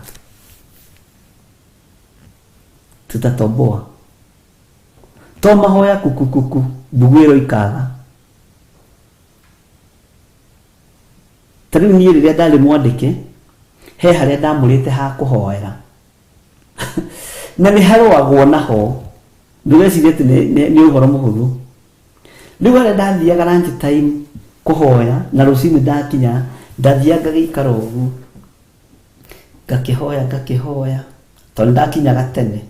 Tutatoboa. To mahoya kukukuku, mbuguĩro ikaga. Ta rĩu niĩ rĩrĩa ndarĩ mwandĩke, he harĩa ndamũrĩte ha kũhoera. Na nĩ harũagwo naho, ndũgecirie atĩ nĩ ũhoro mũhũthũ. Rĩu harĩa ndathiaga lunch time kũhoya, na rũcinĩ ndakinya, ndathiaga ngagĩikara ũguo, ngakĩhoya, ngakĩhoya, tondũ ndakinyaga tene.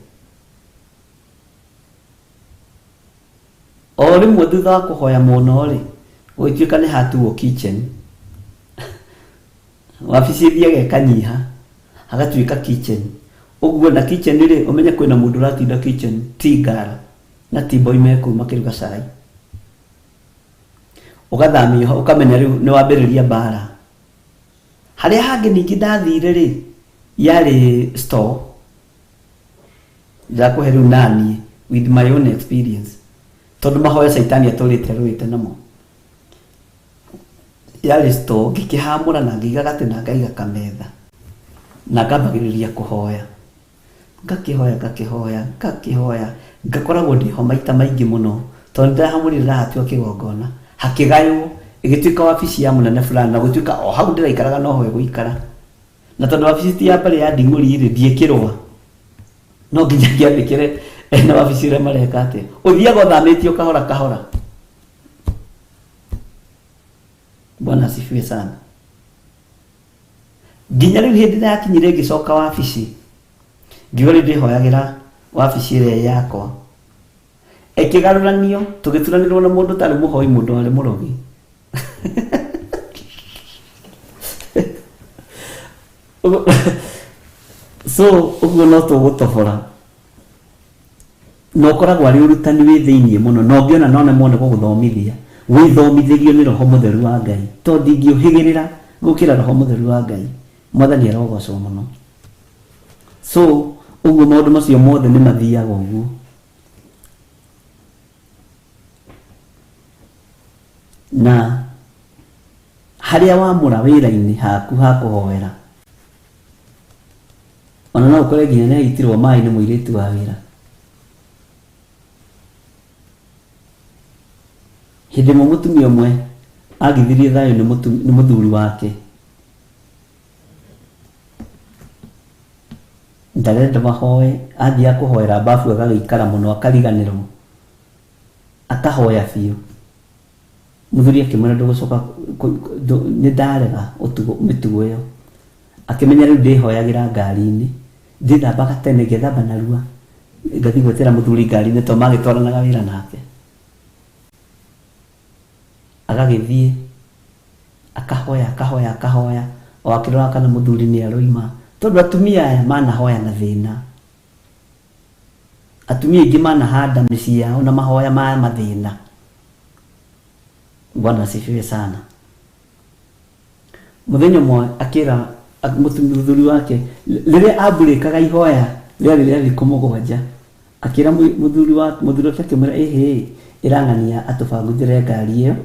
O rĩmwe thutha wa kũhoya mũno rĩ, gũgĩtuĩka nĩ hatuo kitchen. Wabici ĩthiaga ĩkanyiha, hagatuĩka kitchen. Ũguo na kitchen rĩ, ũmenye kwĩna mũndũ ũratinda kitchen, tea girl na tea boy me kũu makĩruga cai. Ũgathamio hau, ũkamenya rĩu nĩ wambĩrĩria mbara. Harĩa hangĩ ningĩ ndathire rĩ, yarĩ store. Ndakũhe rĩu naniĩ with my own experience, tondũ mahoya caitani atũrĩte arũĩte namo. Yarĩ store, ngĩkĩhamũra na ngĩiga gatĩ na ngaiga kametha, na ngambagĩrĩria kũhoya. Ngakĩhoya, ngakĩhoya, ngakĩhoya, ngakoragwo ndĩho maita maingĩ mũno, tondũ nĩndahamũrire ndahatua kĩgongona, hakĩgaywo, ĩgĩtuĩka wabici ya mũnene fulani, na gũtuĩka o hau ndĩraikaraga noho ĩgũikara. Na tondũ wabici ti ya mbarĩ ya Nding'ũri rĩ, ndiĩkĩrũa. No nginya ngĩandĩkĩre ene wabici ũrĩa mareka atĩa. Ũthiaga ũthamĩtio kahora kahora. Bwana asifiwe sana. Nginya rĩu hĩndĩ ĩrĩa yakinyire ngĩcoka wabici, ngiuga rĩu ndĩhoyagĩra wabici ĩrĩa yakwa. Ĩkĩgarũranio, tũgĩturanĩrwo na mũndũ ũtarĩ mũhoi, mũndũ warĩ mũrogi. So ũguo no tũgũtobora. Na ũkoragwo arĩ ũrutani wĩ thĩiniĩ mũno, na ũngĩona no nemwo nĩ gũgũthomithia, wĩthomithĩrio nĩ Roho Mũtheru wa Ngai, tondũ ndingĩũhĩgĩrĩra gũkĩra Roho Mũtheru wa Ngai. Mwathani arogocwo mũno. So ũguo maũndũ macio mothe nĩ mathiaga ũguo. Na Harĩa wamũra wĩra-inĩ haku ha kũhoera. Ona no ũkore nginya nĩ aitirwo maĩ nĩ mũirĩtu wa wĩra. Hĩndĩ ĩmwe mũtumia ũmwe agithirie thayũ nĩ mũthuri wake. Ndarenda mahoe, athiaga kũhoera bafu agagĩikara mũno akariganĩrwo. Akahoya biũ. Mũthuri akĩmwĩra ndũgũcoka nĩ ndarega ũtugo mĩtugo ĩyo. Akĩmenya rĩu ndĩhoyagĩra ngari-inĩ. Ndĩthambaga tene ngethamba narua. Ngathiĩ gwetera mũthuri ngari-inĩ tondũ magĩtwaranaga wĩra nake. Agagĩthiĩ akahoya akahoya akahoya o akĩroraga kana mũthuri nĩ aroima tondũ atumia aya manahoya na thĩna. Atumia aingĩ manahanda mĩciĩ yao na mahoya ma mathĩna. Bwana asifiwe sana. Mũthenya ũmwe akĩra mũthuri wake rĩrĩa ambũrĩkaga ihoya rĩarĩ rĩa thikũ 7 akĩra mũthuri wake akĩmwĩra ĩhĩ ĩrang'ania atũbanguthĩre ngari ĩyo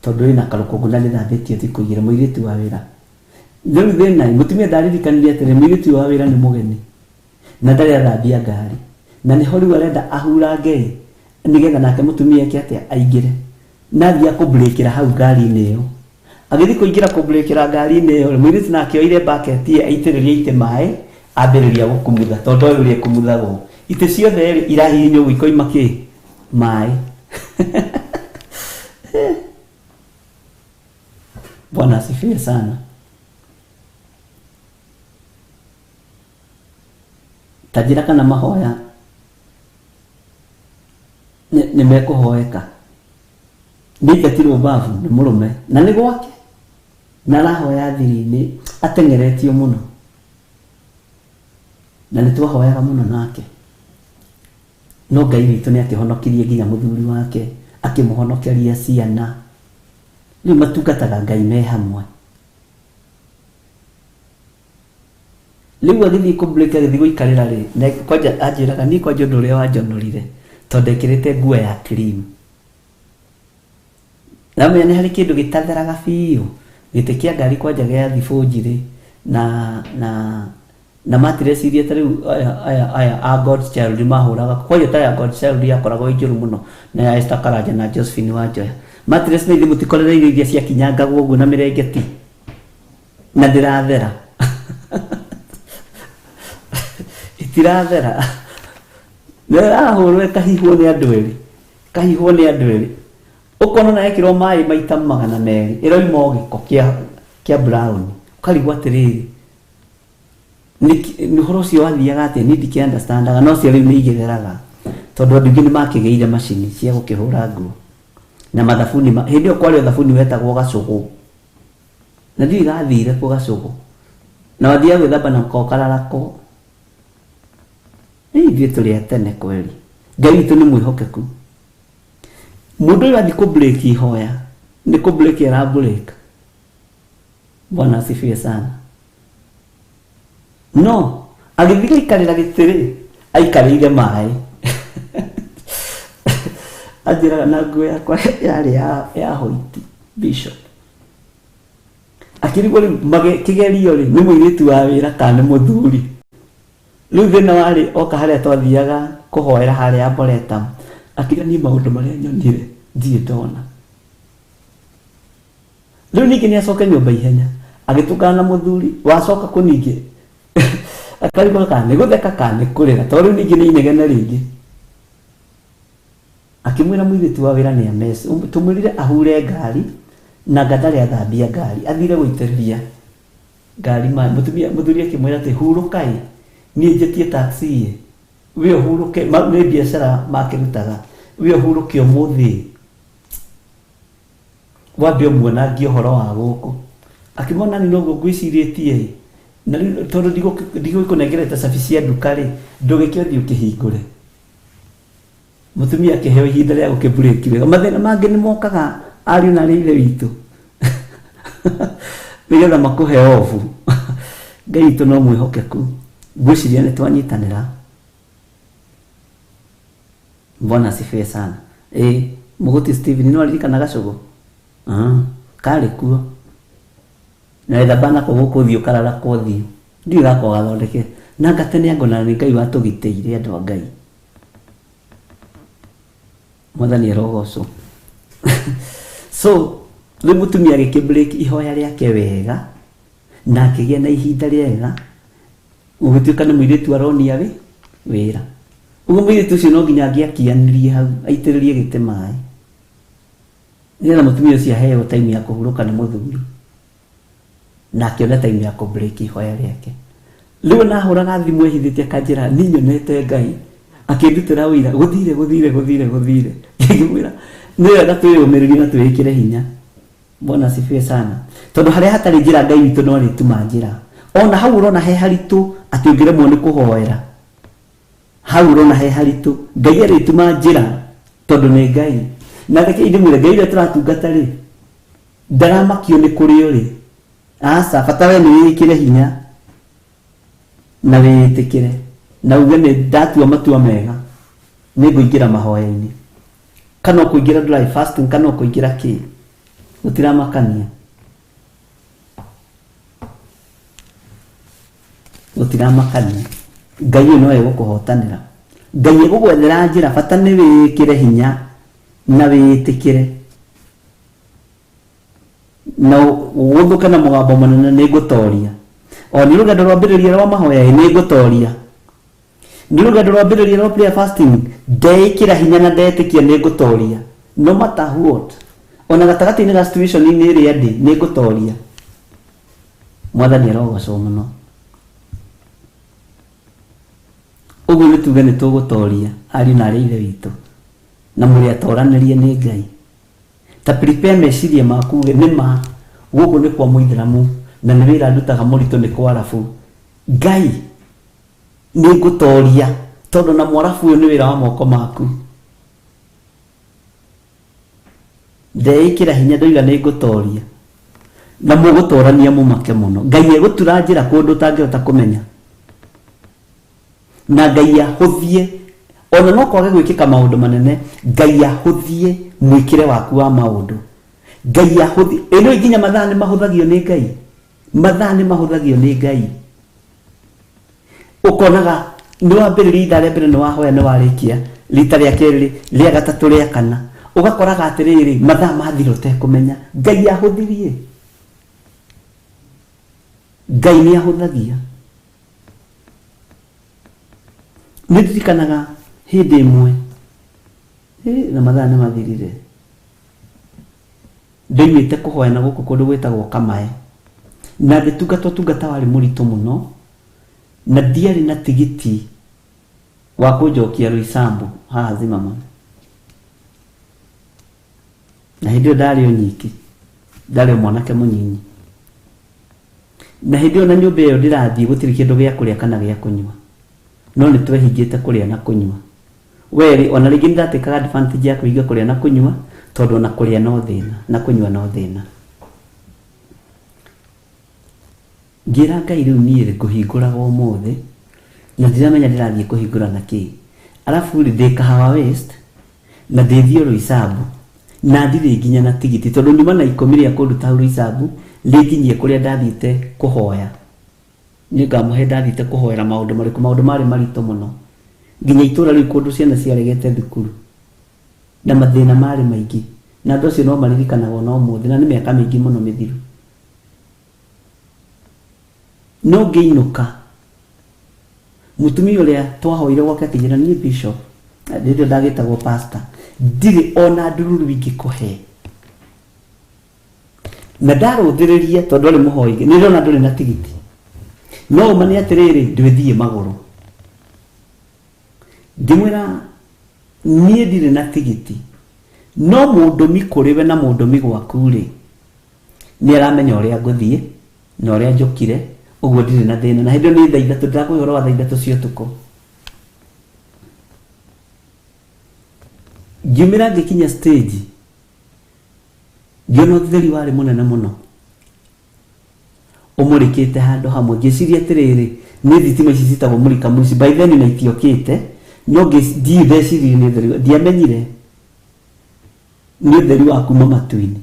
tondũ ĩna karũkũngũ na nĩthambĩtio thikũ 2 mũirĩtu wa wĩra. Rĩu thĩna mũtumia ndaririkanire atĩrĩ mũirĩtu wa wĩra nĩ mũgeni na ndarĩ athambia ngari na nĩho rĩu arenda ahurange nĩgetha nake mũtumia eke atĩa aingĩre na athiĩ akũmbrĩkĩra hau ngari-inĩ ĩyo. Agĩthiĩ kũingĩra kũmbrĩkĩra ngari-inĩ ĩyo mũirĩtu nake oire bucket aitĩrĩria itĩ maĩ ambĩrĩria gũkumutha tondũ ndoĩ ũrĩa ĩkumuthagwo. Itĩ ciothe rĩ irahihinywo ũguo ikoima kĩ maĩ. Bwana asifiwe sana. Ta njĩra kana mahoya nĩ mekũhoeka. Nĩ aingatirwo babu nĩ mũrũme na nĩ gwake na arahoya thiri-inĩ ateng'eretio mũno na nĩ twahoyaga mũno nake no Ngai witũ nĩ akĩhonokirie nginya mũthuri wake akĩmũhonokeria ciana. Rĩu matungataga Ngai me hamwe. Rĩu agĩthiĩ kũ break agĩthiĩ gũikarĩra rĩ na kwanja anjĩraga niĩ kwanja ũndũ ũrĩa wanjonorire tondũ ndekĩrĩte nguo ya cream. Namenya nĩ harĩ kĩndũ gĩtatheraga biũ gĩtĩ kĩa ngari kwanja gĩa thibũnji rĩ na mattress iria ta rĩu aya a God's Child mahũraga kwanja ta ya God's Child yakoragwo ĩ njũru mũno na ya Esther Karanja na Josephine Wanjoya. Mattress na ithuĩ mũtikorereire iria ciakinyangagwo ũguo na mĩrengeti na ndĩrathera. Itirathera. Na ĩrahũrwo ĩkahihwo nĩ andũ erĩ. Kahihwo nĩ andũ erĩ. Ũkona na yekĩrwo maĩ maita 200 ĩroima o gĩko kĩa brown. Ũkarigwo atĩrĩrĩ nĩ ũhoro ũcio wathiaga atĩa niĩ ndikĩ understandaga no cio rĩu nĩ igĩtheraga tondũ andũ aingĩ nĩ makĩgĩire macini cia gũkĩhũra nguo na mathabuni hĩndĩ ĩyo kwarĩ o thabuni wetagwo gacũgũ na ndiũĩ gathire kũ gacũgũ na wathiaga gwĩthamba nako kararako. Ĩ ithuĩ tũrĩ a tene kweli. Ngai witũ nĩ mwĩhokeku. Mũndũ ũyũ athiĩ kũ break ihoya nĩ kũ break ara break. Bwana asifiwe sana. No agĩthiĩ gũikarĩra gĩtĩ rĩ aikarĩire maĩ. Anjĩraga na nguo yakwa yarĩ ya white bishop. Akĩrigwo rĩu kĩgerio rĩ nĩ mũirĩtu wa wĩra kana nĩ mũthuri. Rĩu thĩna warĩ oka harĩa twathiaga kũhoera harĩa Arboretum akĩra niĩ maũndũ marĩa nyonire ndirĩ ndona. Rĩu ningĩ nĩ acoke nyũmba ihenya agĩtũngana na mũthuri wacoka kũ ningĩ akarigwo kana nĩ gũtheka kana nĩ kũrĩra tondũ rĩu ningĩ nĩ inegene rĩngĩ. Akĩmwĩra mũirĩtu wa wĩra nĩ ameci tũmwĩrire ahure ngari na anga ndarĩ athambia ngari athire gũitĩrĩria ngari maĩ. Mũtumia mũthuri akĩmwĩra atĩ hurũka ĩ niĩ njĩtie taxi ĩ we ũhurũke nĩ biacara makĩrutaga we ũhurũke ũmũthĩ wambe ũmuonangie ũhoro wa gũkũ. Akĩmwona niĩ noguo ngwĩcirĩtie ĩ na rĩu tondũ ndigũkũnengerete cabi cia nduka rĩ ndũgĩke ũthiĩ ũkĩhingũre. Mũtumia akĩheo ihinda rĩa gũkĩmburĩki wega. Mathĩna mangĩ nĩ mokaga ariũ na arĩ ithe witũ nĩgetha makũhe obu. Ngai witũ no mwĩhokeku. Ngwĩciria nĩ twanyitanĩra. Bwana asifiwe sana. Ĩ Mũgũti Stephen nĩ waririkana gacũgũ? Karĩ kuo. Na wethamba nako gũkũ ũthiũ ũkarara kwa ũthiũ. Ndiũĩ gakwa gathondeke. Na ngatene angona nĩ Ngai watũgitĩire andũ a Ngai. Mwathani arogocwo. So rĩu mũtumia agĩkĩ break ihoya rĩake wega na akĩgĩa na ihinda rĩega gũgĩtuĩka nĩ mũirĩtu aronia wĩra. Ũguo mũirĩtu ũcio no nginya angĩakianirie hau aitĩrĩrie gĩtĩ maĩ nĩgetha mũtumia ũcio aheo time ya kũhurũka nĩ mũthuri na akĩona time ya kũ break ihoya rĩake. Rĩu nahũraga thimũ ehithĩte akanjĩra niĩ nyonete Ngai akĩndutĩra ũira gũthire gũthire gũthire gũthire. Ngĩmwĩra nĩ wega twĩyũmĩrĩrie na twĩĩkĩre hinya. Bwana asifiwe sana. Tondũ harĩa hatarĩ njĩra Ngai witũ no arĩtuma njĩra. Ona hau ũrona he haritũ atĩ ũngĩremwo nĩ kũhoera. Hau ũrona he haritũ Ngai arĩtuma njĩra tondũ nĩ Ngai. Na reke ndĩmwĩre Ngai ũrĩa tũratungata rĩ ndaramakio nĩ kũrĩa ũrĩ. Aca, bata we nĩ wĩĩkĩre hinya na wĩĩtĩkĩre na uge nĩ ndatua matua mega nĩ ngũingĩra mahoya-inĩ kana ũkũingĩra dry fasting kana ũkũingĩra kĩ gũtiramakania gũtiramakania Ngai ũyũ no egũkũhotanĩra. Ngai egũgwethera njĩra bata nĩ wĩĩkĩre hinya na wĩĩtĩkĩre na ũgũthũke na mũgambo mũnene nĩ ngũtoria. O nĩ rũgendo rwambĩrĩria rwa mahoya ĩ nĩ ngũtoria. Nĩ rũgendo rwambĩrĩria rwa prayer fasting ndeĩkĩra hinya na ndetĩkia nĩ ngũtoria. No matter what ona gatagatĩ-inĩ ga situation-inĩ ĩrĩa ndĩ nĩ ngũtoria. Mwathani arogocwo mũno. Ũguo nĩ tuge nĩ tũgũtoria ariũ na arĩ a ithe witũ na mũrĩ atoranĩrie nĩ Ngai. Ta prepare meciria maku uge nĩ ma gũkũ nĩ kwa mũithĩramu na nĩ wĩra ndutaga mũritũ nĩ kwa arabu. Ngai nĩ ngũtoria tondũ na mwarabu ũyũ nĩ wĩra wa moko maku. Ndeĩkĩra hinya ndoiga nĩ ngũtoria na mũgũtorania mũmake mũno. Ngai egũtura njĩra kũndũ ũtangĩhota kũmenya na Ngai ahũthie ona no kwage gwĩkĩka maũndũ manene Ngai ahũthie mwĩkĩre waku wa maũndũ. Ngai ahũthie ĩno nginya mathaa nĩ mahũthagio nĩ Ngai. Mathaa nĩ mahũthagio nĩ Ngai. Ũkonaga nĩ wambĩrĩria ithaa rĩa mbere nĩ wahoya nĩ warĩkia rita rĩa kerĩ rĩa gatatũ rĩa kana ũgakoraga atĩrĩrĩ mathaa mathira ũtekũmenya. Ngai ahũthirie. Ngai nĩ ahũthagia. Nĩ ndirikanaga hĩndĩ ĩmwe na mathaa nĩ mathirire ndoimĩte kũhoya na gũkũ kũndũ gwĩtagwo Kamae na ngĩtungata ũtungata warĩ mũritũ mũno na ndiarĩ na tigiti wa kũnjokia Roysambu haha Zimmerman. Na hĩndĩ ĩyo ndarĩ o nyiki, ndarĩ o mwanake mũnyinyi. Na hĩndĩ ĩyo na nyũmba ĩyo ndĩrathiĩ gũtirĩ kĩndũ gĩa kũrĩa kana gĩa kũnyua. No nĩ twehingĩte kũrĩa na kũnyua. Werĩ ona rĩngĩ nĩ ndatĩkaga advantage ya kũhinga kũrĩa na kũnyua tondũ ona kũrĩa no thĩna na kũnyua no thĩna. Ngĩra Ngai rĩu niĩ rĩ ngũhingũraga ũmũthĩ na ndiramenya ndĩrathiĩ kũhingũra na kĩ. Arabu rĩ ndĩ Kahawa West na ndĩthiĩ Roysambu na ndirĩ nginya na tigiti tondũ nyuma na ikũmi rĩa kũnduta hau Roysambu rĩnginyie kũrĩa ndathiĩte kũhoya. Nĩ ngamũhe ndathiĩte kũhoera maũndũ marĩkũ, maũndũ marĩ maritũ mũno nginya itũra rĩu kũndũ ciana ciaregete thukuru na mathĩna marĩ maingĩ na andũ acio no maririkanaga ona ũmũthĩ na nĩ mĩaka mĩingĩ mũno mĩthiru. No ngĩinũka mũtumia ũrĩa twahoire gwake akĩnjĩra niĩ bishop rĩrĩa ndagĩtagwo pastor ndirĩ ona ndururu ingĩkũhe na ndarũthĩrĩria tondũ arĩ mũhoi nĩ ndĩrona ndũrĩ na tigiti no ũma nĩ atĩrĩrĩ ndwĩthiĩ magũrũ. Ngĩmwĩra niĩ ndirĩ na tigiti no mũndũmi kũrĩ we na mũndũmi gwaku rĩ nĩ aramenya ũrĩa ngũthiĩ na ũrĩa njũkire ũguo ndirĩ na thĩna. Na hĩndĩ ĩyo nĩ thaa ithatũ ndĩrakũhe ũhoro wa thaa ithatũ cia ũtukũ. Ngiumĩra ngĩkinya stage ngĩona ũtheri warĩ mũnene mũno ũmũrĩkĩte handũ hamwe ngĩciria atĩrĩrĩ nĩ thitima ici citagwo mũrika mũici by then na itiokĩte no ndiũ ndeciririe nĩ ũtheri ndiamenyire nĩ ũtheri wa kuma matu-inĩ.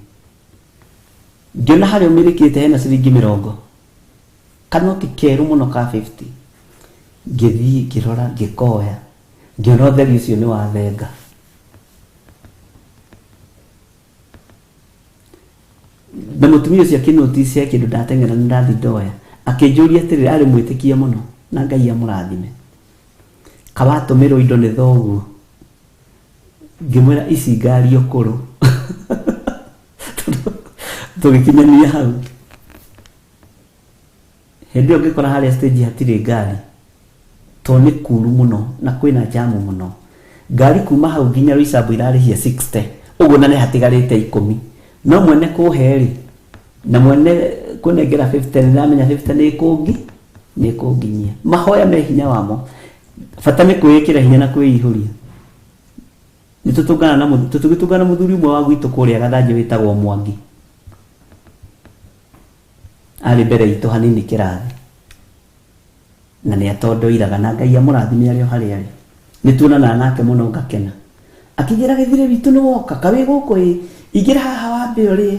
Ngĩona harĩa ũmĩrĩkĩte hena ciringi mĩrongo kanoti kerũ mũno ka 50. Ngĩthiĩ ngĩrora ngĩkoya, ngĩona ũtheri ũcio nĩ wathenga. Na mũtumia ũcio akĩnotice he kĩndũ ndateng'era na ndathi ndoya, akĩnjũria atĩrĩrĩ, arĩ mwĩtĩkia mũno na Ngai amũrathime, kawatũmĩrwo indo nĩ thoguo? Ngĩmwĩra ici ngari ũkũrũ. Tũgĩkinyania hau. Hĩndĩ ĩyo ngĩkora harĩa stage hatirĩ ngari tondũ nĩ kuru mũno na kwĩna jamu mũno. Ngari kuma hau nginya Roysambu irarĩhia 60 ũguo na nĩ hatigarĩte ikũmi. No mwene kũhe rĩ na mwene kũnengera 50 nĩ ndamenya 50 nĩ ĩkũngi nĩ ĩkũnginyia. Mahoya me hinya wamo. Bata nĩ kwĩĩkĩra hinya na kwĩihũria. Nĩ tũtũngana na tũgĩtũngana na mũthuri ũmwe wa gwitũ kũrĩa Gathanjĩ wĩtagwo Mwangi. Arĩ mbere itũ hanini kĩrathi. Na nĩ atondoiraga na Ngai amũrathime arĩ o harĩa arĩ. Nĩ tuonanaga nake mũno ngakena. Akĩnjĩra gĩthire witũ nĩ woka, ka wĩ gũkũ ĩ, ingĩra haha wambe ũrĩe.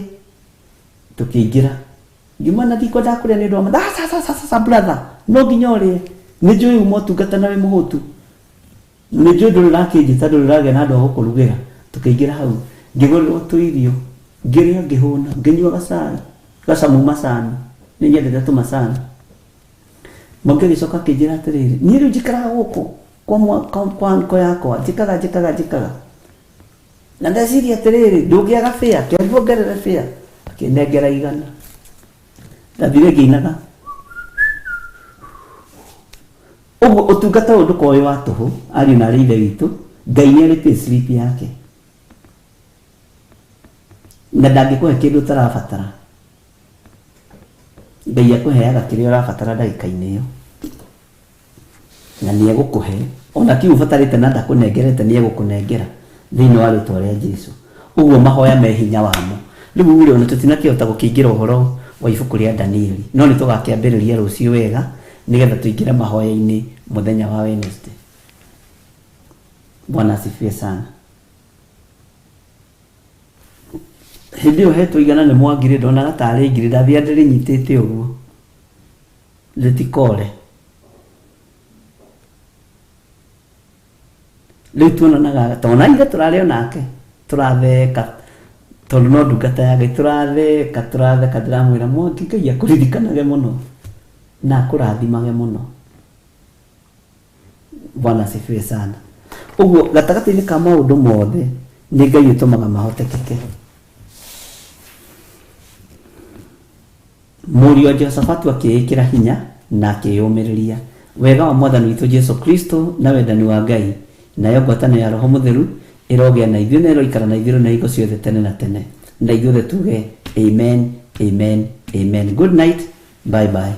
Tũkĩingĩra. Ngiuma na ndikwendaga kũrĩa nĩ ũndũ wa mathaa. Aca aca aca brother, no nginya ũrĩe. Nĩ njũĩ uma ũtungata na wĩ mũhũtu. Nĩ njũĩ ndũrĩ ũrakĩnjĩta, ndũrĩ ũragĩa na andũ a gũkũrugĩra. Tũkĩingĩra hau, ngĩgũrĩrwo tũirio, ngĩrĩa ngĩhũna, ngĩnyua gacai, gacamu macani, nĩ nyendete tũmacani. Mwangi agĩcoka akĩnjĩra atĩrĩrĩ, niĩ rĩu njikaraga gũkũ kwa kwa, kwa uncle yakwa, njĩkaga njĩkaga njĩkaga. Na ndeciria atĩrĩrĩ, ndũngĩaga bĩa, kĩambu ongerere bĩa. Akĩnengera igana. Ndathire ngĩinaga. Ũguo ũtungata ũyũ ndũkoragwo wĩ wa tũhũ, ariũ na arĩ ithe witũ, Ngai nĩ arĩ pay slip yake. Na ndangĩkũhe kĩndũ ũtarabatara. Ngai akũheaga kĩrĩa ũrabatara ndagĩka-inĩ ĩyo. Na nĩ egũkũhe, ona kĩu ũbatarĩte na ndakũnengerete nĩ egũkũnengera thĩinĩ wa rĩtwa rĩa Jesu. Ũguo mahoya me hinya wamo. Rĩu rĩ, ona tũtinakĩhota gũkĩingĩra ũhoro wa ibuku rĩa Danieli, no nĩ tũgakĩambĩrĩria rũciũ wega nĩgetha tũingĩre mahoya-inĩ mũthenya wa Wednesday. Bwana asifiwe sana. Hĩndĩ ĩyo hetwo igana nĩ Mwangi rĩ, ndonaga tarĩ ngiri, ndathiaga ndĩrĩnyitĩte ũguo rĩtikore. Rĩu tuonanaga tondũ na ithe tũrarĩ o nake tũratheka tondũ no ndungata ya Ngai tũratheka tũratheka ndĩramwĩra Mwangi Ngai akũririkanage mũno na akũrathimage mũno. Bwana asifiwe sana. Ũguo gatagatĩ-inĩ ka maũndũ mothe nĩ Ngai ũtũmaga mahotekeke. Mũriũ wa Jehoshafatu akĩĩkĩra hinya na akĩĩyũmĩrĩria. Wega wa Mwathani witũ Jesu Kristo na wendani wa Ngai, nayo ngwatanĩro ya Roho Mũtheru ĩrogĩa na ithuĩ na ĩroikara na ithuĩ rĩu na hingo ciothe tene na tene. Na ithuothe tuge Amen, Amen, Amen. Good night, bye bye.